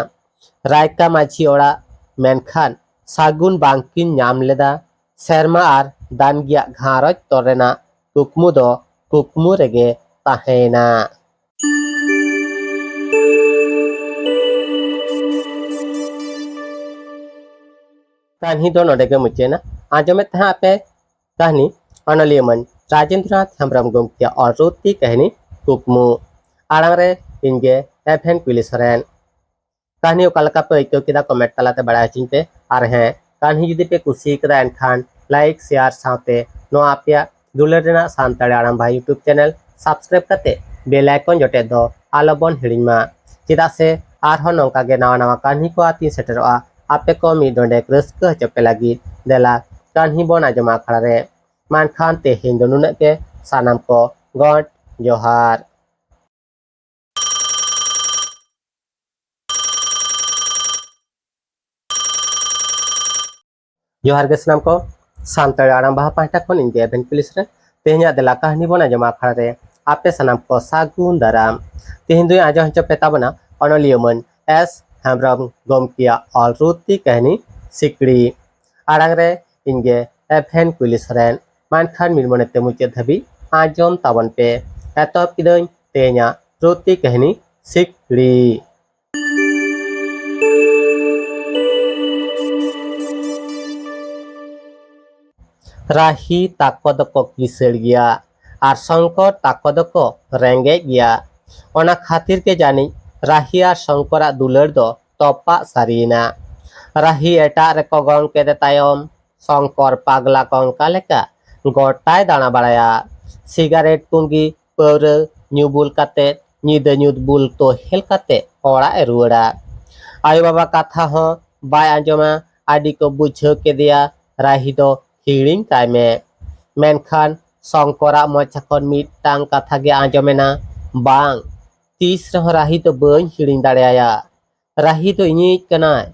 ᱨᱟᱭᱠᱟ ᱢᱟᱹᱡᱷᱤ ᱚᱲᱟᱜ, ᱢᱮᱱᱠᱷᱟᱱ ᱥᱟᱹᱜᱩᱱ ᱵᱟᱝᱠᱤᱱ ᱧᱟᱢ ᱞᱮᱫᱟ᱾ ᱥᱮᱨᱢᱟ ᱟᱨ ᱫᱟᱱᱜᱤᱭᱟᱜ ᱜᱷᱟᱨᱚᱸᱡᱽ ᱛᱚᱞ ᱨᱮᱱᱟᱜ ᱠᱩᱠᱢᱩ ᱫᱚ ᱠᱩᱠᱢᱩ ᱨᱮᱜᱮ ᱛᱟᱦᱮᱸᱭᱮᱱᱟ᱾ ᱠᱟᱹᱦᱱᱤ ᱫᱚ ᱱᱚᱰᱮ ᱜᱮ ᱢᱩᱪᱟᱹᱫ ᱮᱱᱟ᱾ ᱟᱸᱡᱚᱢᱮᱫ ᱛᱟᱦᱮᱸ ᱟᱯᱮ ᱠᱟᱹᱦᱱᱤ ᱚᱱᱚᱞᱤᱭᱟᱹ ᱢᱟᱹᱱ ᱨᱟᱡᱮᱱᱫᱨᱚᱱᱟᱛᱷ ᱦᱮᱢᱵᱨᱚᱢ ᱜᱚᱢᱠᱮᱭᱟᱜ ᱚᱞ ᱨᱩᱛᱤ ᱠᱟᱹᱦᱱᱤ ᱠᱩᱠᱢᱩ᱾ ᱟᱲᱟᱝ ᱨᱮ ᱤᱧ ᱜᱮ ᱮᱵᱷᱮᱱ ᱠᱩᱞᱤ ᱥᱚᱨᱮᱱ᱾ ᱠᱟᱹᱦᱱᱤ ᱚᱠᱟ ᱞᱮᱠᱟ ᱯᱮ ᱟᱹᱭᱠᱟᱹᱣ ᱠᱮᱫᱟ, ᱠᱚᱢᱮᱱᱴ ᱛᱟᱞᱟᱛᱮ ᱵᱟᱲᱟᱭ ᱦᱚᱪᱚᱧ ᱯᱮ᱾ ᱟᱨ ᱦᱮᱸ, ᱠᱟᱹᱦᱱᱤ ᱡᱩᱫᱤ ᱯᱮ ᱠᱩᱥᱤ ᱠᱟᱫᱟ, ᱮᱱᱠᱷᱟᱱ ᱞᱟᱭᱤᱠ, ᱥᱮᱭᱟᱨ ᱥᱟᱶᱛᱮ ᱱᱚᱣᱟ ᱟᱯᱮᱭᱟᱜ ᱫᱩᱞᱟᱹᱲ ᱨᱮᱱᱟᱜ ᱥᱟᱱᱛᱟᱲᱤ ᱟᱲᱟᱝ ᱵᱷᱟᱭ ᱭᱩᱴᱩᱵᱽ ᱪᱮᱱᱮᱞ ᱥᱟᱵᱥᱠᱨᱟᱭᱤᱵᱽ ᱠᱟᱛᱮ ᱵᱮᱞ ᱟᱭᱠᱚᱱ ᱡᱚᱴᱮᱫ ᱫᱚ ᱟᱞᱚ ᱵᱚᱱ ᱦᱤᱲᱤᱧ ᱢᱟ᱾ ᱪᱮᱫᱟᱜ ᱥᱮ ᱟᱨᱦᱚᱸ ᱱᱚᱝᱠᱟ ᱜᱮ ᱱᱟᱣᱟ ᱱᱟᱣᱟ ᱠᱟᱹᱦᱱᱤ ᱠᱚ ᱟᱛᱤᱧ ᱥᱮᱴᱮᱨᱚᱜᱼᱟ, ᱟᱯᱮ ᱠᱚ ᱢᱤᱫ ᱰᱚᱸᱰᱮᱠ ᱨᱟᱹᱥᱠᱟᱹ ᱦᱚᱪᱚ ᱯᱮ ᱞᱟᱹᱜᱤᱫ᱾ ᱫᱮᱞᱟ ᱠᱟᱹᱦᱱᱤ ᱵᱚᱱ ᱟᱸᱡᱚᱢᱟ ᱟᱠᱷᱲᱟ ᱨᱮ᱾ ᱢᱟ ᱮᱱᱠᱷᱟᱱ ᱛᱮᱦᱮᱧ ᱫᱚ ᱱᱩᱱᱟᱹᱜ ᱜᱮ᱾ ᱥᱟᱱᱟᱢ ᱠᱚ ᱜᱚᱰ ᱡᱚᱦᱟᱨ᱾ ᱡᱚᱦᱟᱨ ᱜᱮ ᱥᱟᱱᱟᱢ ᱠᱚ, ᱥᱟᱱᱛᱟᱲᱤ ᱟᱲᱟᱝ ᱵᱷᱟᱭ ᱯᱟᱦᱴᱟ ᱠᱷᱚᱱ ᱤᱧ ᱜᱮ ᱮᱵᱷᱮᱱ ᱠᱩᱞᱤ ᱥᱚᱨᱮᱱ᱾ ᱛᱮᱦᱮᱧᱟᱜ ᱫᱮᱞᱟ ᱠᱟᱹᱦᱱᱤ ᱵᱚᱱ ᱟᱸᱡᱚᱢᱟ ᱟᱠᱷᱲᱟ ᱨᱮ ᱟᱯᱮ ᱥᱟᱱᱟᱢ ᱠᱚ ᱥᱟᱹᱜᱩᱱ ᱫᱟᱨᱟᱢ᱾ ᱛᱮᱦᱮᱧ ᱫᱚᱧ ᱟᱸᱡᱚᱢ ᱦᱚᱪᱚ ᱯᱮ ᱛᱟᱵᱚᱱᱟ ᱚᱱᱚᱞᱤᱭᱟᱹ ᱢᱟᱹᱱ ᱮᱥ ᱦᱮᱢᱵᱨᱚᱢ ᱜᱚᱢᱠᱮᱭᱟᱜ ᱚᱞ ᱨᱩᱛᱤ ᱠᱟᱹᱦᱱᱤ ᱥᱤᱠᱲᱤ᱾ ᱟᱲᱟᱝ ᱨᱮ ᱤᱧ ᱜᱮ ᱮᱵᱷᱮᱱ ᱠᱩᱞᱤ ᱥᱚᱨᱮᱱ᱾ ᱢᱟ ᱮᱱᱠᱷᱟᱱ ᱢᱤᱫ ᱢᱚᱱᱮ ᱛᱮ ᱢᱩᱪᱟᱹᱫ ᱫᱷᱟᱹᱵᱤᱡ ᱟᱸᱡᱚᱢ ᱛᱟᱵᱚᱱ ᱯᱮ᱾ ᱮᱛᱚᱦᱚᱵ ᱠᱤᱫᱟᱹᱧ ᱛᱮᱦᱮᱧᱟᱜ ᱨᱩᱛᱤ ᱠᱟᱹᱦᱱᱤ ᱥᱤᱠᱲᱤ᱾ ᱨᱟᱦᱤ ᱛᱟᱠᱚ ᱫᱚᱠᱚ ᱠᱤᱥᱟᱹᱲ ᱜᱮᱭᱟ᱾ ᱟᱨ ᱥᱚᱝᱠᱚᱨ ᱛᱟᱠᱚ ᱫᱚᱠᱚ ᱨᱮᱸᱜᱮᱡ ᱜᱮᱭᱟ᱾ ᱚᱱᱟ ᱠᱷᱟᱹᱛᱤᱨ ᱜᱮ ᱡᱟᱹᱱᱤᱡ ᱨᱟᱦᱤ ᱟᱨ ᱥᱚᱝᱠᱚᱨᱟᱜ ᱫᱩᱞᱟᱹᱲ ᱫᱚ ᱛᱚᱯᱟᱜ ᱥᱟᱹᱨᱤᱭᱮᱱᱟ᱾ ᱨᱟᱦᱤ ᱮᱴᱟᱜ ᱨᱮᱠᱚ ᱜᱚᱝ ᱠᱮᱫᱮ ᱛᱟᱭᱚᱢ ᱥᱚᱝᱠᱚᱨ ᱯᱟᱜᱽᱞᱟ ᱠᱚᱝᱠᱟ ᱞᱮᱠᱟ ᱜᱚᱴᱟᱭ ᱫᱟᱬᱟ ᱵᱟᱲᱟᱭᱟ᱾ ᱥᱤᱜᱟᱨᱮᱴ ᱯᱩᱸᱜᱤ, ᱯᱟᱹᱣᱨᱟᱹ ᱧᱩ ᱵᱩᱞ ᱠᱟᱛᱮ, ᱧᱤᱫᱟᱹ ᱧᱩᱛ ᱵᱩᱞ ᱛᱚᱦᱮᱞ ᱠᱟᱛᱮ ᱚᱲᱟᱜ ᱮ ᱨᱩᱣᱟᱹᱲᱟ᱾ ᱟᱭᱳ ᱵᱟᱵᱟ ᱠᱟᱛᱷᱟ ᱦᱚᱸ ᱵᱟᱭ ᱟᱸᱡᱚᱢᱟ᱾ ᱟᱹᱰᱤ ᱠᱚ ᱵᱩᱡᱷᱟᱹᱣ ᱠᱮᱫᱮᱭᱟ, "ᱨᱟᱦᱤ ᱫᱚ ᱦᱤᱲᱤᱧ ᱠᱟᱭ ᱢᱮ᱾" ᱢᱮᱱᱠᱷᱟᱱ ᱥᱚᱝᱠᱚᱨᱟᱜ ᱢᱚᱪᱟ ᱠᱷᱚᱱ ᱢᱤᱫᱴᱟᱝ ᱠᱟᱛᱷᱟ ᱜᱮ ᱟᱸᱡᱚᱢᱮᱱᱟ, "ᱵᱟᱝ, ᱛᱤᱥ ᱨᱮᱦᱚᱸ ᱨᱟᱦᱤ ᱫᱚ ᱵᱟᱹᱧ ᱦᱤᱲᱤᱧ ᱫᱟᱲᱮᱭᱟᱭᱟ᱾ ᱨᱟᱦᱤ ᱫᱚ ᱤᱧᱤᱡ ᱠᱟᱱᱟᱭ,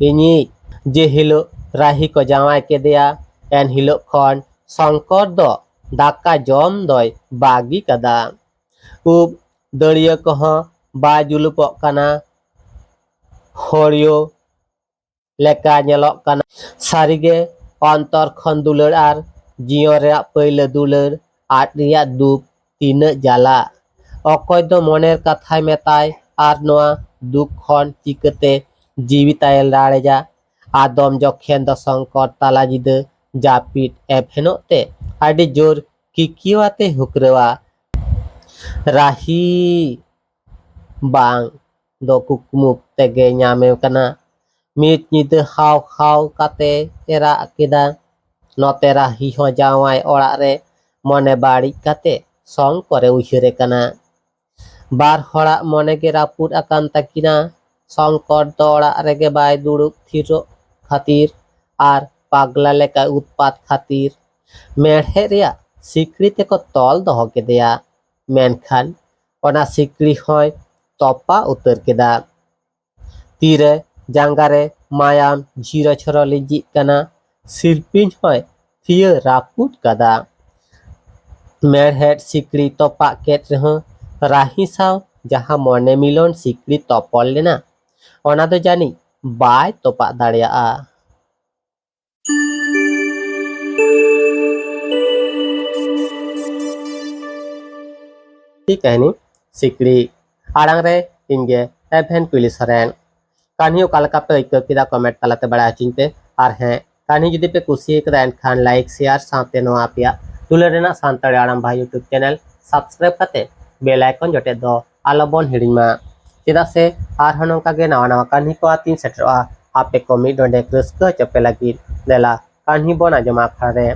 ᱤᱧᱤᱡ᱾" ᱡᱮ ᱦᱤᱞᱳᱜ ᱨᱟᱦᱤ ᱠᱚ ᱡᱟᱶᱟᱭ ᱠᱮᱫᱮᱭᱟ, ᱮᱱ ᱦᱤᱞᱳᱜ ᱠᱷᱚᱱ ᱥᱚᱝᱠᱚᱨ ᱫᱚ ᱫᱟᱠᱟ ᱡᱚᱢ ᱫᱚᱭ ᱵᱟᱹᱜᱤ ᱠᱟᱫᱟ᱾ ᱩᱵ ᱫᱟᱹᱲᱭᱟᱹ ᱠᱚᱦᱚᱸ ᱵᱟᱭ ᱡᱩᱞᱩᱯᱚᱜ ᱠᱟᱱᱟ, ᱦᱚᱲᱭᱚ ᱞᱮᱠᱟ ᱧᱮᱞᱚᱜ ᱠᱟᱱᱟ᱾ ᱥᱟᱹᱨᱤᱜᱮ, ᱚᱱᱛᱚᱨ ᱠᱷᱚᱱ ᱫᱩᱞᱟᱹᱲ ᱟᱨ ᱡᱤᱭᱚᱱ ᱨᱮᱭᱟᱜ ᱯᱟᱹᱭᱞᱟᱹ ᱫᱩᱞᱟᱹᱲ ᱟᱫ ᱨᱮᱭᱟᱜ ᱫᱩᱠ ᱛᱤᱱᱟᱹᱜ ᱡᱟᱞᱟ᱾ ᱚᱠᱚᱭ ᱫᱚ ᱢᱚᱱᱮᱨ ᱠᱟᱛᱷᱟᱭ ᱢᱮᱛᱟᱭ ᱟᱨ ᱱᱚᱣᱟ ᱫᱩᱠ ᱠᱷᱚᱱ ᱪᱤᱠᱟᱹᱛᱮ ᱡᱤᱣᱤ ᱛᱟᱭ ᱞᱟᱲᱮᱡᱟ? ᱟᱫᱚᱢ ᱡᱚᱠᱷᱮᱱ ᱫᱚ ᱥᱚᱝᱠᱚᱨ ᱛᱟᱞᱟ ᱧᱤᱫᱟᱹ ᱡᱟᱹᱯᱤᱫ ᱮᱵᱷᱮᱱᱚᱜ ᱛᱮ ᱟᱹᱰᱤ ᱡᱳᱨ ᱠᱤᱠᱤᱭᱟᱹᱣ ᱟᱛᱮ ᱦᱩᱠᱨᱟᱹᱣᱟ, "ᱨᱟᱦᱤ!" ᱵᱟᱝ ᱫᱚ ᱠᱩᱠᱢᱩ ᱛᱮᱜᱮ ᱧᱟᱢᱮ ᱠᱟᱱᱟ᱾ ᱢᱤᱫ ᱧᱤᱫᱟᱹ ᱦᱟᱣ ᱦᱟᱣ ᱠᱟᱛᱮ ᱮ ᱨᱟᱜ ᱠᱮᱫᱟ᱾ ᱱᱚᱛᱮ ᱨᱟᱦᱤ ᱦᱚᱸ ᱡᱟᱶᱟᱭ ᱚᱲᱟᱜ ᱨᱮ ᱢᱚᱱᱮ ᱵᱟᱹᱲᱤᱡ ᱠᱟᱛᱮ ᱥᱚᱝᱠᱚᱨᱮ ᱩᱭᱦᱟᱹᱨᱮ ᱠᱟᱱᱟ᱾ ᱵᱟᱨ ᱦᱚᱲᱟᱜ ᱢᱚᱱᱮ ᱜᱮ ᱨᱟᱹᱯᱩᱫ ᱟᱠᱟᱱ ᱛᱟᱹᱠᱤᱱᱟ᱾ ᱥᱚᱝᱠᱚᱨ ᱫᱚ ᱚᱲᱟᱜ ᱨᱮᱜᱮ ᱵᱟᱭ ᱫᱩᱲᱩᱵ ᱛᱷᱤᱨᱚᱜ ᱠᱷᱟᱹᱛᱤᱨ ᱟᱨ ᱯᱟᱜᱽᱞᱟ ᱞᱮᱠᱟ ᱩᱛᱯᱟᱛ ᱠᱷᱟᱹᱛᱤᱨ ᱢᱮᱲᱦᱮᱫ ᱨᱮᱭᱟᱜ ᱥᱤᱠᱲᱤ ᱛᱮᱠᱚ ᱛᱚᱞ ᱫᱚᱦᱚ ᱠᱮᱫᱮᱭᱟ᱾ ᱢᱮᱱᱠᱷᱟᱱ ᱚᱱᱟ ᱥᱤᱠᱲᱤ ᱦᱚᱸᱭ ᱛᱚᱯᱟ ᱩᱛᱟᱹᱨ ᱠᱮᱫᱟ᱾ ᱛᱤᱨᱮ ᱡᱟᱸᱜᱟ ᱨᱮ ᱢᱟᱭᱟᱢ ᱡᱷᱤᱨᱚ ᱡᱷᱚᱨᱚ ᱞᱤᱸᱡᱤᱜ ᱠᱟᱱᱟ᱾ ᱥᱤᱞᱯᱤᱧ ᱦᱚᱸᱭ ᱛᱷᱤᱭᱟᱹ ᱨᱟᱹᱯᱩᱫ ᱠᱟᱫᱟ᱾ ᱢᱮᱲᱦᱮᱫ ᱥᱤᱠᱲᱤ ᱛᱚᱯᱟᱜ ᱠᱮᱫ ᱨᱮᱦᱚᱸ ᱨᱟᱦᱤ ᱥᱟᱶ ᱡᱟᱦᱟᱸ ᱢᱚᱱᱮ ᱢᱤᱞᱚᱱ ᱥᱤᱠᱲᱤ ᱛᱚᱯᱚᱞ ᱞᱮᱱᱟ, ᱚᱱᱟ ᱫᱚ ᱡᱟᱹᱱᱤᱡ ᱵᱟᱭ ᱛᱚᱯᱟᱜ ᱫᱟᱲᱮᱭᱟᱜᱼᱟ᱾ ᱠᱟᱹᱦᱱᱤ ᱥᱤᱠᱲᱤ ᱟᱲᱟᱝ ᱨᱮ ᱤᱧ ᱜᱮ ᱮᱵᱷᱮᱱ ᱠᱩᱭᱞᱤ ᱥᱚᱨᱮᱱ᱾ ᱠᱟᱹᱦᱱᱤ ᱚᱠᱟ ᱞᱮᱠᱟ ᱯᱮ ᱟᱹᱭᱠᱟᱹᱣ ᱠᱮᱫᱟ, ᱠᱚᱢᱮᱱᱴ ᱛᱟᱞᱟᱛᱮ ᱵᱟᱲᱟᱭ ᱦᱚᱪᱚᱧ ᱯᱮ᱾ ᱟᱨ ᱦᱮᱸ, ᱠᱟᱹᱦᱱᱤ ᱡᱩᱫᱤ ᱯᱮ ᱠᱩᱥᱤ ᱠᱟᱫᱟ, ᱮᱱᱠᱷᱟᱱ ᱞᱟᱭᱤᱠ, ᱥᱮᱭᱟᱨ ᱥᱟᱶᱛᱮ ᱱᱚᱣᱟ ᱟᱯᱮᱭᱟᱜ ᱫᱩᱞᱟᱹᱲ ᱨᱮᱱᱟᱜ ᱥᱟᱱᱛᱟᱲᱤ ᱟᱲᱟᱝ ᱵᱷᱟᱭ YouTube channel subscribe ᱠᱟᱛᱮ bell icon ᱡᱚᱴᱮᱫ ᱫᱚ ᱟᱞᱚᱵᱚᱱ ᱦᱤᱲᱤᱧ ᱢᱟ᱾ ᱪᱮᱫᱟᱜ ᱥᱮ ᱟᱨᱦᱚᱸ ᱱᱚᱝᱠᱟ ᱜᱮ ᱱᱟᱣᱟ ᱱᱟᱣᱟ ᱠᱟᱹᱦᱱᱤ ᱠᱚ ᱟᱛᱤᱧ ᱥᱮᱴᱮᱨᱚᱜᱼᱟ᱾ ᱟᱯᱮ ᱠᱚ ᱢᱤᱫ ᱰᱚᱸᱰᱮᱠ ᱨᱟᱹᱥᱠᱟᱹ ᱦᱚᱪᱚ ᱯᱮ ᱞᱟᱹᱜᱤᱫ ᱫᱮᱞᱟ ᱠᱟᱹᱦᱱᱤ ᱵᱚᱱ ᱟᱸᱡᱚᱢᱟ ᱟᱠᱷᱲᱟ ᱨᱮ᱾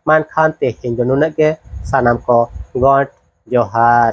ᱢᱟ ᱮᱱᱠᱷᱟᱱ ᱛᱮᱦᱮᱧ ᱫᱚ ᱱᱩᱱᱟᱹᱜ ᱜᱮ᱾ ᱥᱟᱱᱟᱢ ᱠᱚ ᱜᱚᱰ ᱡᱚᱦᱟᱨ᱾